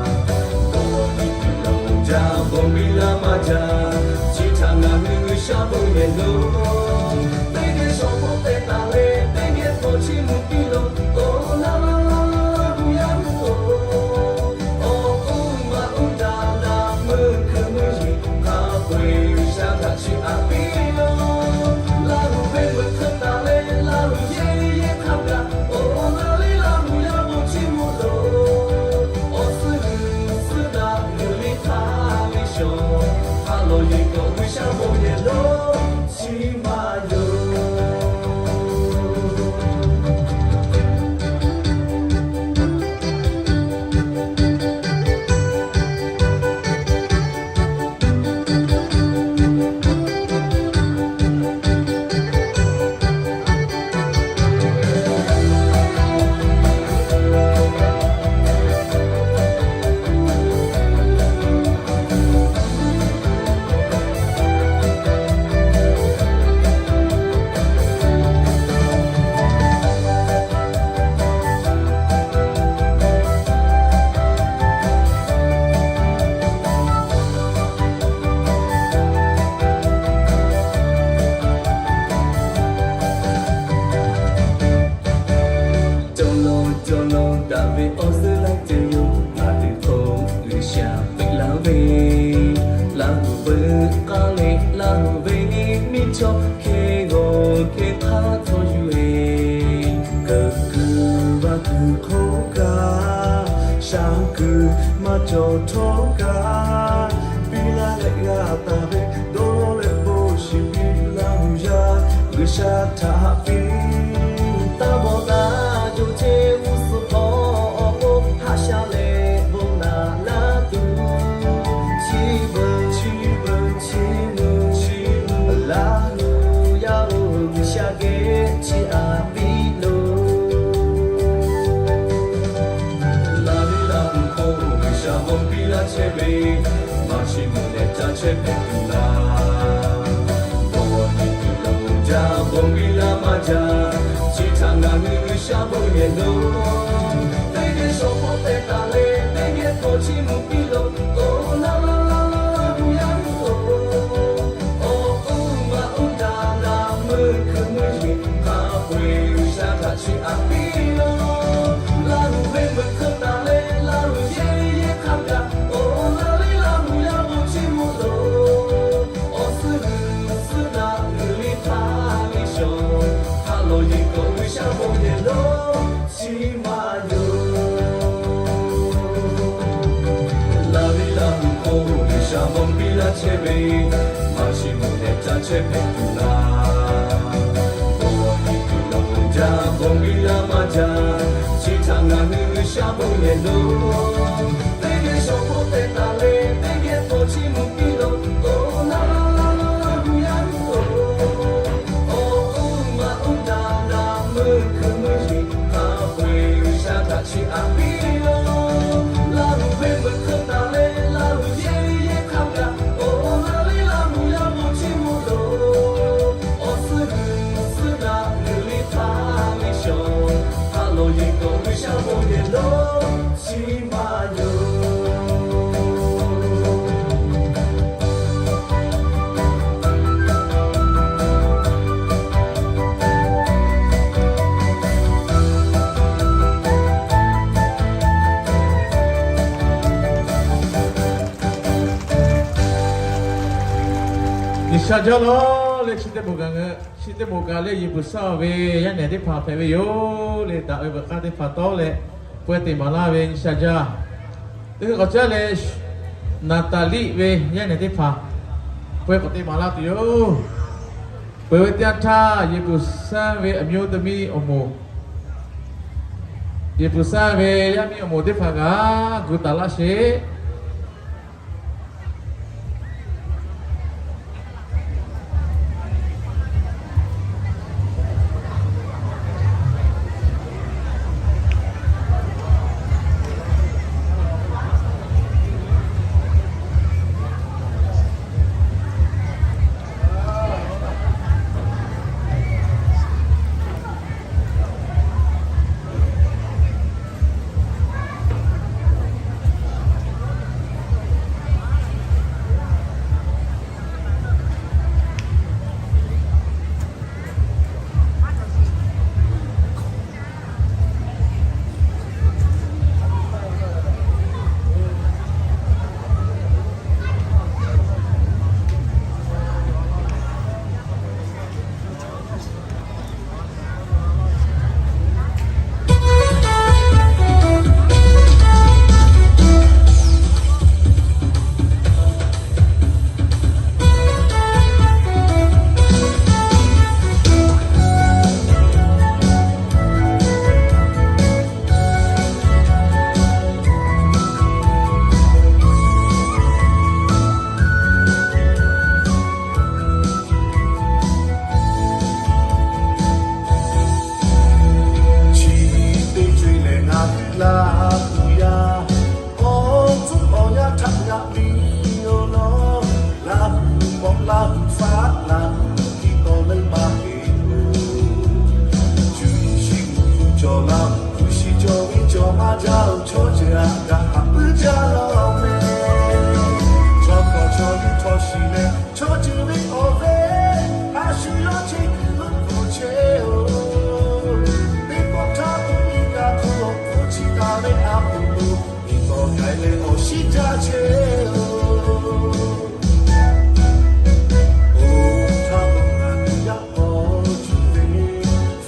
Dawˇ nyi tuˬ lo jaˇ, bon piˇ laˇ maˇ jaˇ, chi htaꞈ ngaˬ hui G'uiˬsha bon yehˬ lo. Teˇ geh shawˍ hpawˇ tehꞈ taˍ leh, teˇ geh hpawˇ chi mvuhˇ piˇ lo. Oˬ, Laˇ hu yaˇ hui-oˬ, awˬ k'oˆ maˇ k'oˆ daꞈ daꞈ, meuꞈ hkui meuꞈ yeˬ hk'a peu-eˬ G'uiˬsha htaꞈ chiˇ aꞈ piˇ-oˬ. Laˇ hu ve meuꞈ hk'eu taˍ leh, Laˇ hu yehˇ yehˇ hk'a gaˬ, oˬ, Laˇ ve Laˇ hu yaˇ bon chiˇ mvuh loˬ. Awˬ suhˉ g'uiˬ suhˉ daꞈ g'uiˬ le htaˇ ve shawˍ, hk'a lawˬ yeˬ k'awꞈ G'uiˬsha bon yehˬ lo, chi maˇ yoˬ. Cawˬ law cawˬ law daꞈ ve awˬ suhˉ laiˉ ceuˬ yoˬ. Ngaˬ hui hk'oˆ G'uiˬsha peꞈ laˇ ve, Laˇ hu veuꞈ k'aˇ leh Laˇ hu ve miˇ chaw hk'e g'awˬ hk'e hk'aˇ htawˇ yuˬ-e. Keu kuiˬ vaˇ kuiˬ hk'oˆ kaꞈ, shaˉ kuiˬ maˇ cawˬ htawˇ kaꞈ, piˇ laˇ leh g'a taˍ ve dawˇ leh bon shiˍ piˇ Laˇ hu yaˇ G'uiˬsha htaꞈ haꞈ piˇ. Taˇ mawˬ taˇ yoˬ chehˇ g'uˇ suhˍ hpawˇ awˬ pon haꞈ sha leh bon naꞈ laˇ tuˬ, chi beuꞈ chi beuꞈ chi meuꞈ chi meuꞈ Laˇ hu yaˇ chehˇ hpehꞈ tuˬ laˇ. Dawˇ nyi tuˬ lo jaˇ, bon biˇ laˇ maˇ jaˇ, chi htaꞈ ngaˬ hui G'uiˬsha bon yehˬ lo, teˇ geh shawˍ hpawˇ tehꞈ taˍ leh, teˇ geh hkawꞈ chiˇ mvuh piˇ lo, oˇ laˇ laˇ laˇ laˇ hui yaˇ hui-oˬ, awˬ uˉ maꞈ uˉ daꞈ daꞈ meuˇ hkui meuˇ yeˬ hk'a peu-eˬ G'uiˬsha htaꞈ chiˇ aꞈ piˇ lo. Laˇ hui venˇ meuꞈ hkeuˆ taˍ leh, laˇ hui yehˇ yehˇ hk'a gaˬ, oˇ laˇ liˇ laˇ hui yaˇ bon chiˇ mvuh lo. Awˬ suhˉ g'uiˬ suhˉ daꞈ g'uiˬ liˇ htaˇ liˇ shawˍ, hk'a lawˬ yeˬ k'o G'uiˬsha bon yehˬ lo, chi maˇ yoˬ. Laˇ liˇ laˇ hui k'o G'uiˬsha bon biˇ laˇ chehˇ ve, maˇ chiˇ mvuh leh caˇ chehˇ hpehꞈ tuˬ laˇ. Bon biˇ tuˬ lo jaˇ, bon biˇ laˇ maˇ jaˇ, chi htaꞈ ngaˬ hui G'uiˬsha bon yehˬ lo, teˇ geh shawˍ hpawˇ tehꞈ taˍ leh, teˇ geh hkawꞈ chiˇ mvuh piˇ lo. Oˇ laˇ laˇ laˇ laˇ hui yaˇ hui-oˬ, awˬ uˉ maꞈ uˉ daꞈ daꞈ meuˇ hkui meuˇ yeˬ hk'a peu-eˬ G'uiˬsha htaꞈ chiˇ aꞈ piˇ lo. Laˇ hui venˇ meuꞈ hkeuˆ taˍ leh, laˇ hui yehˇ yehˇ hk'a gaˬ, oˇ laˇ liˇ laˇ hui yaˇ bon chiˇ mvuh lo. Awˬ suhˉ g'uiˬ suhˉ daꞈ g'uiˬ liˇ htaˇ liˇ shawˍ, hk'a lawˬ yeˬ k'o G'uiˬsha bon yehˬ lo, chi maˇ yoˬ. G'uiˬsha jaˇ lawˬ leh chi teˇ moˍ kaꞈ, chi teˇ moˍ kaꞈ leh Yeˍbuˍsaˆ ve yaˇ nehˬ teˇ hpaˍ hpehꞈ ve yoˬ le. Daꞈ ve veuꞈ k'aˇ teˇ hpaˍ tawˉ leh pawehˇ te maˍ laˇ ve G'uiˬsha jaˇ. Teˇ hk'awꞈ caˉ leh Naˍtaˍliˆ ve yaˇ nehˬ teˇ hpaˍ pawehˇ k'awꞈ te maˍ laˇ tuˬ yoˬ. Peuˬ ve teˇ yanˇ htaˇ Yeˍbuˍsaˆ ve အမျိုးသမီး awˬ moˍ, Yeˍbuˍsaˆ ve yaˇ miˇ awˬ moˍ teˇ hpaˍ kaꞈ gu taˍ laˇ sheˍ. Chi teˇ co-e lehˬ ngaˬ hui Laˇ huˍ yaˇ, awˬ tcuhˉ awˬ yanˇ htaꞈ yaꞈ piˇ-oˬ lawˬ. Laˇ huˍ mawꞈ Laˇ huˍ faˆ Laˇ huˍ tiˉ tawˆ leuˉ maˇ heˆ-oˬ. Cuˇ yiˍ shiˍ g'uˇ suhˍ cawˬ Laˇ huˍ, g'uˇ shiˍ cawˬ ve cawˬ maˇ jaˇ-oˬ. Chaw ceuˬ aꞈ kaꞈ haꞈ puiˉ jaˇ lawˬ meh. Chaw hkawꞈ chaw liˇ htaw shiˍ leh, chaw ceuˬ ve awˬ ve a shu yawˇ cheˇ kuiˬ lo hpu chehˇ-oˬ. Teˇ pawˆ htaˇ tuꞈ iˉ kaˆ hk'oˆ lo hpu chi taˍ ve a poˍ lo, iˉ tawˆ k'ai leh awˬ shiˉ jaˇ chehˇ-oˬ. Oˇ htaˇ lo ngaˬ hui yaˇ paw cuˇ ve,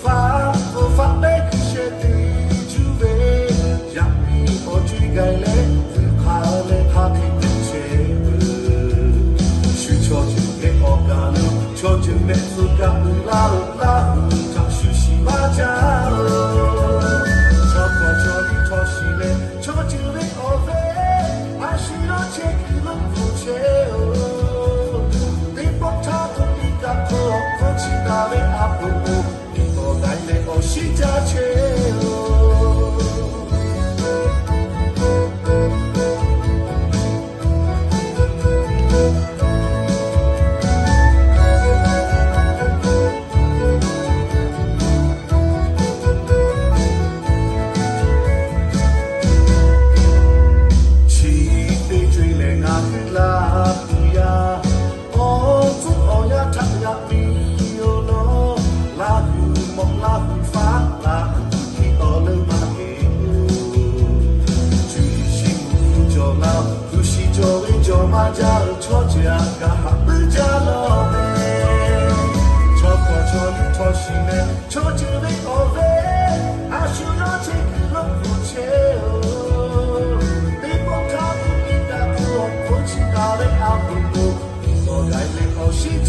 faˆ pfuhˇ faˆ pehˉ kuiˬ sheh te cuˇ ve, yaꞈ nyi awˬ co-e gaˬ leh, vuiˬ hk'a leh hk'a hk'e te chehˇ peuˬ. Shu chaw ceuˬ hpehꞈ awˬ kaˬ lo, chaw ceuˬ mehˆ tcuh kaꞈ uiˍ la-oˬ. Laˇ huˍ htaꞈ shu shiˍ maˇ jaˇ-oˬ. Chaw hkawꞈ chaw liˇ htaw shiˍ leh, chaw ceuˬ ve awˬ ve a shu yawˇ cheˇ kuiˬ lo hpu chehˇ-oˬ. Teˇ pawˆ htaˇ tuꞈ iˉ kaˆ hk'oˆ lo hpu chi taˍ ve a poˍ lo, iˉ tawˆ k'ai leh awˬ shiˉ jaˇ chehˇ-oˬ.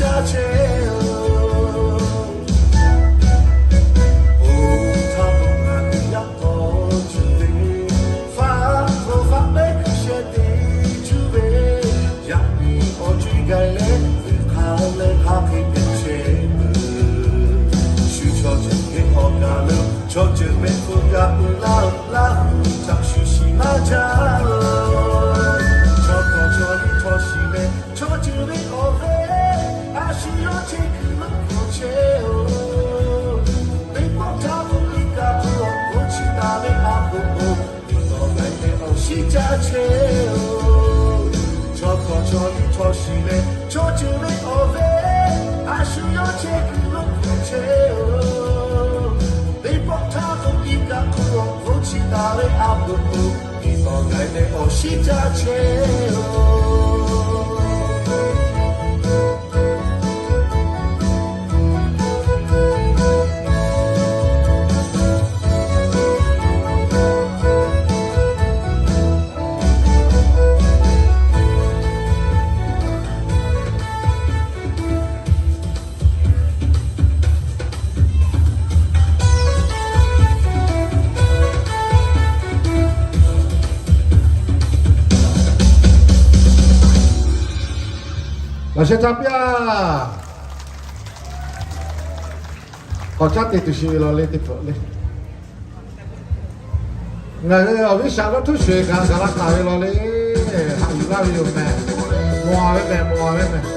caˇ chehˇ-oˬ. Oˇ htaˇ k'o ngaˬ hui yaˇ k'aw cuˇ ve, faˆ hk'aw faˆ pehˉ hkui sheh te cuˇ ve, yaꞈ nyi awˬ co-e gaˬ leh, ve hk'a leh hk'a hk'e te chehˇ peuˬ. Shu chaw ceuˬ hk'e awˬ kaˬ lo, chaw ceuˬ mehˆ hpu g'a uiˍ laˇ-oˬ, Laˇ huˍ htaꞈ shu shiˍ maˇ jaˇ-oˬ. Chaw hkawˇ chaw liˇ chaw shiˍ leh, chaw ceuˬ ve awˬ ve, a shu yawˇ chehˇ kuiˬ lo hk'aw chehˇ-oˬ. Teˇ pawˆ htaˇ k'o iˉ kaˆ hk'aw lo k'oˆ chi taˍ ve a poˍ-oˬ, iˉ tawˬ g'ai leh awˬ shiˉ caˇ chehˇ-oˬ. Chaw hkawˇ chaw liˇ chaw shiˍ leh, chaw ceuˬ ve awˬ ve, a shu yawˇ chehˇ kuiˬ lo hk'aw chehˇ-oˬ. Teˇ pawˆ htaˇ k'o iˉ kaˆ hk'aw lo k'oˆ chi taˍ ve a poˍ-oˬ, iˉ tawˬ g'ai leh awˬ shiˉ caˇ chehˇ-oˬ. Laꞈ sheh htaˇ piˇ-aˬ. K'awꞈ caˉ te tuˬ sheˍ ve law le teˇ hpaˍ le. Ngaˬ hui awˬ viˉ shaꞈ lawˇ htuˉ shuˍ eˬ kaꞈ gaˬ la taˍ ve law le. Haꞈ yuˬ laˇ ve yoˬ mehˍ. Mawˬ-a ve mehˍ, mawˬ-a ve mehˍ.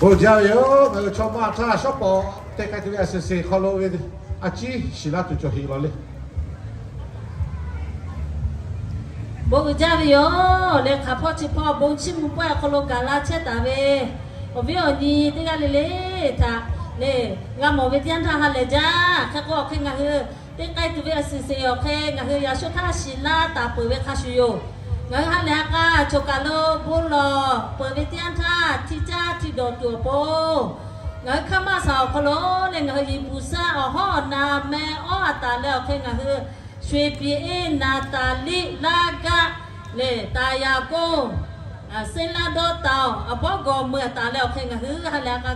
Bon jaˇ ve yoˬ. Ngaˬ hui chaw maˇ htaˇ shawˉ pawˍ teˇ k'ai tuˬ ve a suhˍ seˍ hk'aw lo ve a ciˉ shiˍ laˇ tuˬ cawˬ heˆ law le. Bon uiˍ jaˇ ve yoˬ. Leh hk'aˬ hpawˇ chi hpawˇ bon chiˇ mvuh pawehˇ awˬ hk'aw lo gaˬ la chehˇ taˍ ve awˬ viˉ awˬ nyi teˇ g'aˇ le le htaꞈ lehˬ, g'a mawˬ ve teˇ yanˇ htaˇ ha lehˬ jaˇ. Hk'e k'o awˬ hk'e ngaˬ hui teˇ k'ai tuˬ ve a suhˍ seˍ awˬ hk'e ngaˬ hui yaꞈ shu htaˇ shiˍ laˇ taˍ peuˬ ve hk'a shuˍ yoˬ. Ngaˬ hui ha lehˬ ha k'a choˬ kaˬ lo bon lawˬ peuˬ ve teˇ yanˇ htaˇ, hti caˇ hti dawˬ tuˬ awˬ pon ngaˬ hui hkaˇ maˇ shaˍ awˬ hk'aw lo leh ngaˬ hui Yeˍbuˍsaˆ awˬ hawˉ awˬ na meh awˉ a taˍ leh awˬ hk'e ngaˬ hui Sho-eˍ piˍ-eˇ, Naˍtaˍliˆ, Laˇgaˆ lehˬ, Taˍyaˍkoˆ, Seˉlaˇdawˇtaˍ, Aˍbawˇgawˬ meuꞈ a taˍ leh awˬ hk'e ngaˬ hui ha lehˬ ha k'a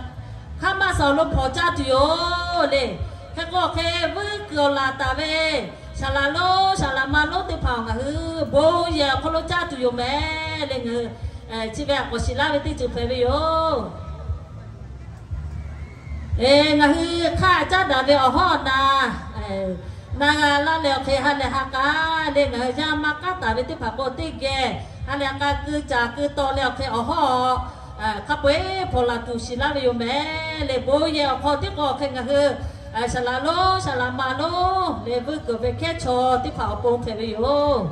hkaˇ maˇ shaˍ awˬ lo hpawnˬ caˇ tuˬ yoˬ le. Hk'e k'o awˬ hk'e vuiˇ kuiˬ awˬ laˬ taˍ ve shaˍ laꞈ lonˉ shaˍ laꞈ ma lonˉ teˇ hpaˍ ngaˬ hui bon yehˬ awˬ hk'aw lo caˇ tuˬ yoˬ mehˍ le. Ngaˬ hui chi ve a k'awꞈ shiˍ laˇ ve teˇ ceuˬ hpehꞈ ve yoˬ. Ngaˬ hui hk'aˇ caˉ daꞈ ve awˬ hawˉ awˬ na na g'a laˇ leh awˬ hk'e ha lehˬ ha k'a le ngaˬ hui yaˇ maˇ k'aˉ taˍ ve teˇ hpaˍ k'o teˇ geh ha lehˬ ha k'a keu caˍ keu taw leh awˬ hk'e awˬ hawˉ hk'a peu-eˬ hpawnˬ laˬ tuˬ shiˍ laˇ ve yoˬ mehˍ le. Bon yehˬ awˬ hk'aw tiˉ k'o awˬ hk'e ngaˬ hui shaˍ laꞈ lonˉ shaˍ laꞈ ma lonˉ leh vuiˇ kuiˬ ve hkehˉ chaw teˇ hpaˍ awˬ pon hpehꞈ ve yoˬ.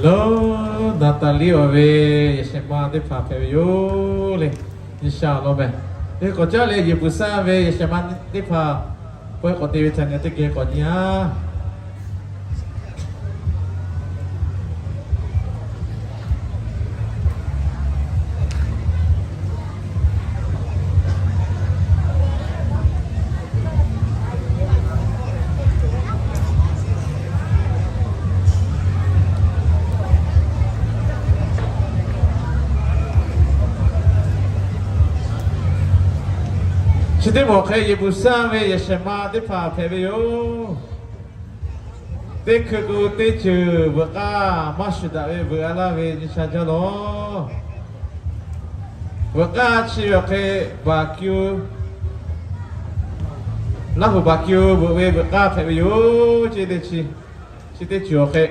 Lo, Naˍtaˍliˆ awˬ ve yehˬ shehˍ ma teˇ hpaˍ hpehꞈ ve yoˬ le. Nyi sha awˬ lawn meh. Teˇ k'awꞈ caˉ leh yehˬ bvuhꞈ saˇ ve yehˬ shehˍ ma teˇ hpaˍ pawehˇ k'awꞈ te ve htaꞈ ngaˬ teˇ geh k'awꞈ nyi a. Chi teˇ maˬ hk'e yehˬ bvuhꞈ saˇ ve yehˬ shehˍ ma teˇ hpaˍ hpehꞈ ve yoˬ. Teˇ hkui k'o teˇ ceuˬ veuꞈ k'aˇ maˇ shuˍ daꞈ ve veuꞈ a laˇ ve nyi sha jaˇ lawˬ. Veuꞈ k'aˇ chi ve awˬ hk'e baˬ kiu, Laˇ huˍ baˬ kiu veuꞈ ve veuꞈ k'aˇ hpehꞈ ve yoˬ. Chi teˇ ceuˬ awˬ hk'e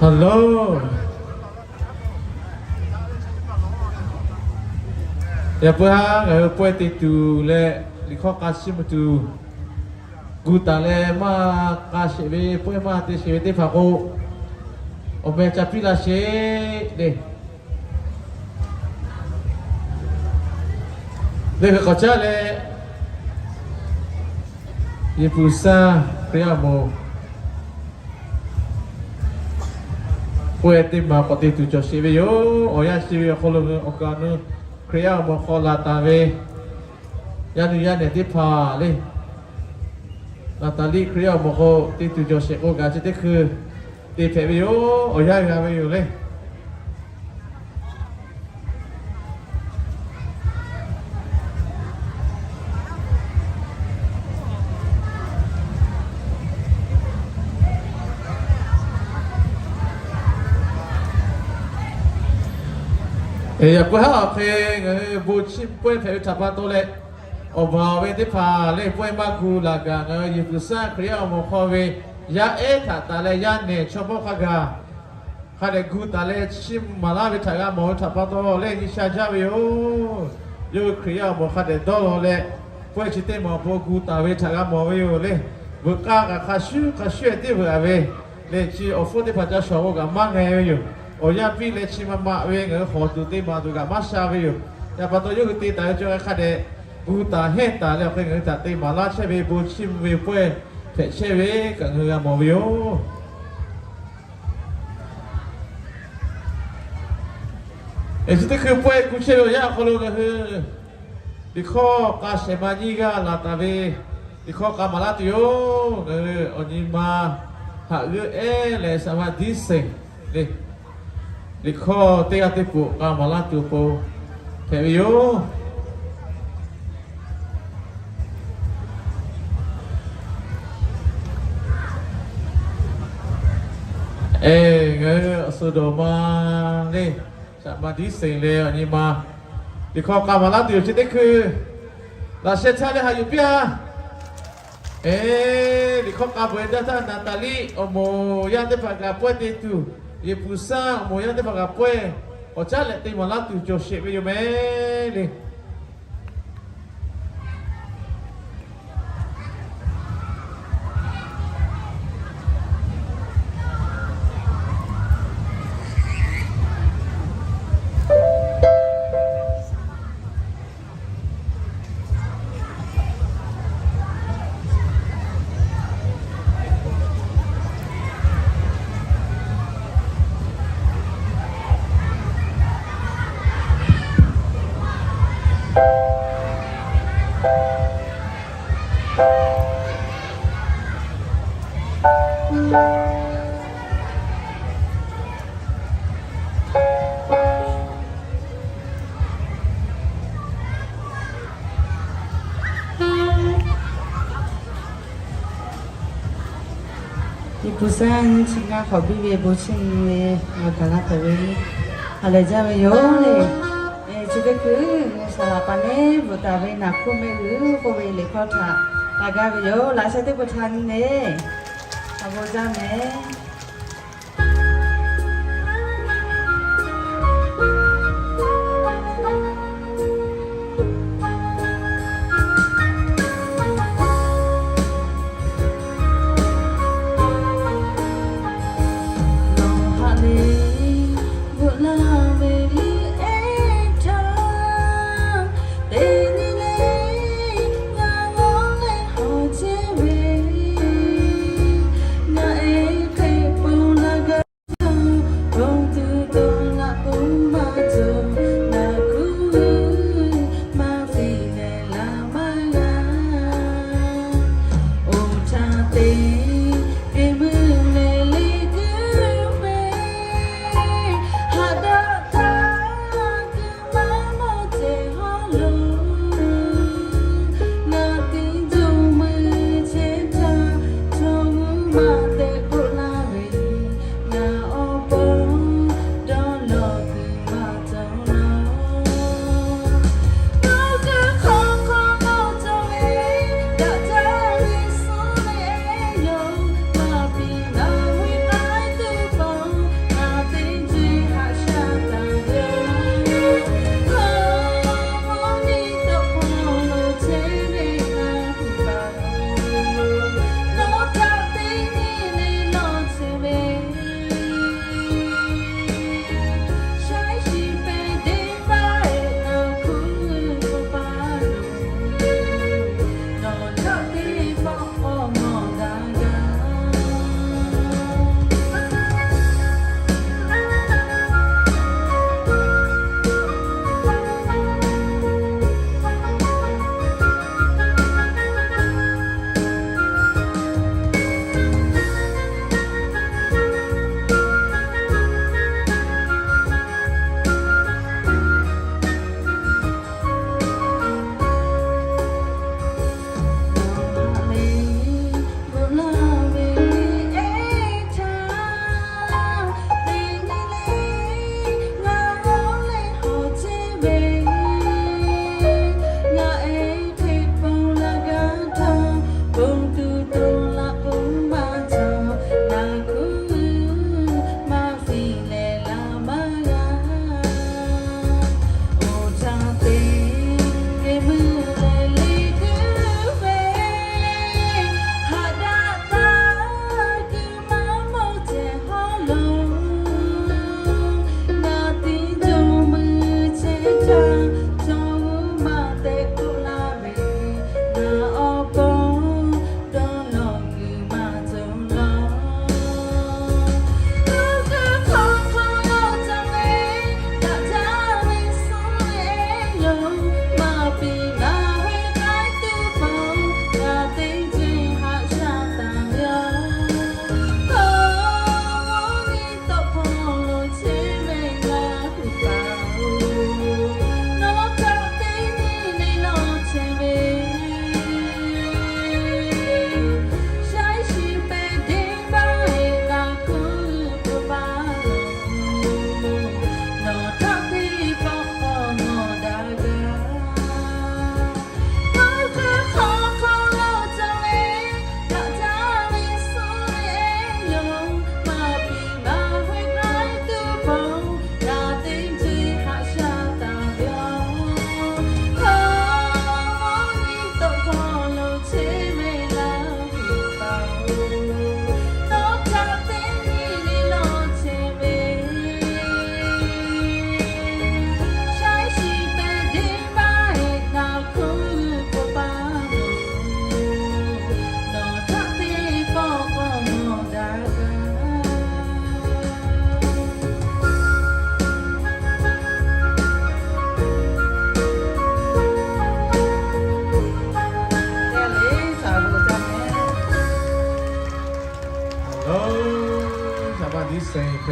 Hello. Yaꞈ puiˉ haˉ ngaˬ hui pawehˇ te tuˬ leh liꞈ hkawˇ k'a chiˇ mvuh tuˬ, gu taˍ leh maˇ k'a sheˍ ve, pawehˇ maˇ te sheˍ ve teˇ hpaˍ k'o, awˬ meh ca piˇ laˇ sheˍ le. Leh hk'e k'awꞈ caˉ leh, Yeˍ hpu sanˇ Hkriꞈ yaˇ awˬ moˍ pawehˇ teˇ maˬ k'awꞈ te tuˬ cawˬ sheˍ ve yoˬ. Awˬ yanˇ chi ve awˬ hk'aw lo ngaˬ hui awˬ kaˍ awˬ nu Hkriꞈ yaˇ awˬ moˍ hk'aw laˬ taˍ ve yaˇ nu yaˇ nehˬ teˇ hpaˍ le, Naˍtaˍliˆ Hkriꞈ yaˇ awˬ moˍ k'o, te tuˬ cawˬ sheˍ k'o, gaˬ chi teˇ hkui te hpehꞈ ve yoˬ. Awˬ yanˇ g'a ve yoˬ le. Yaꞈ puiˉ haˉ awˬ hk'e ngaˬ hui bon chiˇ pawehˇ hpehꞈ ve htaꞈ pa taw leh, awˬ baˬ ve teˇ hpaˍ leh pawehˇ maˇ gu laˬ kaꞈ, ngaˬ hui Yeˍ hpu sanˇ Hkriꞈ yaˇ awˬ moˍ hk'aw ve yaˇ ehˉ htaꞈ taˍ leh yaˇ nehˬ chaw mawˇ hk'a gaˬ hk'a dehꞈ gu taˍ leh chiˇ maˍ laˇ ve htaꞈ g'a mawˬ ve htaꞈ pa taw leh nyi sha jaˇ ve yoˬ. Yawˇ hui Hkriꞈ yaˇ awˬ moˍ hk'a dehꞈ dawˇ law leh, pawehˇ chi teˇ maˬ awˬ pon gu taˍ ve htaꞈ g'a mawˬ ve yoˬ le. Veuꞈ k'aˇ kaꞈ hk'a shuˉ hk'a shuˉ e teˇ veuꞈ a ve leh, chi awˬ hpfuhˇ teˇ hpaˍ ca shawˍ k'o kaꞈ maˇ ngeh ve yoˬ. Awˬ yanˇ piˇ leh chi ma ma ve ngaˬ hui hawˍ tuˬ te maˍ tuˬ kaꞈ maˇ sha ve yoˬ. Yaꞈ pa taw yawˇ hui te taˍ ve cawˬ hk'a dehꞈ gu taˍ hehnˇ taˍ leh awˬ hk'e ngaˬ hui htaꞈ te maˍ laˇ chehˇ ve bon chiˇ mvuh ve pawehˇ hpehꞈ chehˇ ve kaꞈ ngaˬ hui g'a mawˬ ve yoˬ. Chi teˇ hkui pawehˇ gu chehˇ ve awˬ yanˇ awˬ hk'aw lo ngaˬ hui liꞈ hkawˇ k'a shehˍ ma nyiˇ g'aˇ laˬ taˍ ve liꞈ hkawˇ k'a maˍ laˇ tuˬ yoˬ. Ngaˬ hui awˬ nyi ma haꞈ g'euˆ ehˉ leh saˍ ma diˉ seˍ le, liꞈ hkawˇ teˇ g'aˇ teˇ poꞈ k'a maˍ laˇ tuˬ awˬ pon hpehꞈ ve yoˬ. Eˬ, ngaˬ hui awˬ suhˍ dawˬ ma le, saˍ ma diˉ seˍ leh awˬ nyi ma liꞈ hkawˇ k'a maˍ laˇ tuˬ yoˬ. Chi teˇ hkui laꞈ sheh htaˇ leh haꞈ yuˬ piˇ a. Eˬ, liꞈ hkawˇ k'a peuˬ e daˇ htaˇ Naˍtaˍliˆ awˬ moˍ yaˇ teˇ hpaˍ kaꞈ pawehˇ te tuˬ, Yeˍ hpu sanˇ awˬ moˍ yaˇ teˇ hpaˍ kaꞈ pawehˇ k'awꞈ caˉ leh te maˍ laˇ tuˬ cawˬ sheˍ ve yoˬ meh le. Yeˍ hpu sanˇ nyiˇ chi ngaˇ hk'awꞈ biˇ ve bon chiˇ mvuh ve ngaˬ gaˬ la hpehꞈ ve, ha lehˬ jaˇ ve yoˬ le. Chi teˇ hkui ngaˬ saˍ laꞈ pa neˉ bvuhꞈ taˍ ve naˬ hkuˇ mehˆ g'uiˬ k'oˆ ve liꞈ hkawˇ htaꞈ k'a gaˇ ve yoˬ. Laꞈ sheh teˇ hpaˍ htaꞈ nyi le, ha bon jaˇ meh.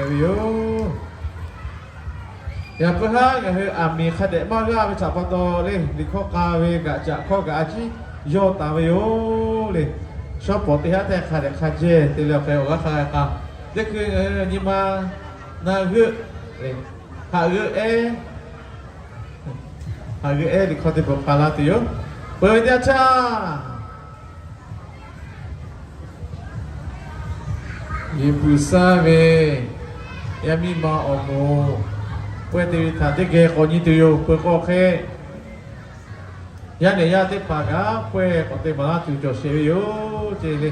ve yoˬ. Yaꞈ puiˉ haˉ ngaˬ hui aˬ miˍ hk'a dehꞈ maˇ g'aˇ ve htaꞈ pa taw le, liꞈ hkawˇ k'a ve gaꞈ caꞈ hkawˇ gaꞈ a ciˉ yawˇ taˍ ve yoˬ le. Shawˉ pawˍ teˇ haˉ htehˇ hk'a dehꞈ hk'a jehˇ te leh awˬ hk'e awˬ g'aˇ hk'a g'a k'a. Teˇ hkui ngaˬ hui nyi ma na g'euˆ le, haꞈ g'euˆ ehˉ, haꞈ g'euˆ ehˉ liꞈ hkawˇ teˇ pawˆ k'a laˇ tuˬ yoˬ. Peuˬ ve teˇ yanˇ htaˇ, Yeˍ puˍ saˇ ve yaˇ miˇ ma awˬ moˍ pawehˇ te ve htaꞈ teˇ geh k'awꞈ nyi tuˬ yoˬ. Peuˬ k'o hk'e, yaˇ nehˬ yaˇ teˇ hpaˍ kaꞈ pawehˇ k'awꞈ te maˍ laˇ tuˬ cawˬ sheˍ ve yoˬ ce le.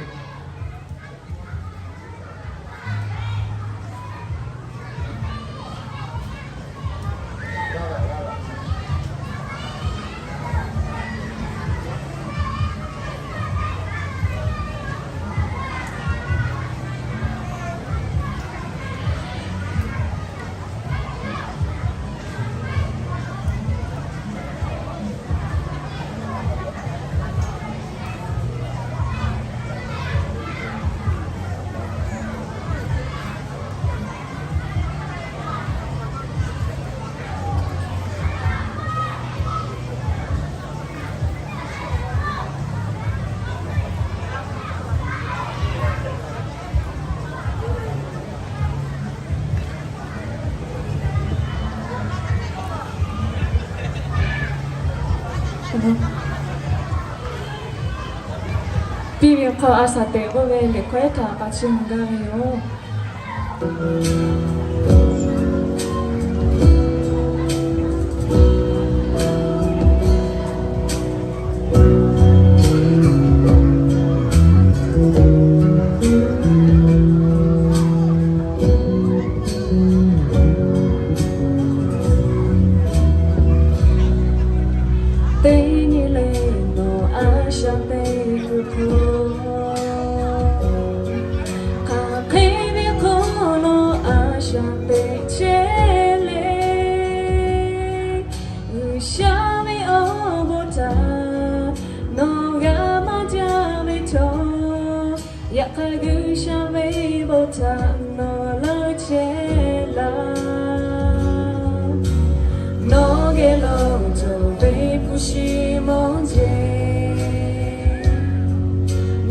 Piˇ ve hk'aw a shaˍ tehꞈ k'oˆ ve liꞈ hkawˇ ehˉ htaꞈ k'a chiˇ mvuh gaˇ ve yoˬ. Teˇ nyi le nawˬ a shaꞈ teꞈ kuiˬ hk'oˆ, hk'aˬ hk'e ve hk'aw lo a shaꞈ teꞈ chehˇ le. G'uiˬsha ve awˬ bon htaꞈ nawˬ g'a maˇ jaˇ ve chaw, yaꞈ hk'aˇ G'uiˬsha ve bon htaꞈ nawˬ laˇ chehˇ laˇ. Nawˬ geh lo cawˬ ve hpu shi mawˇ jeˬ,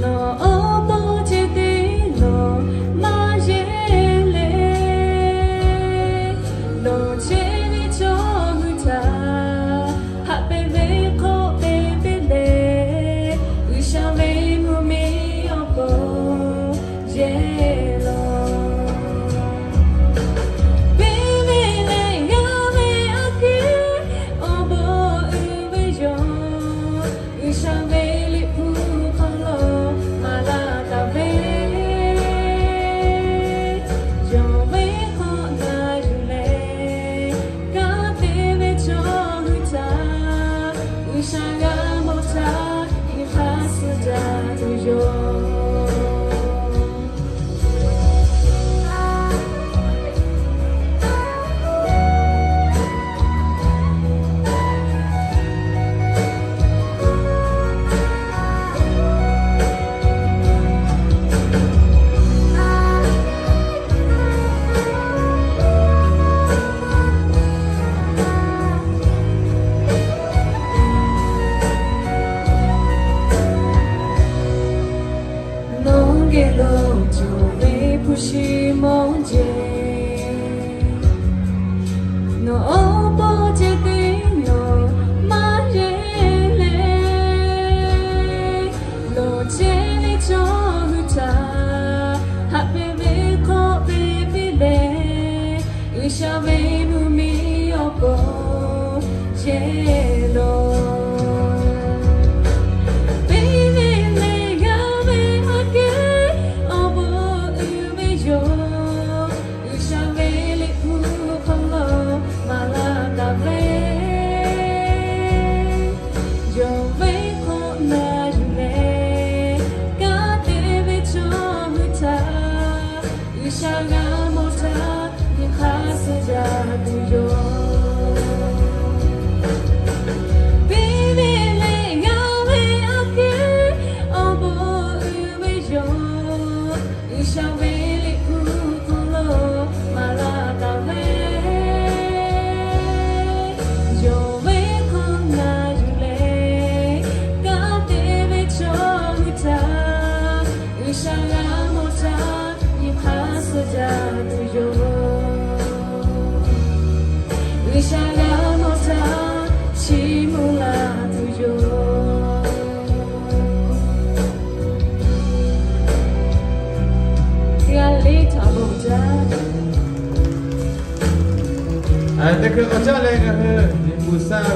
nawˬ awˬ pon ceh tiˉ nawˬ maˇ yeˬ le. Nawˬ chehˇ ve chaw hui htaꞈ haꞈ pehnˇ ve hk'oˆ te te leh, G'uiˬsha ve mvuhˇmiˬ awˬ pon yeˬ laˇ. Venˇ ve leh g'aˇ ve aꞈ kehˉ awˬ bon uiˍ ve yoˬ. G'uiˬsha ve liꞈ hpu hk'aw lo maˍ laˇ taˍ ve, yawˇ ve hk'aw na yuˬ leh, kanˉ te ve chaw hui htaꞈ G'uiˬsha g'a mawˬ htaˇ, nyi hk'aˇ suh jaˇ tuˬ yoˬ.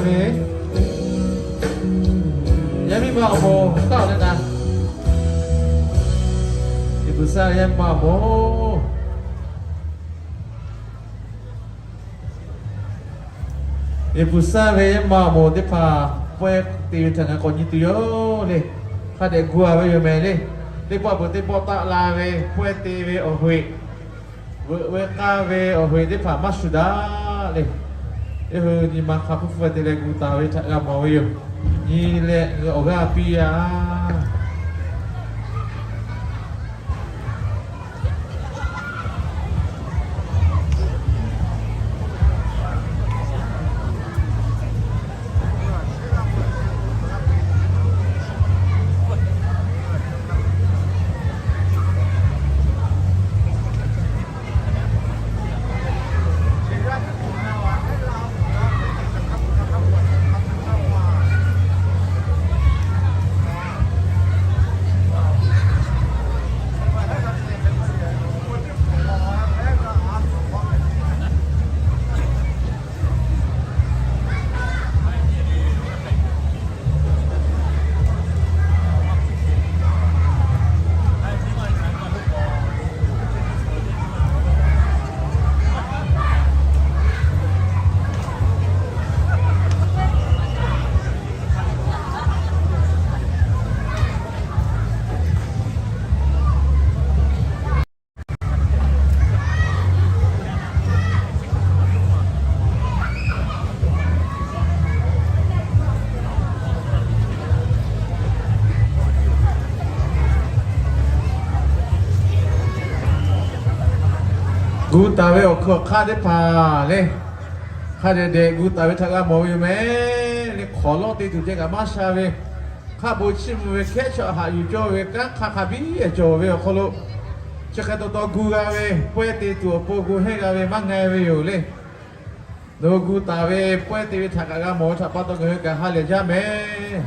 ve, yaˇ miˇ ma awˬ moˍ taˆ-oˬ leh naˍ, Yeˍbuˍsaˆ ve yaˇ miˇ ma awˬ moˍ, Yeˍbuˍsaˆ ve yaˇ miˇ ma awˬ moˍ teˇ hpaˍ pawehˇ te ve htaꞈ ngaˬ k'awꞈ nyi tuˬ yoˬ le. Hk'a dehꞈ gu-a ve yoˬ mehˍ le. Teˇ pawˆ peuˬ teˇ pawˆ taˆ la ve pawehˇ te ve awˬ hoꞈ, veuꞈ ve k'aˇ ve awˬ hoꞈ teˇ hpaˍ maˇ shuˍ daꞈ le. Yawˇ hui nyi ma hk'a hpuˇ hpfuhˇ te leh gu taˍ ve htaꞈ g'a mawˬ ve yoˬ. Nyi leh awˬ g'aˇ piˇ-a. Gu taˍ ve awˬ hkui awˬ hk'aˇ teˇ hpaˍ le, hk'a dehꞈ dehꞈ gu taˍ ve htaꞈ g'a mawˬ ve yoˬ mehˍ le. Hk'awˍ lawˇ te tuˬ ceh kaꞈ maˇ sha ve, hk'a bon chiˇ mvuh ve hkehˉ chaw haꞈ yuˬ cawˇ ve kanˉ hk'aˇ hk'a biˇ cawˬ ve awˬ hk'aw lo, chi hk'e taw taw gu g'a ve pawehˇ te tuˬ awˬ pon gu hehnˇ g'a ve maˇ nga ve yoˬ le. Nawˬ hui gu taˍ ve pawehˇ te ve htaꞈ kaꞈ g'a mawˬ ve htaꞈ pa taw ngaˬ hui kaꞈ ha lehˬ jaˇ mehˍ.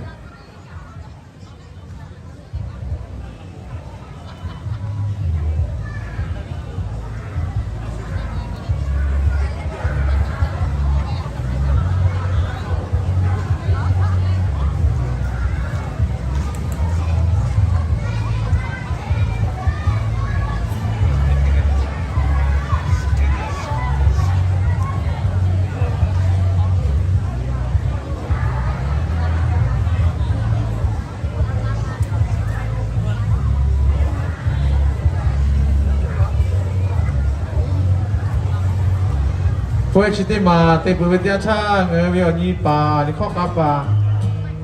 Pawehˇ chi teˇ maˬ te peuˬ ve teˇ yanˇ htaˇ, ngaˬ hui ve awˬ nyi paˍ liꞈ hk'awˇ k'a paˍ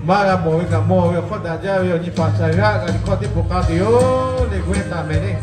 maˇ g'a mawˬ ve kaꞈ mawˬ ve awˬ hkawˇ daꞈ jaˇ ve awˬ nyi paˍ shaˍ g'aˆ g'a liꞈ hk'awˇ teˇ poˬ k'a tuˬ yoˬ le, g'uˇ hehnˇ taˍ mehˍ le.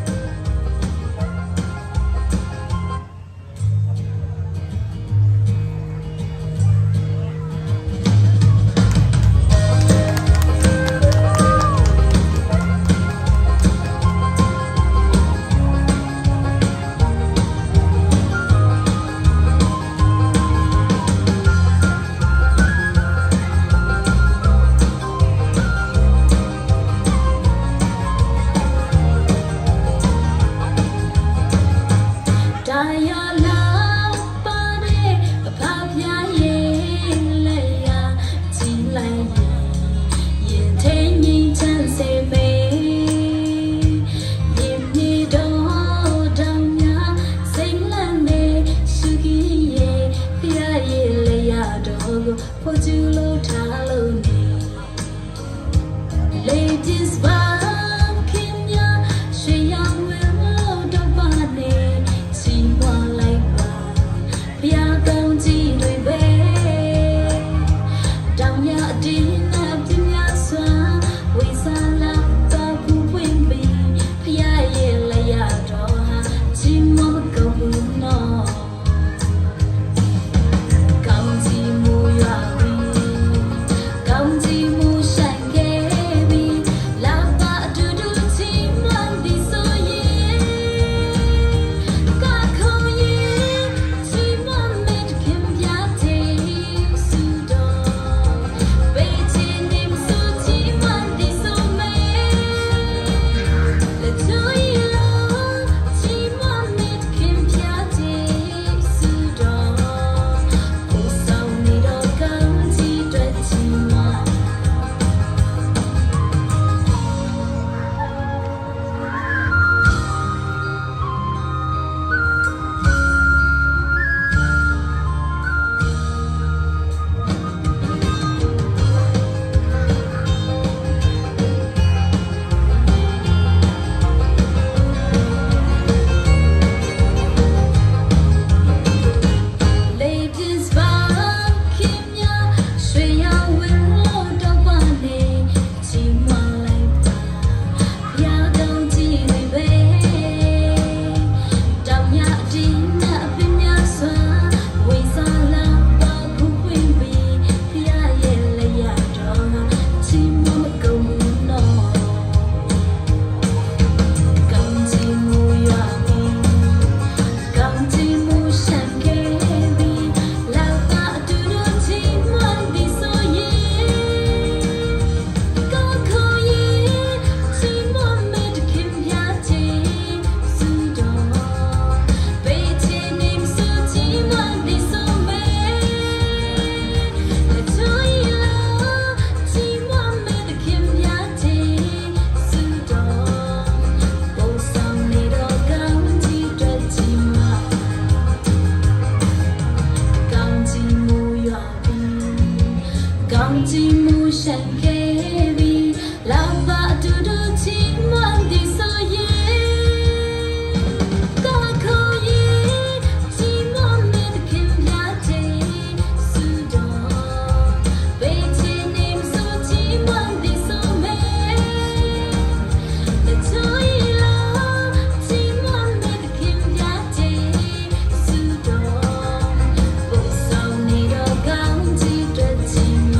Teˇ hkeh ve laꞈ vaꞈ tuˬ duˬ chi maˇ deˍ suh yehˬ. Kaˇ hkawˇ yehˬ chi maˇ meh teˇ hkeh byaˇ ceˇ suh dawˬ. Ve che neˇ suh chi maˇ deˍ suh meh. Teˇ chaw yehˬ laˇ chi maˇ meh teˇ hkeh byaˇ ceˇ suh dawˬ. Bon saˍ neˇ dawˬ gaˇ chi dawˬ chi maˇ.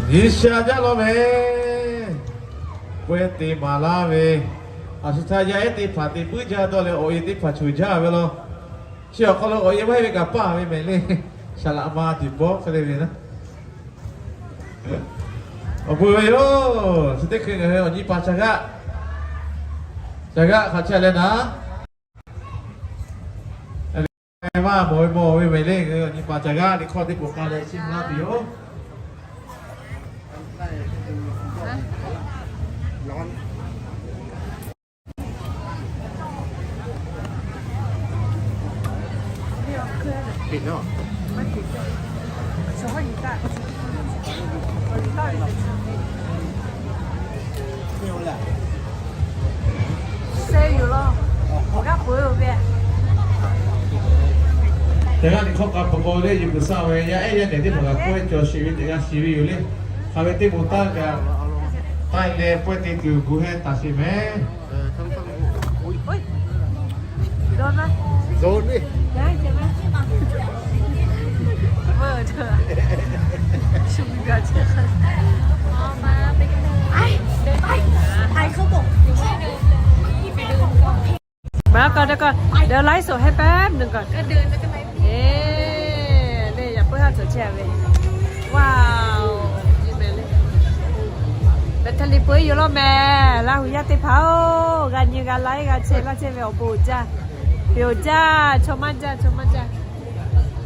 G'uiˬsha jaˇ law meh. Pawehˇ te maˍ laˇ ve, a shu htaˇ yaˇ ehˉ teˇ hpaˍ te puiˉ jaˇ dawˇ leh awˬ e teˇ hpaˍ choˬ jaˇ ve law. Chi awˬ hk'aw lo awˬ e maˇ heˆ ve kaꞈ paˇ ve mehˍ le. Saˍ laꞈ ma tiꞈ bawˆ hk'e le ve naˉ. Awˬ bon ve yoˬ. Chi teˇ hkui ngaˬ hui awˬ nyi pa ca g'aˆ, ca g'aˆ hk'a chehˇ leh naˉ, maˇ mawˬ ve mawˬ ve mehˍ le, ngaˬ hui awˬ nyi pa ca g'aˆ liꞈ hkawˇ teˇ poˬ k'a leh chiˇ mvuh laˇ tuˬ yoˬ. Teˇ g'aˇ liꞈ hkawˇ k'a peuˬ k'o le, yuˬ kuiˬ saˇ ve yaˇ ehˉ yaˇ nehˬ teˇ hpaˍ kaꞈ pawehˇ cawˬ sheˍ ve teˇ g'aˇ shiˍ ve yoˬ le. Hk'a ve teˇ moˍ taˇ kaꞈ taˇ leh pawehˇ te tuˬ gu heh taˍ sheˍ mehˍ. Ba k'o de k'o, de ไลฟ์สด heh pehˉ mvuhˇ k'o. เอ๊ะ เนี่ย อย่าเพิ่งห้ามสนใจเลย ว้าว Mehˍ htaˇ liꞈ peuˬ yoˬ law mehˍ. Laˇ hu yaˇ teˇ hpaˍ-oˬ, g'a nyi g'a laiˉ g'a chehˇ laˇ chehˇ ve awˬ bon jaˇ, peuˬ jaˇ, chaw maˇ jaˇ, chaw maˇ jaˇ,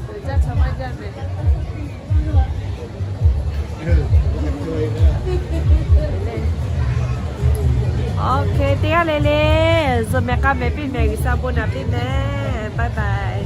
peuˬ jaˇ, chaw maˇ jaˇ mehˍ. Ok, teˇ g'aˇ le le, zuhꞈ mehˍ k'a mehˍ piˇ mehˍ, G'uiˬsha bon naꞈ piˇ mehˍ. Bye bye.